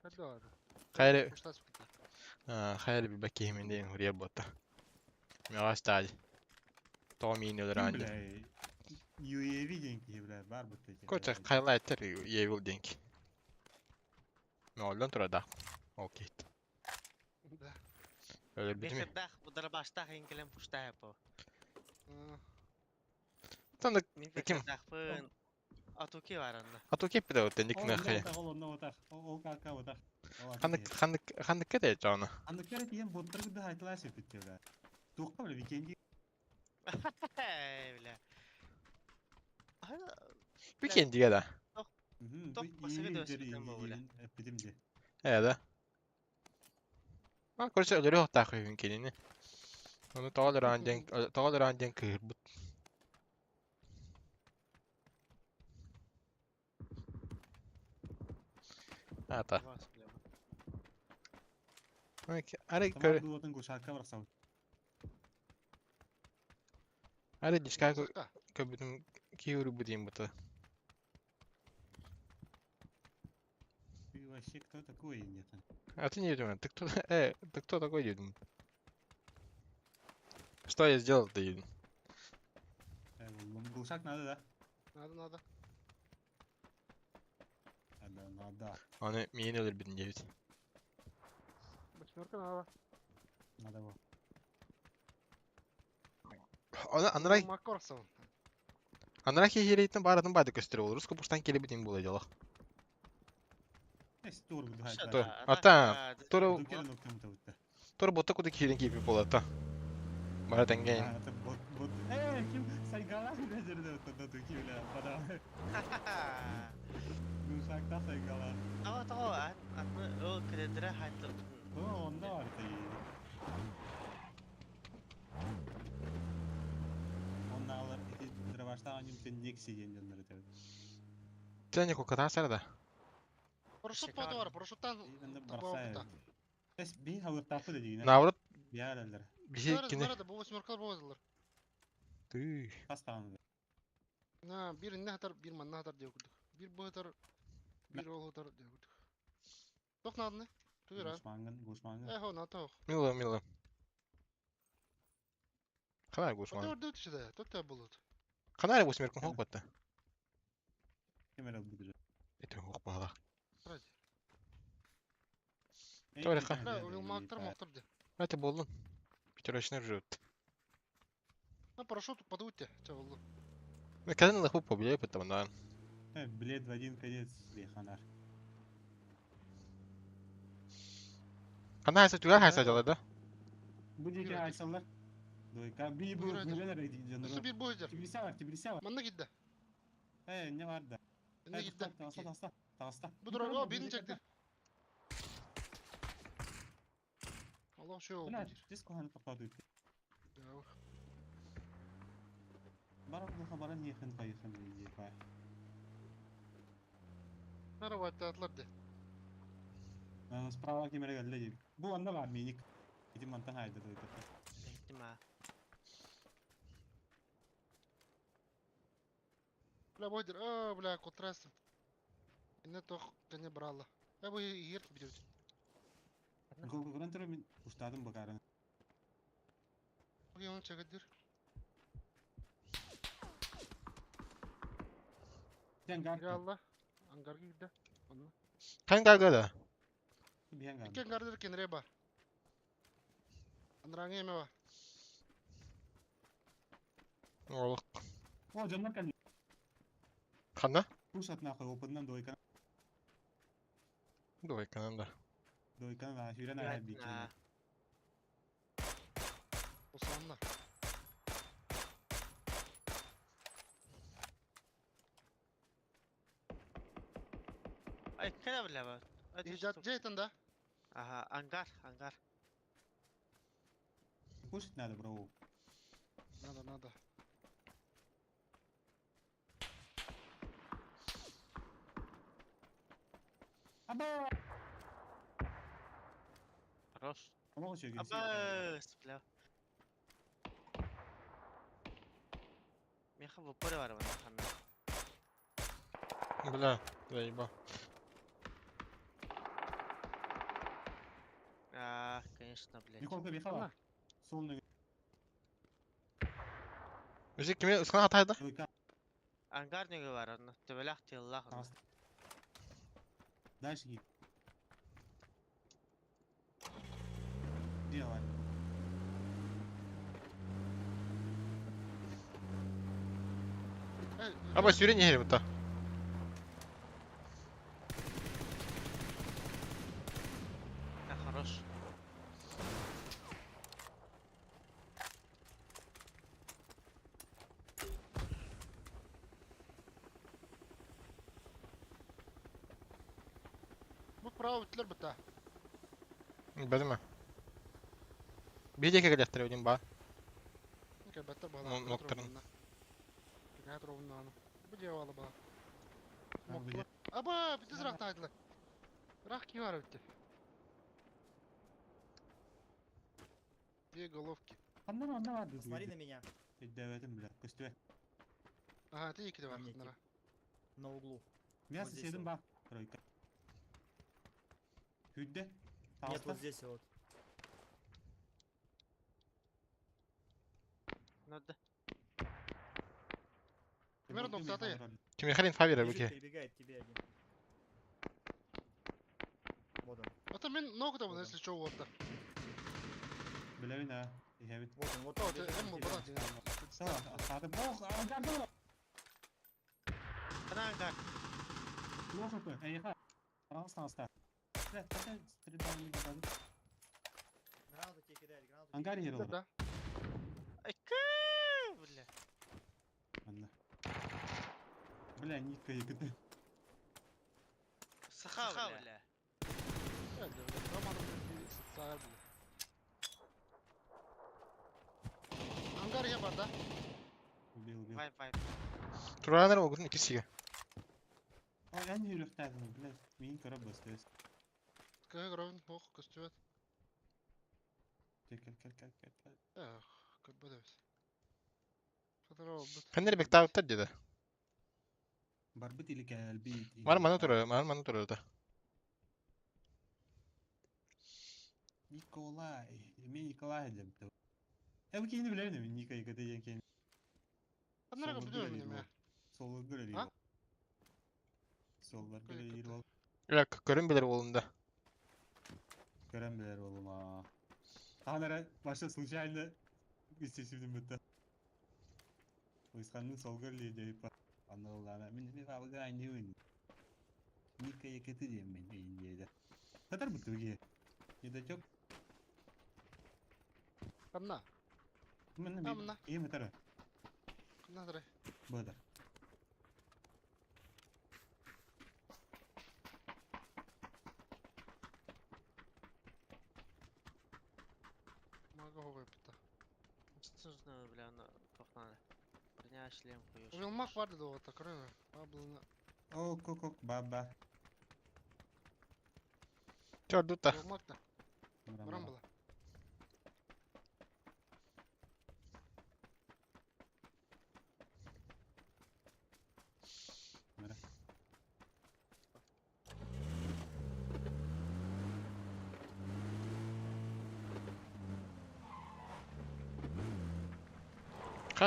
Хаддар. Хайры Пуштас бит. хайры билбэк киһимин диэн хурьер буотта. Мега стади. Томи Ким нөлөр бля? UAV диэн киһи бля бар бутта. Коча хайлайтер евил денки. Меоллон турада. Окей. Да. Өлөр битими. Бехердах, бударабаштах инкелем пуштая по. Танда Мин ким? бехердахпын. Атуки бар онно. Ату кеппи да өттен Ол дикне хай. отах, ол онно отах, ол кака отах. Ханнык ханнык ханнык кете жана. Аннык кere тиен боттар гыды хайтылай сөпүттө бля. Туққа бля викенди. Эй, бля. Викенд диге да. Тоқ басыгы да өспүтен бу, бля. Эппитим де. Э да. А короче өлөрү хата хүйүн келини. Оны тоғалар ден тоғалар ден кыыр бут. Ата. Аре Тамар көр дуотын гушакка барсау. аре дишка көбүтүм киуру будим бута. Ты вообще кто такой, нет? А ты не думай, ты кто ты кто такой дедин? Что я сделал ты? Глушак надо, да? Надо, надо. Надо, надо. Аны мени өлөр битин дебит. Восьмерка надо. Надо его. Аны анрай Маккорсон. анрай херейтин баратын байды көстөрө болор. Руско буштан келип битин була делах. Эс тур гыды хайтылай. Тур. Ата, тур тур ботта куды кирен кипи болот та. Бара тенген. Это бот, бот. Эй, ким сайгала бля жерде отта туки бля. Бада. Глушакта сайгала. Того, того, атны ол кредре хайтыл. О, онда бар ты. Онда алар эти дробашта аним сен некси ден жондар этебит. Сен коката сарда. Парашют поду бар, парашюттан. Инде Табаа барса. бута. Эс би хавыртапы да дигине. Наоборот, Биярелер. биһи кини. Бары да бу восьмеркалар бозылар. Ты. Хастан. На, бир инне хатар, бир манна хатар диye курдук. Бир бу хатар, бир ол хатар диye курдук. Тох надны. Туйра. Гушмангын, гушмангын. Эхо, на тох. Мило, мило. Канай гушман. Отыр дөт шиде, тот та булут. Канай восьмеркун хок батта. Кемер алды. Это хок бала. Ради. Төрөккө. Бля, ул мактар мактар де. Это болдун. Пятерочный ржет. На парашют подуйте, ча булду. Каден лаху побелее потом, да. Билет в один конец, леханар. Канай хайса түгәр хайса жалай да. Бу дике айсалар. Дойка би бу Бүйрәдер. бүләләр Өстө бир бу хатар. Тибилисе бар, тибилисе бар. Манна гидде. Э, не бар да. Инне гидде. Таста, таста, таста. Бу дура, о, бирин чекти. Allah şey oldu. Бля, диско ханы токтады. Бар бу хабарын яхын кайхын диye бар. Merhaba atlar de. Справа кемере келди дип. Бу анда бар миник. Ити мантан хайда дойда. Ihtima. Бля, бойдер, а, бля, котрастым. Инне тох кене брала. Э, бу ерт бирет. Гуран туры мин уштадым бакарын. Бу оны чегедир. Сен гар. Ya Allah. Ангар гидде. Онна. Кан гага да. Биен гар. Иккен гардыр кенре бар. Анраңы эме бар. Олық. О, жоннор кан. Ханна? Пушат нахуй опыннан дойка. Дойканан да. Дойка на хүрен ай бит. Осанна. Ай, кена бля ба. Ижат жейтен да. Ага, ангар, ангар. Кушать надо, бро. Надо, надо. Аба! Хорош. Олох чөйгөн. Абас, бля. Миэхэ в упоре баар ханна. Бля, заебал. А, конечно, блядь. Николка бихала. Солнце. Өзі кеме ысқана атайды? Ангар неге бар онно? Төбөлөх тыыллаах онно. Дальше гид. Делай. Аба сүйрен ехер бұта. Да, хорош. Бу право үтлер быта. Бәдіме. Бейдеке келеттір өден ба. Бәттер бала. Ноктырын. Бу дьяволы бала. Аба, бите зрак тайдылар. Рах ки бар битте. Две головки. Ханнан онна бар дыз. Смотри на меня. Өйдөбөтүм бля. Көстүбө. Ага, ты екі де бар. Мне Нара. На углу. Мен Вот здесь соседим вот. ба. Тройка. Хүдде. Нет, вот здесь вот. Надо. Примерно тоқтаты. Кеме харин фавера Бежит, бүке. перебегает к тебе один. Вот он. Это мен ногу там, Вот он. если что, вот так. Билебин а. Ихебит. Вот он, вот он. О, ты бежит М к был, тебе. брат. Сала, асады. Бох, ангарда. Ана ангар. Плохо кö. Эйха. Ранс таста. Бля, қандай стрельба не болады. Гранату тебе кидает, гранату тебе Ангар кидает. ехер Да. Айка, бля. Анда. Бля, нитка екіді. Саха, бля. Ангар я бар, да? Убил, убил. Вай, вай. Тураныр огутун икисиге. О, эн жүріқтәдім, бля. Мин көріп басты. Кö гровин, ох, көстүбөт. Кел, кел, кел, кел, кел, кел. Эх, көрбөдөбүз. Хатара бит. Ханнер бектауттар деді. Барбыт или кәлбит. Мар мана туры, мар мана туры да. Николай. Мен Николай деп. Э, бу кейini билемин мен Ника екіді деген кейін. Ханнара билем мен. Солы гүлер А? Соллар Кö- гүлер кö- бол. Бля, көрін білер олында. Көрем билер болума. Танара баша случайно истесивдим бітті. Уйсқанның сол гүлер деп. Анылана мен мен алға не Ника екіді деймін мен индияда. Татар бітті бүге. Недотек. Ханна. Мен А, мен мына. Ем тара. Ханна тара. Бада. Мага хогой бит. Что бля, она пахнала. Броня, шлем, хуёш. Уилмак бар деди вот, көрөм. Баблына. О, кок баба. Чордута. Уилмак да. Барам бала. Мара.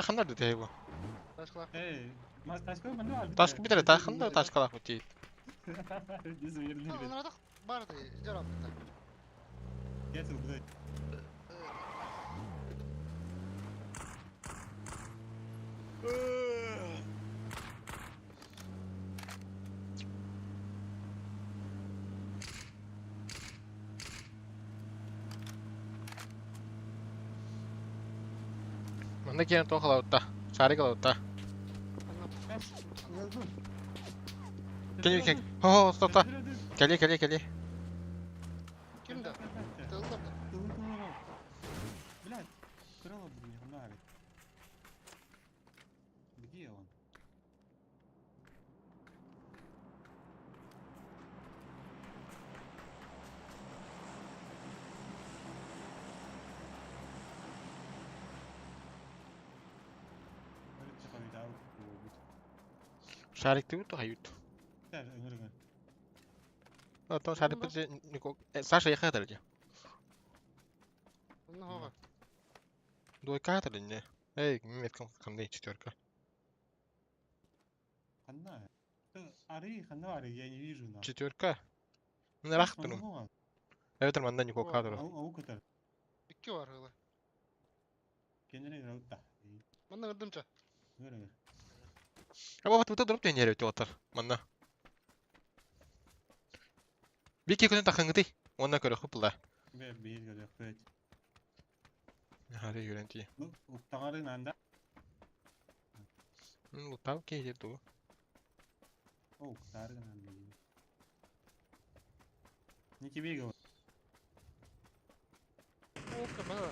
Ханнар деді бу. Ташкала. Эй, мас ташкы мында бар. Ташкы битере, тахында ташкалак бу дейт. Жүз верни. Анара бар ди, жарап бит. Кетил будай. Манда кейін тоқалаутта. Шарик алаутта. Ханна. Кели кел. Хо, стоп, стоп. Кели, кели, кели. Кимде? Тылдар да. Блядь, крыло блин, ханары. Где он? Шариктыбыт хайют. Ыҥыр ыҥыр. Оттон шарикпыт Саша яха дэрди. Онно хоға. Двойка не. Эй, метком қандай четверка. Ханна. Ары, ханна ары, я не вижу на. Четверка. Мен рахтыным. Evet манда Никол кадр. Ау катар. Икки бар хыла. Кенере граутта. Манна ырдымча. Ыҥыр ыҥыр. А вот вот дроп тенере өтө Манна. Бики күнүн тахыңгыты. Онна көрө хупла. Бе бир көрө көт. Хари юренти. Ну, уктагары нанда. Ну, тау кейде ту. О, уктагары нанда. Не тебе говорю. О, бана.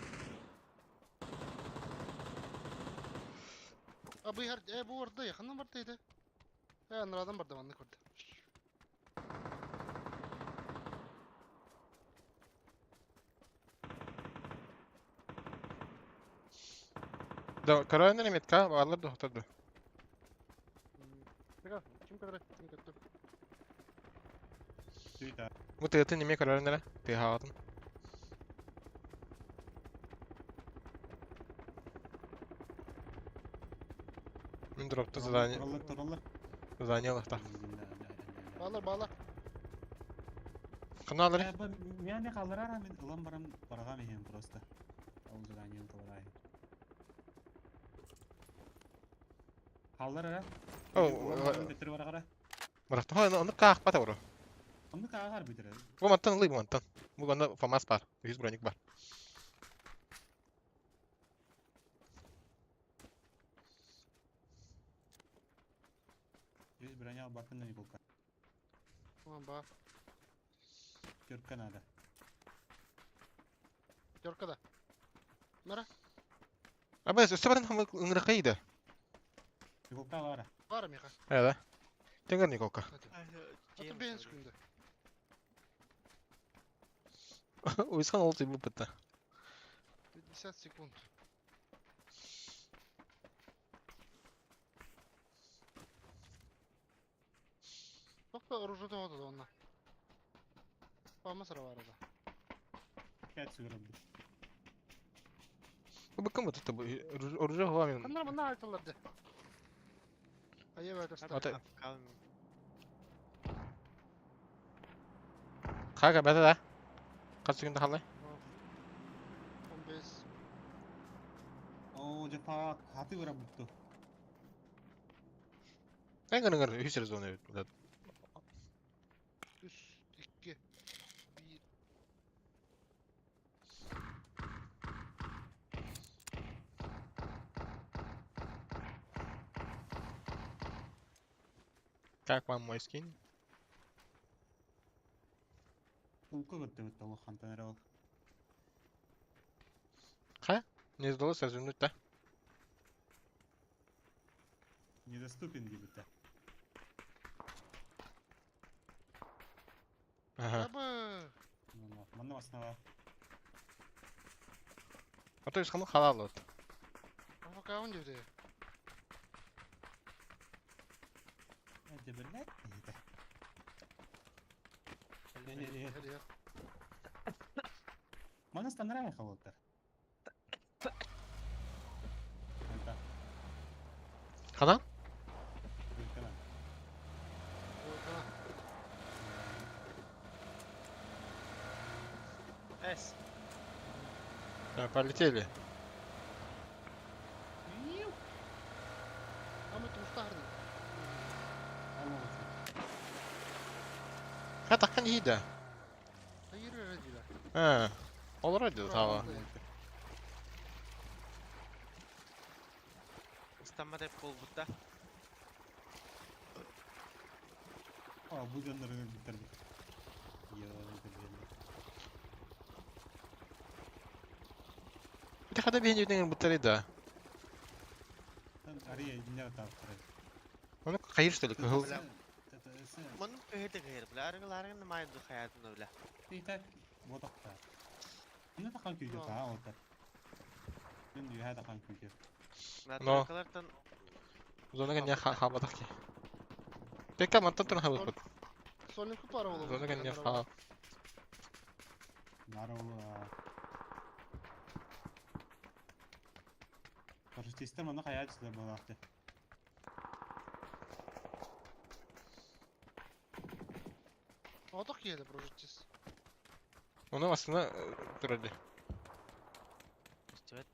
А бу хар бу орда якыннан бар дейdi. Анрадан бар да манны көрдү. Да, корона метка, алар да хотады. Ким kadar ким көттү. Туйта. Бу тыгытын неме корона ты хагатын. Мен дропта задание. Задание алахта. Балар балар. Кыналар. Мен калдырар мен ылам барам барга мехем просто. Ол задание толарай. Калдырар. О, битир баргара. Барахта, аны каах бата бро. Аны каагар битир. Бу мантан лый бу мантан. Бу ганда ФАМАС бар, 100 броник бар. Жүз броня бакын не болка. Tamam бар. Тёрка надо. Тёрка да. Мара. Абы, өстө барын хам ыңрыкайды. Николка бар. Бар миха. Э, да. Тенгер Николка. Аты бен күндө. Уйсхан ол бу бітті. 50 секунд. Бак оружие да онна. Памас бар да. 5 сыграл. Бу кім бу оружие хуа мен. Кандар мына айтылар да. Айы бәдәстә. Ата. Қага бәді да. Қас секунд халай? 15. О, жапа хаты бара бутту. Эңгер эңгер үс зона бит. 3 2 1. Как вам мой скин? Улка көттө бит ол хантан ол. Ха? Не сдалось развернуть, да? Недоступен дебит. Ага. Абы. Манна основа. А то есть хамы халал вот. Пока он деди. Это блядь. Не, не, не. Мана станрай халоттар. Это. Хана? С. Да, полетели. А мы тут Ха такkan iyiydi. Hayır öyle değil. Ha. Olur hadi tamam. Ыстамма деп кол бутта. А, бу жаннарын битерди. Йо, битерди. Bir хада бейін өтеген бұттар да. Ария не таптыры. Оны қайыр что ли? Кыл. Мон көһөтө кыйыр бля, арыгыларыгын майынды хаятын бля. И так, вот так. Не тахан күйдө та вот. Мен үйә тахан күйдө. Но. Зона не хабатак ки. Пекка мантан туран хабыппыт. Сольник пара болу. Зона кэннэ хаал. Баар Парашютистар манна хайаат сылар буолаахты. Отох киһи парашютист. Ону астына турар дии. Истибэт.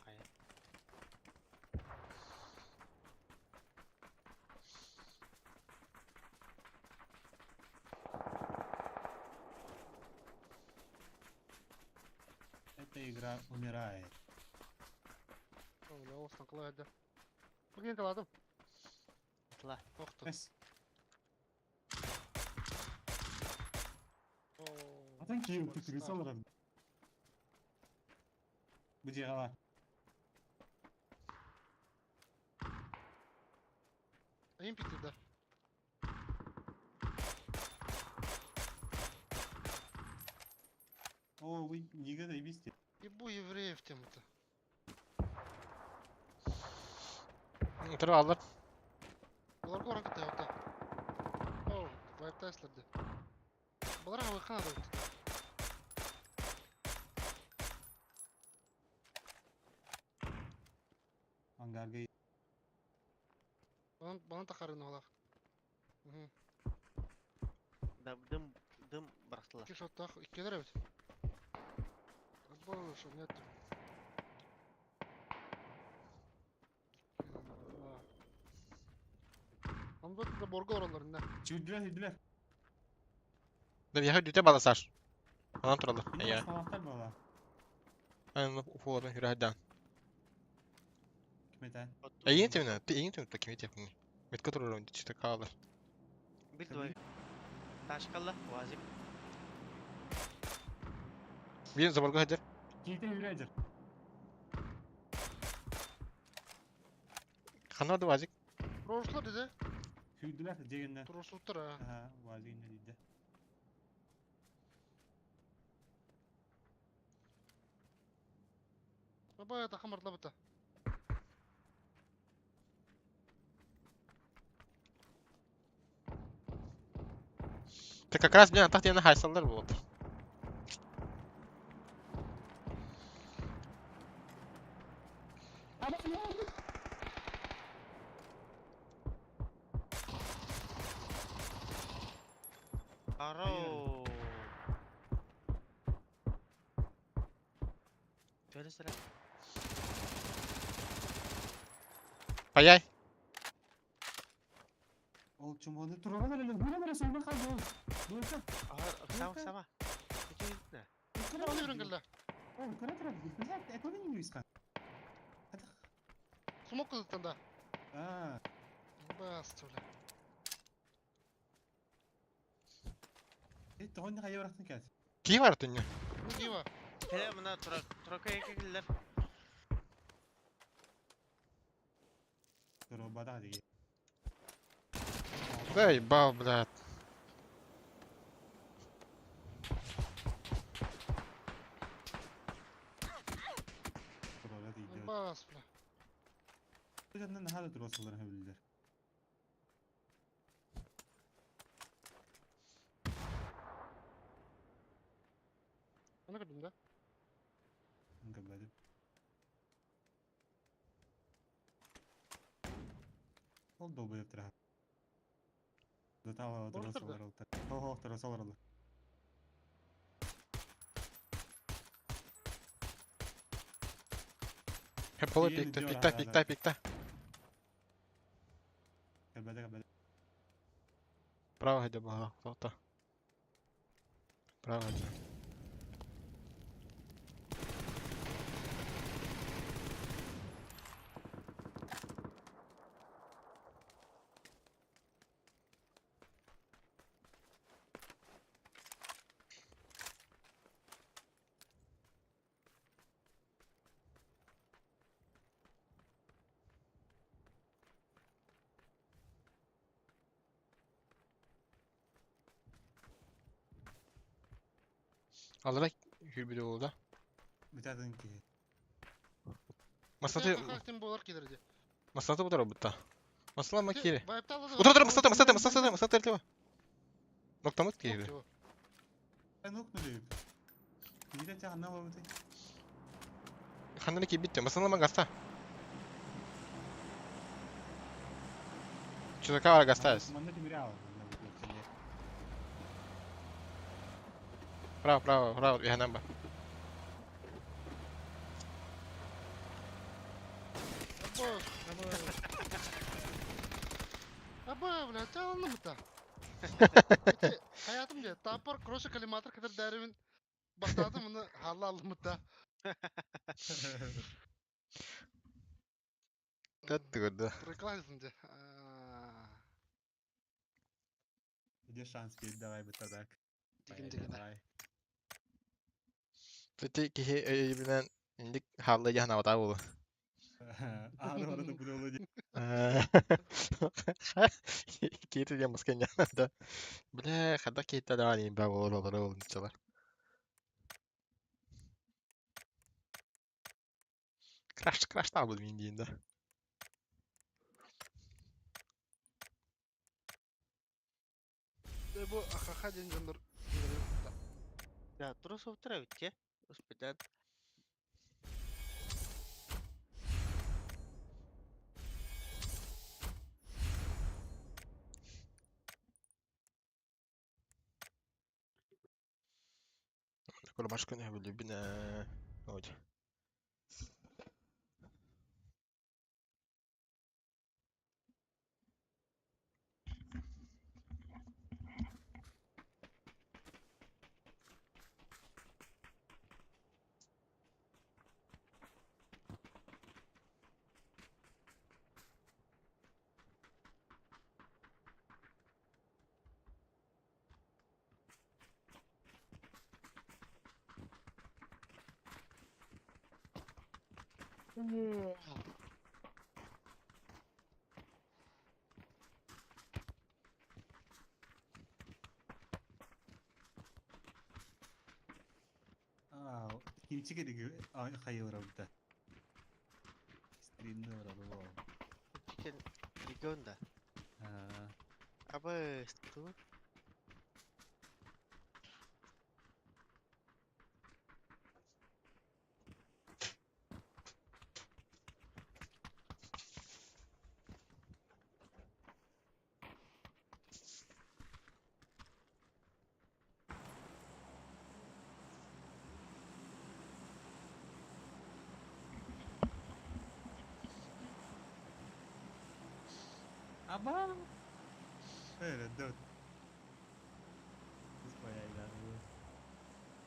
Хайа. Эта игра умирает. Бля, остан кылай да. Бүгін таладым. Тыла. Тоқты. Эс. Атын киһи күтүрүсэ олорор. Бу дьиэҕэ баар. Айым Питерда. О, вы не заебись. Ебу евреев тем-то. Тура аллар. Булар горан кытай ота. О, вайптайсларды. Булар хавы хана да. Ангарга Банан банан тахарын олақ. Угу. Да, дым, дым бырахтылар. Икки шоттах, иккилер эбит. Боже, нет. Анда да борга ораларында. Чүрдүлэр, үрдүлэр. Да яхы дүтэ баласар. Анан туралар. Эйя. Эйя. Салахтар буола. Аны уфуорун хүрәһдән. Ким этэ? Эйин түнэ, ти эйин түнэ кими тепни. Метка турар чите каалар. Bir duvar. Taş kalla. Vazip. Бир заборга хадер. Киһитэ үрэ Ханна да вазик. Прошлар диде. Хүрдүлэр дегеннер. Прошлар ha. Аха, вазигиннер диде. Баба та хамарла бата. Ты как раз, блин, тахтена хайсаллар болот. Аро. Şöyle sıra. Паяй. Ол чумоны тураран эле, бу нere сойма калды ол. Дуйка. Aha, sama sama. Peki ne? Аны үрәнгәлләр. Ол кара турар. Блядь, это не юиска. Смок кызыттан да. А, Бас бля. э, тоҕон хайа барахтын кэт. Ки бар түнне. Гива. Hele mına turak turaka ekildiler. Тура бада диги. Да ебал, блядь. Тура диги. Бас бля. Жанна нахада тура салар хабилдер. Аны көрдүм да. Ыңгабады. Ол долбоеб тура. Датала тура Орыстар да? салар олтар. Хо тура салар олар. Хеп пола Сиен пикта, идёт, пикта, ага, пикта, да. пикта. Кабада кабада. Право хадя бага, то. Право хадя. Алара хүрбүдө болду. Бүтәдин ки. Масаты Тем болар килер ди. масаты будар бутта. Маслама кири. Вайпталады. Утар утар масата масата масата масата масата. Ноктамыт кири. Нокнули. Киһитэ чаҕына олорбутай. Ханна киирбит масалама гаста. Чувака бар гастайс. Манна тимире аал. Право, право, право, үһэнэн бар. Абы. Абы, бля, чалынным та. Ити hayatım diye tapar kroşa kalimatır kadar derimin başladım bunu halla aldım da. Тәтті көрді. Реклайзın diye. Где шанс перед давай бы так. Дигин дигин. Давай. Ти киһи өйүбүнэн инник хаалла яһан абата буолу. Аны барыта буолу дии. Киһи диэн баскан да. Бля, хадда киһитте даҕаны ба буолар олорор олунчалар. Краш, краш табыл мин диин да. Bu ахаха диэн дьоннор Да, трусов травите. Успедан. Көр башкын хөбүлүбүнэ. Ой. Аа, кимчик эдиги хайылар да. Стримни олорор ол. Чикен регион да. Аа, Абы сту. Аба. Эре, дот.